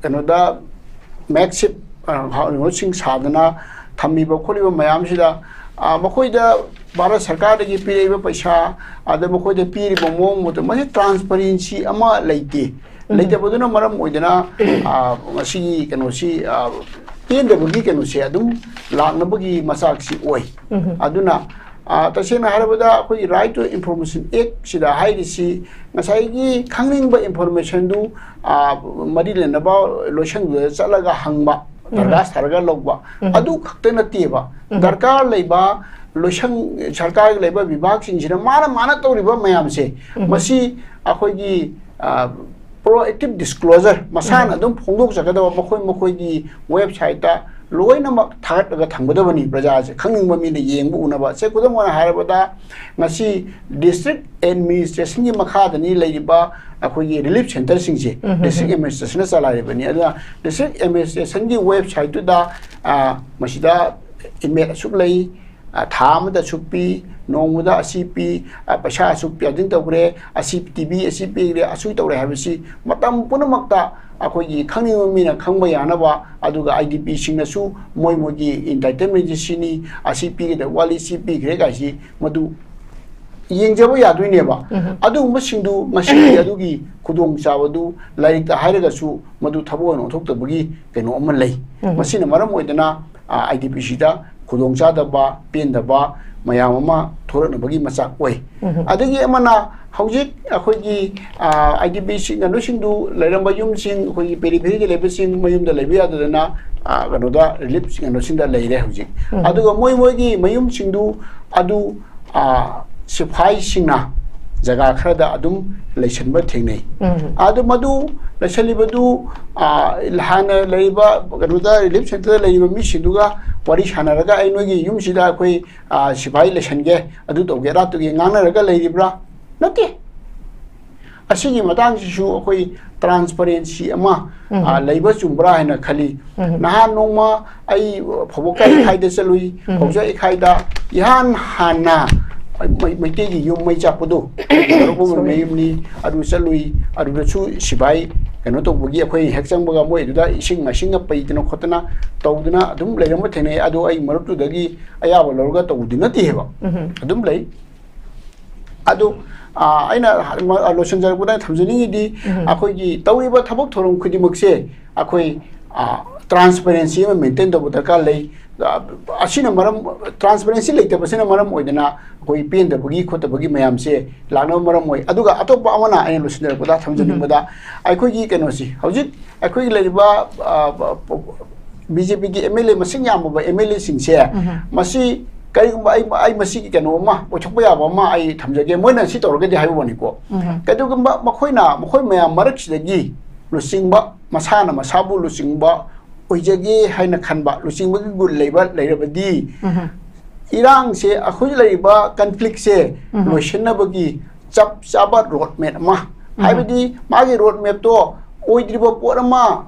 ꯀꯩꯅꯣꯗ makeshift ꯀꯩꯅꯣꯁꯤꯡ ꯁꯥꯗꯅ ꯊꯝꯃꯤꯕ ꯈꯣꯠꯂꯤꯕ ꯃꯌꯥꯝꯁꯤꯗ, ꯃꯈꯣꯏꯗ ꯚꯥꯔꯠ ꯁꯔꯀꯥꯔꯗꯒꯤ ꯄꯤꯔꯛꯏꯕ ꯄꯩꯁꯥ, ꯑꯗ ꯃꯈꯣꯏꯗ ꯄꯤꯔꯤꯕ ꯃꯑꯣꯡ ꯃꯇꯧ, ꯃꯁꯤ transparency ꯑꯃ ꯂꯩꯇꯦ꯫ ꯂꯩꯇꯕꯗꯨꯅ ꯃꯔꯝ ꯑꯣꯏꯗꯅ ꯉꯁꯤꯒꯤ ꯀꯩꯅꯣꯁꯤ, ꯄꯦꯟꯗꯕꯒꯤ ꯀꯩꯅꯣꯁꯦ ꯑꯗꯨꯝ ꯂꯥꯛꯅꯕꯒꯤ ꯃꯆꯥꯛꯁꯤ ꯑꯣꯏ꯫ ꯑꯗꯨꯅ ꯇꯁꯦꯡꯅ ꯍꯥꯏꯔꯕꯗ ꯑꯩꯈꯣꯏꯒꯤ Right to Information Act ꯁꯤꯗ ꯍꯥꯏꯔꯤꯁꯤ ꯉꯁꯥꯏꯒꯤ ꯈꯪꯅꯤꯡꯕ information ꯗꯨ ꯃꯔꯤ ꯂꯩꯅꯕ ꯂꯣꯏꯁꯪꯗꯨꯗ ꯆꯠꯂꯒ ꯍꯪꯕ, ꯗꯔꯀꯥꯔ ꯁꯥꯔꯒ ꯂꯧꯕ, ꯑꯗꯨ ꯈꯛꯇ ꯅꯠꯇꯦꯕ꯫ ꯗꯔꯀꯥꯔ ꯂꯩꯕ ꯂꯣꯏꯁꯪ, ꯁꯔꯀꯥꯔꯒꯤ ꯂꯩꯕ ꯕꯤꯚꯥꯒꯁꯤꯡꯁꯤꯅ ꯃꯥꯅ ꯃꯥꯅ ꯇꯧꯔꯤꯕ ꯃꯌꯥꯝꯁꯦ, ꯃꯁꯤ ꯑꯩꯈꯣꯏꯒꯤ proactive disclosure, ꯃꯁꯥꯅ ꯑꯗꯨꯝ ꯐꯣꯡꯗꯣꯛꯆꯒꯗꯕ, ꯃꯈꯣꯏ ꯃꯈꯣꯏꯒꯤ website ꯇ ꯂꯣꯏꯅꯃꯛ ꯊꯥꯒꯠꯂꯒ ꯊꯝꯒꯗꯕꯅꯤ ꯄ꯭ꯔꯖꯥꯁꯦ ꯈꯪꯅꯤꯡꯕ ꯃꯤꯅ ꯌꯦꯡꯕ ꯎꯅꯕ꯫ ꯁꯦ, ꯈꯨꯗꯝ ꯑꯣꯏꯅ ꯍꯥꯏꯔꯕꯗ, ꯉꯁꯤ district administration ꯒꯤ ꯃꯈꯥꯗꯅꯤ ꯂꯩꯔꯤꯕ ꯑꯩꯈꯣꯏꯒꯤ relief centre ꯁꯤꯡꯁꯦ꯫ District administration ꯅ ꯆꯂꯥꯏꯔꯤꯕꯅꯤ꯫ ꯑꯗꯨꯅ district administration ꯒꯤ website ꯇꯨꯗ ꯃꯁꯤꯗ inmate ꯑꯁꯨꯛ ꯂꯩ, ꯊꯥ ꯑꯃꯗ ꯑꯁꯨꯛ ꯄꯤ, ꯅꯣꯡꯃꯗ ꯑꯁꯤ ꯄꯤ, ꯄꯩꯁꯥ ꯑꯁꯨꯛ ꯄꯤ, ꯑꯗꯨ ꯇꯧꯈ꯭ꯔꯦ, ꯑꯁꯤ ꯇꯤꯚꯤ ꯑꯁꯤ ꯄꯤꯈ꯭ꯔꯦ, ꯑꯁꯨꯛ ꯇꯧꯔꯦ ꯍꯥꯏꯕꯁꯤ ꯃꯇꯝ ꯄꯨꯝꯅꯃꯛꯇ ꯑꯩꯈꯣꯏꯒꯤ ꯈꯪꯅꯤꯡꯕ ꯃꯤꯅ ꯈꯪꯕ ꯌꯥꯅꯕ, ꯑꯗꯨꯒ IDP ꯁꯤꯡꯅꯁꯨ ꯃꯣꯏ ꯃꯣꯏꯒꯤ entitlement ꯁꯤ ꯁꯤꯅꯤ, ꯑꯁꯤ ꯄꯤꯒꯗꯕ ꯋꯥꯠꯂꯤ, ꯁꯤ ꯄꯤꯈ꯭ꯔꯦ ꯀꯥꯏꯁꯤ ꯃꯗꯨ ꯌꯦꯡꯖꯕ ꯌꯥꯗꯣꯏꯅꯦꯕ꯫ ꯑꯗꯨꯒꯨꯝꯕꯁꯤꯡꯗꯨ ꯉꯁꯤꯗꯤ ꯑꯗꯨꯒꯤ ꯈꯨꯗꯣꯡꯆꯥꯕꯗꯨ ꯂꯥꯏꯔꯤꯛꯇ ꯍꯥꯏꯔꯒꯁꯨ ꯃꯗꯨ ꯊꯕꯛ ꯑꯣꯏꯅ ꯑꯣꯟꯊꯣꯛꯇꯕꯒꯤ ꯀꯩꯅꯣ ꯑꯃ ꯂꯩ꯫ ꯃꯁꯤꯅ ꯃꯔꯝ ꯑꯣꯏꯗꯅ IDP ꯁꯤꯗ ꯈꯨꯗꯣꯡꯆꯥꯗꯕ, ꯄꯦꯟꯗꯕ ꯃꯌꯥꯝ ꯑꯃ ꯊꯣꯔꯛꯅꯕꯒꯤ ꯃꯆꯥꯛ ꯑꯣꯏ꯫ ꯑꯗꯒꯤ ꯑꯃꯅ, ꯍꯧꯖꯤꯛ ꯑꯩꯈꯣꯏꯒꯤ IDP ꯁꯤꯡ, ꯀꯩꯅꯣꯁꯤꯡꯗꯨ ꯂꯩꯔꯝꯕ ꯌꯨꯝꯁꯤꯡ, ꯑꯩꯈꯣꯏꯒꯤ periphery ꯗ ꯂꯩꯕꯁꯤꯡ ꯃꯌꯨꯝꯗ ꯂꯩꯕ ꯌꯥꯗꯗꯅ ꯀꯩꯅꯣꯗ relief ꯀꯩꯅꯣꯁꯤꯡꯗ ꯂꯩꯔꯦ ꯍꯧꯖꯤꯛ꯫ ꯑꯗꯨꯒ ꯃꯣꯏ ꯃꯣꯏꯒꯤ ꯃꯌꯨꯝꯁꯤꯡꯗꯨ ꯑꯗꯨ ꯁꯤꯐꯥꯏꯁꯤꯡꯅ ꯖꯒꯥ ꯈꯔꯗ ꯑꯗꯨꯝ ꯂꯩꯁꯟꯕ ꯊꯦꯡꯅꯩ꯫ ꯑꯗꯨ ꯃꯗꯨ ꯂꯩꯁꯜꯂꯤꯕꯗꯨ ꯍꯥꯟꯅ ꯂꯩꯔꯤꯕ ꯀꯩꯅꯣꯗ relief centre ꯗ ꯂꯩꯔꯤꯕ ꯃꯤꯁꯤꯡꯗꯨꯒ ꯋꯥꯔꯤ ꯁꯥꯟꯅꯔꯒ, "ꯑꯩ ꯅꯣꯏꯒꯤ ꯌꯨꯝꯁꯤꯗ ꯑꯩꯈꯣꯏ ꯁꯤꯐꯥꯏ ꯂꯩꯁꯟꯒꯦ, ꯑꯗꯨ ꯇꯧꯒꯦ, ꯑꯗꯥ ꯇꯧꯒꯦ" ꯉꯥꯡꯅꯔꯒ ꯂꯩꯔꯤꯕ꯭ꯔꯥ? ꯅꯠꯇꯦ꯫ ꯑꯁꯤꯒꯤ ꯃꯇꯥꯡꯁꯤꯁꯨ ꯑꯩꯈꯣꯏ transparency ꯑꯃ ꯂꯩꯕ ꯆꯨꯝꯕ꯭ꯔꯥ ꯍꯥꯏꯅ ꯈꯜꯂꯤ꯫ ꯅꯍꯥꯟ ꯅꯣꯡꯃ ꯑꯩ ꯐꯧꯕꯣꯛꯀꯥꯏ ꯏꯈꯥꯏꯗ ꯆꯠꯂꯨꯏ꯫ ꯐꯧꯖ ꯏꯈꯥꯏꯗ ꯏꯍꯥꯟ ꯍꯥꯟꯅ ꯃꯩꯇꯩꯒꯤ ꯌꯨꯝ ꯃꯩ ꯆꯥꯛꯄꯗꯣ, ꯃꯌꯨꯝꯅꯤ, ꯑꯗꯨ ꯆꯠꯂꯨꯏ꯫ ꯑꯗꯨꯗꯁꯨ ꯁꯤꯐꯥꯏ ꯀꯩꯅꯣ ꯇꯧꯕꯒꯤ, ꯑꯩꯈꯣꯏ ꯍꯦꯛ ꯆꯪꯕꯒ ꯃꯣꯏ ꯑꯗꯨꯗ ꯏꯁꯤꯡ ꯃꯥꯏꯁꯤꯡꯒ ꯄꯩꯗꯅ ꯈꯣꯠꯇꯅ ꯇꯧꯗꯅ ꯑꯗꯨꯝ ꯂꯩꯔꯝꯕ ꯊꯦꯡꯅꯩ꯫ ꯑꯗꯣ ꯑꯩ ꯃꯔꯨꯞꯇꯨꯗꯒꯤ ꯑꯌꯥꯕ ꯂꯧꯔꯒ ꯇꯧꯕꯗꯤ ꯅꯠꯇꯦ ꯍꯥꯏꯕ꯫ ꯑꯗꯨꯝ ꯂꯩ꯫ ꯑꯗꯣ, ꯑ, ꯑꯩꯅ ꯂꯣꯏꯁꯤꯟꯖꯔꯛꯄꯗ ꯊꯝꯖꯅꯤꯡꯉꯤꯗꯤ, ꯑꯩꯈꯣꯏꯒꯤ ꯇꯧꯔꯤꯕ ꯊꯕꯛ ꯊꯧꯔꯝ ꯈꯨꯗꯤꯡꯃꯛꯁꯦ ꯑꯩꯈꯣꯏ, ꯑ, transparency ꯑꯃ maintain ꯇꯧꯕ ꯗꯔꯀꯥꯔ ꯂꯩ꯫ ꯑ, ꯑꯁꯤꯅ ꯃꯔꯝ, transparency ꯂꯩꯇꯕꯁꯤꯅ ꯃꯔꯝ ꯑꯣꯏꯗꯅ ꯑꯩꯈꯣꯏ ꯄꯦꯟꯗꯕꯒꯤ ꯈꯣꯠꯇꯕꯒꯤ ꯃꯌꯥꯝꯁꯦ ꯂꯥꯛꯅꯕ ꯃꯔꯝ ꯑꯣꯏ꯫ ꯑꯗꯨꯒ ꯑꯇꯣꯞꯄ ꯑꯃꯅ ꯑꯩꯅ ꯂꯣꯏꯁꯤꯟꯖꯔꯛꯄꯗ ꯊꯝꯖꯅꯤꯡꯕꯗ, ꯑꯩꯈꯣꯏꯒꯤ ꯀꯩꯅꯣꯁꯤ, ꯍꯧꯖꯤꯛ ꯑꯩꯈꯣꯏꯒꯤ ꯂꯩꯔꯤꯕ, ꯑ, ꯕꯤ ꯖꯦ ꯄꯤꯒꯤ ꯑꯦꯝ ꯑꯦꯜ ꯑꯦ ꯃꯁꯤꯡ ꯌꯥꯝꯂꯕ ꯑꯦꯝ ꯑꯦꯜ ꯑꯦꯁꯤꯡꯁꯦ, ꯃꯁꯤ ꯀꯔꯤꯒꯨꯝꯕ ꯑꯩ, ꯑꯩ ꯃꯁꯤꯒꯤ ꯀꯩꯅꯣ ꯑꯃ ꯑꯣꯏꯊꯣꯛꯄ ꯌꯥꯕ ꯑꯃ ꯑꯩ ꯊꯝꯖꯒꯦ꯫ ꯃꯣꯏꯅ ꯁꯤ ꯇꯧꯔꯒꯗꯤ ꯍꯥꯏꯕ ꯋꯥꯅꯤꯀꯣ꯫ ꯀꯩꯗꯧꯒꯨꯝꯕ ꯃꯈꯣꯏꯅ, ꯃꯈꯣꯏ ꯃꯌꯥꯝ ꯃꯔꯛꯁꯤꯗꯒꯤ ꯂꯨꯆꯤꯡꯕ, ꯃꯁꯥꯅ ꯃꯁꯥꯕꯨ ꯂꯨꯆꯤꯡꯕ ꯑꯣꯏꯖꯒꯦ ꯍꯥꯏꯅ ꯈꯟꯕ, ꯂꯨꯆꯤꯡꯕꯒꯤ ꯒꯨꯟ ꯂꯩꯕ ꯂꯩꯔꯕꯗꯤ, ꯏꯔꯥꯡꯁꯦ, ꯑꯩꯈꯣꯏ ꯂꯩꯔꯤꯕ conflictꯁꯦ ꯂꯣꯏꯁꯤꯟꯅꯕꯒꯤ ꯆꯞ ꯆꯥꯕ road map ꯑꯃ, ꯍꯥꯏꯕꯗꯤ ꯃꯥꯒꯤ road mapꯇꯣ ꯑꯣꯏꯗ꯭ꯔꯤꯕ ꯄꯣꯠ ꯑꯃ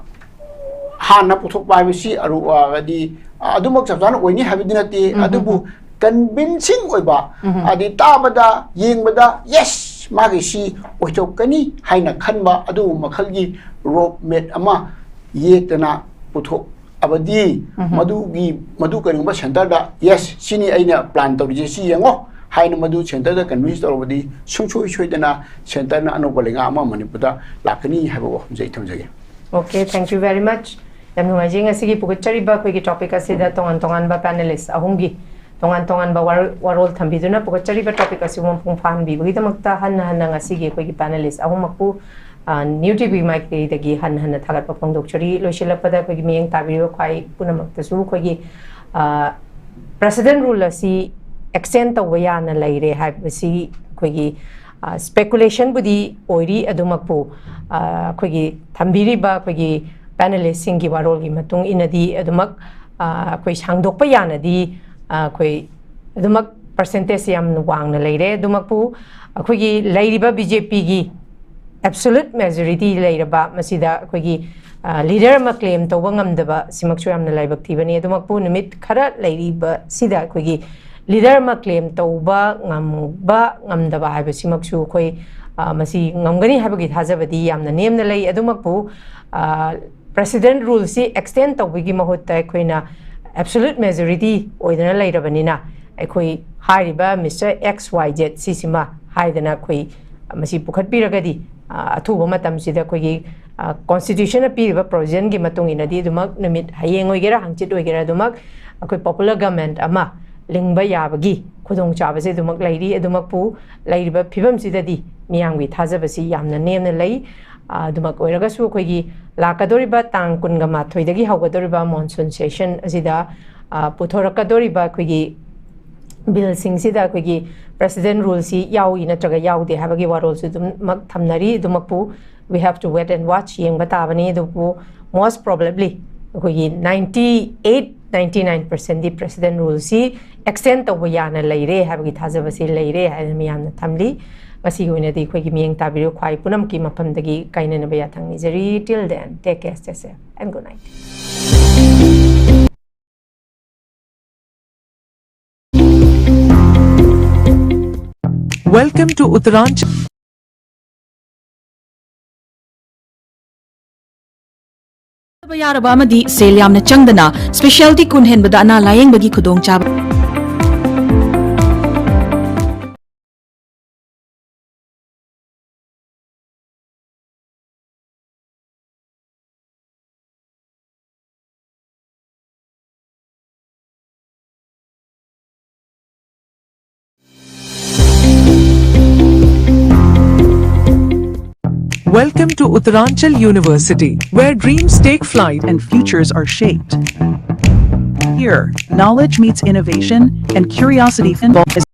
ꯍꯥꯟꯅ ꯄꯨꯊꯣꯛꯄ ꯍꯥꯏꯕꯁꯤ ꯑꯔꯨ-, ꯑ, ꯍꯥꯏꯗꯤ, ꯑ, ꯑꯗꯨꯃꯛ ꯆꯞ ꯆꯥꯅ ꯑꯣꯏꯅꯤ ꯍꯥꯏꯕꯗꯤ ꯅꯠꯇꯦ, ꯑꯗꯨꯕꯨ convincing ꯑꯣꯏꯕ, ꯍꯥꯏꯗꯤ ꯇꯥꯕꯗ, ꯌꯦꯡꯕꯗ, "Yes, ꯃꯥꯒꯤ ꯁꯤ ꯑꯣꯏꯊꯣꯛꯀꯅꯤ" ꯍꯥꯏꯅ ꯈꯟꯕ ꯑꯗꯨꯒꯨꯝꯕ ꯃꯈꯜꯒꯤ road map ꯑꯃ ꯌꯦꯛꯇꯅ ꯄꯨꯊꯣꯛꯑꯕꯗꯤ, ꯃꯗꯨꯒꯤ, ꯃꯗꯨ ꯀꯔꯤꯒꯨꯝꯕ centreꯗ, "Yes, ꯁꯤꯅꯤ ꯑꯩꯅ plan ꯇꯧꯔꯤꯁꯦ, ꯁꯤ ꯌꯦꯡꯉꯣ" ꯍꯥꯏꯅ ꯃꯗꯨ centreꯗ convince ꯇꯧꯔꯕꯗꯤ, ꯁꯨꯡꯁꯣꯏ ꯁꯣꯏꯗꯅ centreꯅ ꯑꯅꯧꯕ ꯂꯩꯉꯥꯛ ꯑꯃ ꯃꯅꯤꯄꯨꯔꯗ ꯂꯥꯛꯀꯅꯤ ꯍꯥꯏꯕ ꯋꯥꯐꯝꯁꯦ ꯑꯩ ꯊꯝꯖꯒꯦ꯫ Okay, thank you very much. ꯌꯥꯝ ꯅꯨꯡꯉꯥꯏꯖꯩ ꯉꯁꯤꯒꯤ ꯄꯨꯒꯠꯆꯔꯤꯕ ꯑꯩꯈꯣꯏꯒꯤ topic ꯑꯁꯤꯗ ꯇꯣꯉꯥꯟ ꯇꯣꯉꯥꯟꯕ panelist ꯑꯍꯨꯝꯒꯤ ꯇꯣꯉꯥꯟ ꯇꯣꯉꯥꯟꯕ ꯋꯥꯔꯣ-, ꯋꯥꯔꯣꯜ ꯊꯝꯕꯤꯗꯨꯅ ꯄꯨꯒꯠꯆꯔꯤꯕ topic ꯑꯁꯤꯕꯨ ꯃꯄꯨꯡ ꯐꯥꯍꯟꯕꯤꯕꯒꯤꯗꯃꯛꯇ ꯍꯟꯅ ꯍꯟꯅ ꯉꯁꯤꯒꯤ ꯑꯩꯈꯣꯏꯒꯤ panelist ꯑꯍꯨꯝꯃꯛꯄꯨ, ꯑ, New T V ꯃꯥꯏꯀꯩꯗꯒꯤ ꯍꯟꯅ ꯍꯟꯅ ꯊꯥꯒꯠꯄ ꯐꯣꯡꯗꯣꯛꯆꯔꯤ꯫ ꯂꯣꯏꯁꯤꯜꯂꯛꯄꯗ ꯑꯩꯈꯣꯏꯒꯤ ꯃꯤꯠꯌꯦꯡ ꯇꯥꯕꯤꯔꯤꯕ ꯈ꯭ꯋꯥꯏ ꯄꯨꯝꯅꯃꯛꯇꯁꯨ ꯑꯩꯈꯣꯏꯒꯤ, ꯑ, president rule ꯑꯁꯤ extend ꯇꯧꯕ ꯌꯥꯅ ꯂꯩꯔꯦ ꯍꯥꯏꯕꯁꯤ ꯑꯩꯈꯣꯏꯒꯤ, ꯑ, speculationꯕꯨꯗꯤ ꯑꯣꯏꯔꯤ꯫ ꯑꯗꯨꯃꯛꯄꯨ, ꯑ, ꯑꯩꯈꯣꯏꯒꯤ ꯊꯝꯕꯤꯔꯤꯕ ꯑꯩꯈꯣꯏꯒꯤ panelistꯁꯤꯡꯒꯤ ꯋꯥꯔꯣꯜꯒꯤ ꯃꯇꯨꯡ ꯏꯟꯅꯗꯤ ꯑꯗꯨꯃꯛ, ꯑ, ꯑꯩꯈꯣꯏ ꯁꯥꯡꯗꯣꯛꯄ ꯌꯥꯅꯗꯤ, ꯑ, ꯑꯩꯈꯣꯏ ꯑꯗꯨꯃꯛ percentageꯁꯦ ꯌꯥꯝꯅ ꯋꯥꯡꯅ ꯂꯩꯔꯦ꯫ ꯑꯗꯨꯃꯛꯄꯨ ꯑꯩꯈꯣꯏꯒꯤ ꯂꯩꯔꯤꯕ BJPꯒꯤ absolute majority ꯂꯩꯔꯕ ꯃꯁꯤꯗ ꯑꯩꯈꯣꯏꯒꯤ, ꯑ, leader ꯑꯃ claim ꯇꯧꯕ ꯉꯝꯗꯕ ꯁꯤꯃꯛꯁꯨ ꯌꯥꯝꯅ ꯂꯥꯏꯕꯛ ꯊꯤꯕꯅꯤ꯫ ꯑꯗꯨꯃꯛꯄꯨ ꯅꯨꯃꯤꯠ ꯈꯔ ꯂꯩꯔꯤꯕꯁꯤꯗ ꯑꯩꯈꯣꯏꯒꯤ ꯂꯤꯗꯔ ꯑꯃ ꯀ꯭ꯂꯦꯝ ꯇꯧꯕ ꯉꯝꯕ ꯉꯝꯗꯕ ꯍꯥꯏꯕꯁꯤꯃꯛꯁꯨ ꯑꯩꯈꯣꯏ, ꯑ, ꯃꯁꯤ ꯉꯝꯒꯅꯤ ꯍꯥꯏꯕꯒꯤ ꯊꯥꯖꯕꯗꯤ ꯌꯥꯝꯅ ꯅꯦꯝꯅ ꯂꯩ꯫ ꯑꯗꯨꯃꯛꯄꯨ, ꯑ, ꯄ꯭ꯔꯦꯁꯤꯗꯦꯟꯠ ꯔꯨꯜꯁꯤ ꯑꯦꯛꯁꯇꯦꯟ ꯇꯧꯕꯒꯤ ꯃꯍꯨꯠꯇ ꯑꯩꯈꯣꯏꯅ ꯑꯦꯕꯁꯣꯂꯨꯠ ꯃꯦꯖꯣꯔꯤꯇꯤ ꯑꯣꯏꯗꯅ ꯂꯩꯔꯕꯅꯤꯅ, ꯑꯩꯈꯣꯏ ꯍꯥꯏꯔꯤꯕ ꯃꯤꯁꯇꯔ ꯑꯦꯛꯁ ꯋꯥꯏ ꯖꯦꯠ ꯁꯤꯁꯤꯃ ꯍꯥꯏꯗꯅ ꯑꯩꯈꯣꯏ ꯃꯁꯤ ꯄꯨꯈꯠꯄꯤꯔꯒꯗꯤ, ꯑ, ꯑꯊꯨꯕ ꯃꯇꯝꯁꯤꯗ ꯑꯩꯈꯣꯏꯒꯤ, ꯑ, ꯀꯣꯟꯁꯇꯤꯇ꯭ꯌꯨꯁꯟꯅ ꯄꯤꯔꯤꯕ ꯄ꯭ꯔꯣꯕꯤꯖꯟꯒꯤ ꯃꯇꯨꯡ ꯏꯟꯅꯗꯤ ꯑꯗꯨꯃꯛ ꯅꯨꯃꯤꯠ ꯍꯌꯦꯡ ꯑꯣꯏꯒꯦꯔꯥ ꯍꯪꯆꯤꯠ ꯑꯣꯏꯒꯦꯔꯥ ꯑꯗꯨꯃꯛ ꯑꯩꯈꯣꯏ ꯄꯣꯄꯨꯂꯔ ꯒꯃꯦꯟꯠ ꯑꯃ ꯂꯤꯡꯕ ꯌꯥꯕꯒꯤ ꯈꯨꯗꯣꯡꯆꯥꯕꯁꯦ ꯑꯗꯨꯃꯛ ꯂꯩꯔꯤ꯫ ꯑꯗꯨꯃꯛꯄꯨ ꯂꯩꯔꯤꯕ ꯐꯤꯕꯝꯁꯤꯗꯗꯤ ꯃꯤꯌꯥꯝꯒꯤ ꯊꯥꯖꯕꯁꯤ ꯌꯥꯝꯅ ꯅꯦꯝꯅ ꯂꯩ꯫ ꯑ, ꯑꯗꯨꯃꯛ ꯑꯣꯏꯔꯒꯁꯨ ꯑꯩꯈꯣꯏꯒꯤ ꯂꯥꯛꯀꯗꯧꯔꯤꯕ ꯇꯥꯡ ꯀꯨꯟꯒ ꯃꯥꯊꯣꯏꯗꯒꯤ ꯍꯧꯒꯗꯧꯔꯤꯕ ꯃꯣꯟꯁꯨꯟ ꯁꯦꯁꯟ ꯑꯁꯤꯗ, ꯑ, ꯄꯨꯊꯣꯔꯛꯀꯗꯧꯔꯤꯕ ꯑꯩꯈꯣꯏꯒꯤ ꯕꯤꯜꯁꯤꯡꯁꯤꯗ ꯑꯩꯈꯣꯏꯒꯤ ꯄ꯭ꯔꯦꯁꯤꯗꯦꯟꯠ ꯔꯨꯜꯁꯤ ꯌꯥꯎꯏ ꯅꯠꯇ꯭ꯔꯒ ꯌꯥꯎꯗꯦ ꯍꯥꯏꯕꯒꯤ ꯋꯥꯔꯣꯜꯁꯨ ꯑꯗꯨꯃꯛ ꯊꯝꯅꯔꯤ꯫ ꯑꯗꯨꯃꯛꯄꯨ we have to wait and watch, ꯌꯦꯡꯕ ꯇꯥꯕꯅꯤ꯫ ꯑꯗꯨꯕꯨ most probably ꯑꯩꯈꯣꯏꯒꯤ ninety eight ninety nine percent ꯗꯤ ꯄ꯭ꯔꯦꯁꯤꯗꯦꯟꯠ ꯔꯨꯜꯁꯤ ꯑꯦꯛꯁꯇꯦꯟ ꯇꯧꯕ ꯌꯥꯅ ꯂꯩꯔꯦ ꯍꯥꯏꯕꯒꯤ ꯊꯥꯖꯕꯁꯤ ꯂꯩꯔꯦ ꯍꯥꯏꯅ ꯃꯤꯌꯥꯝꯅ ꯊꯝꯂꯤ꯫ ꯉꯁꯤꯒꯤ ꯑꯣꯏꯅꯗꯤ ꯑꯩꯈꯣꯏꯒꯤ ꯃꯤꯠꯌꯦꯡ ꯇꯥꯕꯤꯔꯤꯕ ꯈ꯭ꯋꯥꯏ ꯄꯨꯝꯅꯃꯛꯀꯤ ꯃꯐꯝꯗꯒꯤ ꯀꯥꯏꯅꯅꯕ ꯌꯥꯊꯪ ꯅꯤꯖꯔꯤ꯫ Till then, take care, stay safe and good night. Welcome to Uttaranchal. ꯌꯥꯔꯕ ꯑꯃꯗꯤ ꯁꯦꯜ ꯌꯥꯝꯅ ꯆꯪꯗꯅ ꯁ꯭ꯄꯦꯁꯤꯌꯦꯜꯇꯤ ꯀꯨꯟ ꯍꯦꯟꯕꯗ ꯑꯅꯥ ꯂꯥꯌꯦꯡꯕꯒꯤ ꯈꯨꯗꯣꯡꯆꯥꯕ꯫ Welcome to Uttaranchal University, where dreams take flight and futures are shaped. Here, knowledge meets innovation and curiosity evolves.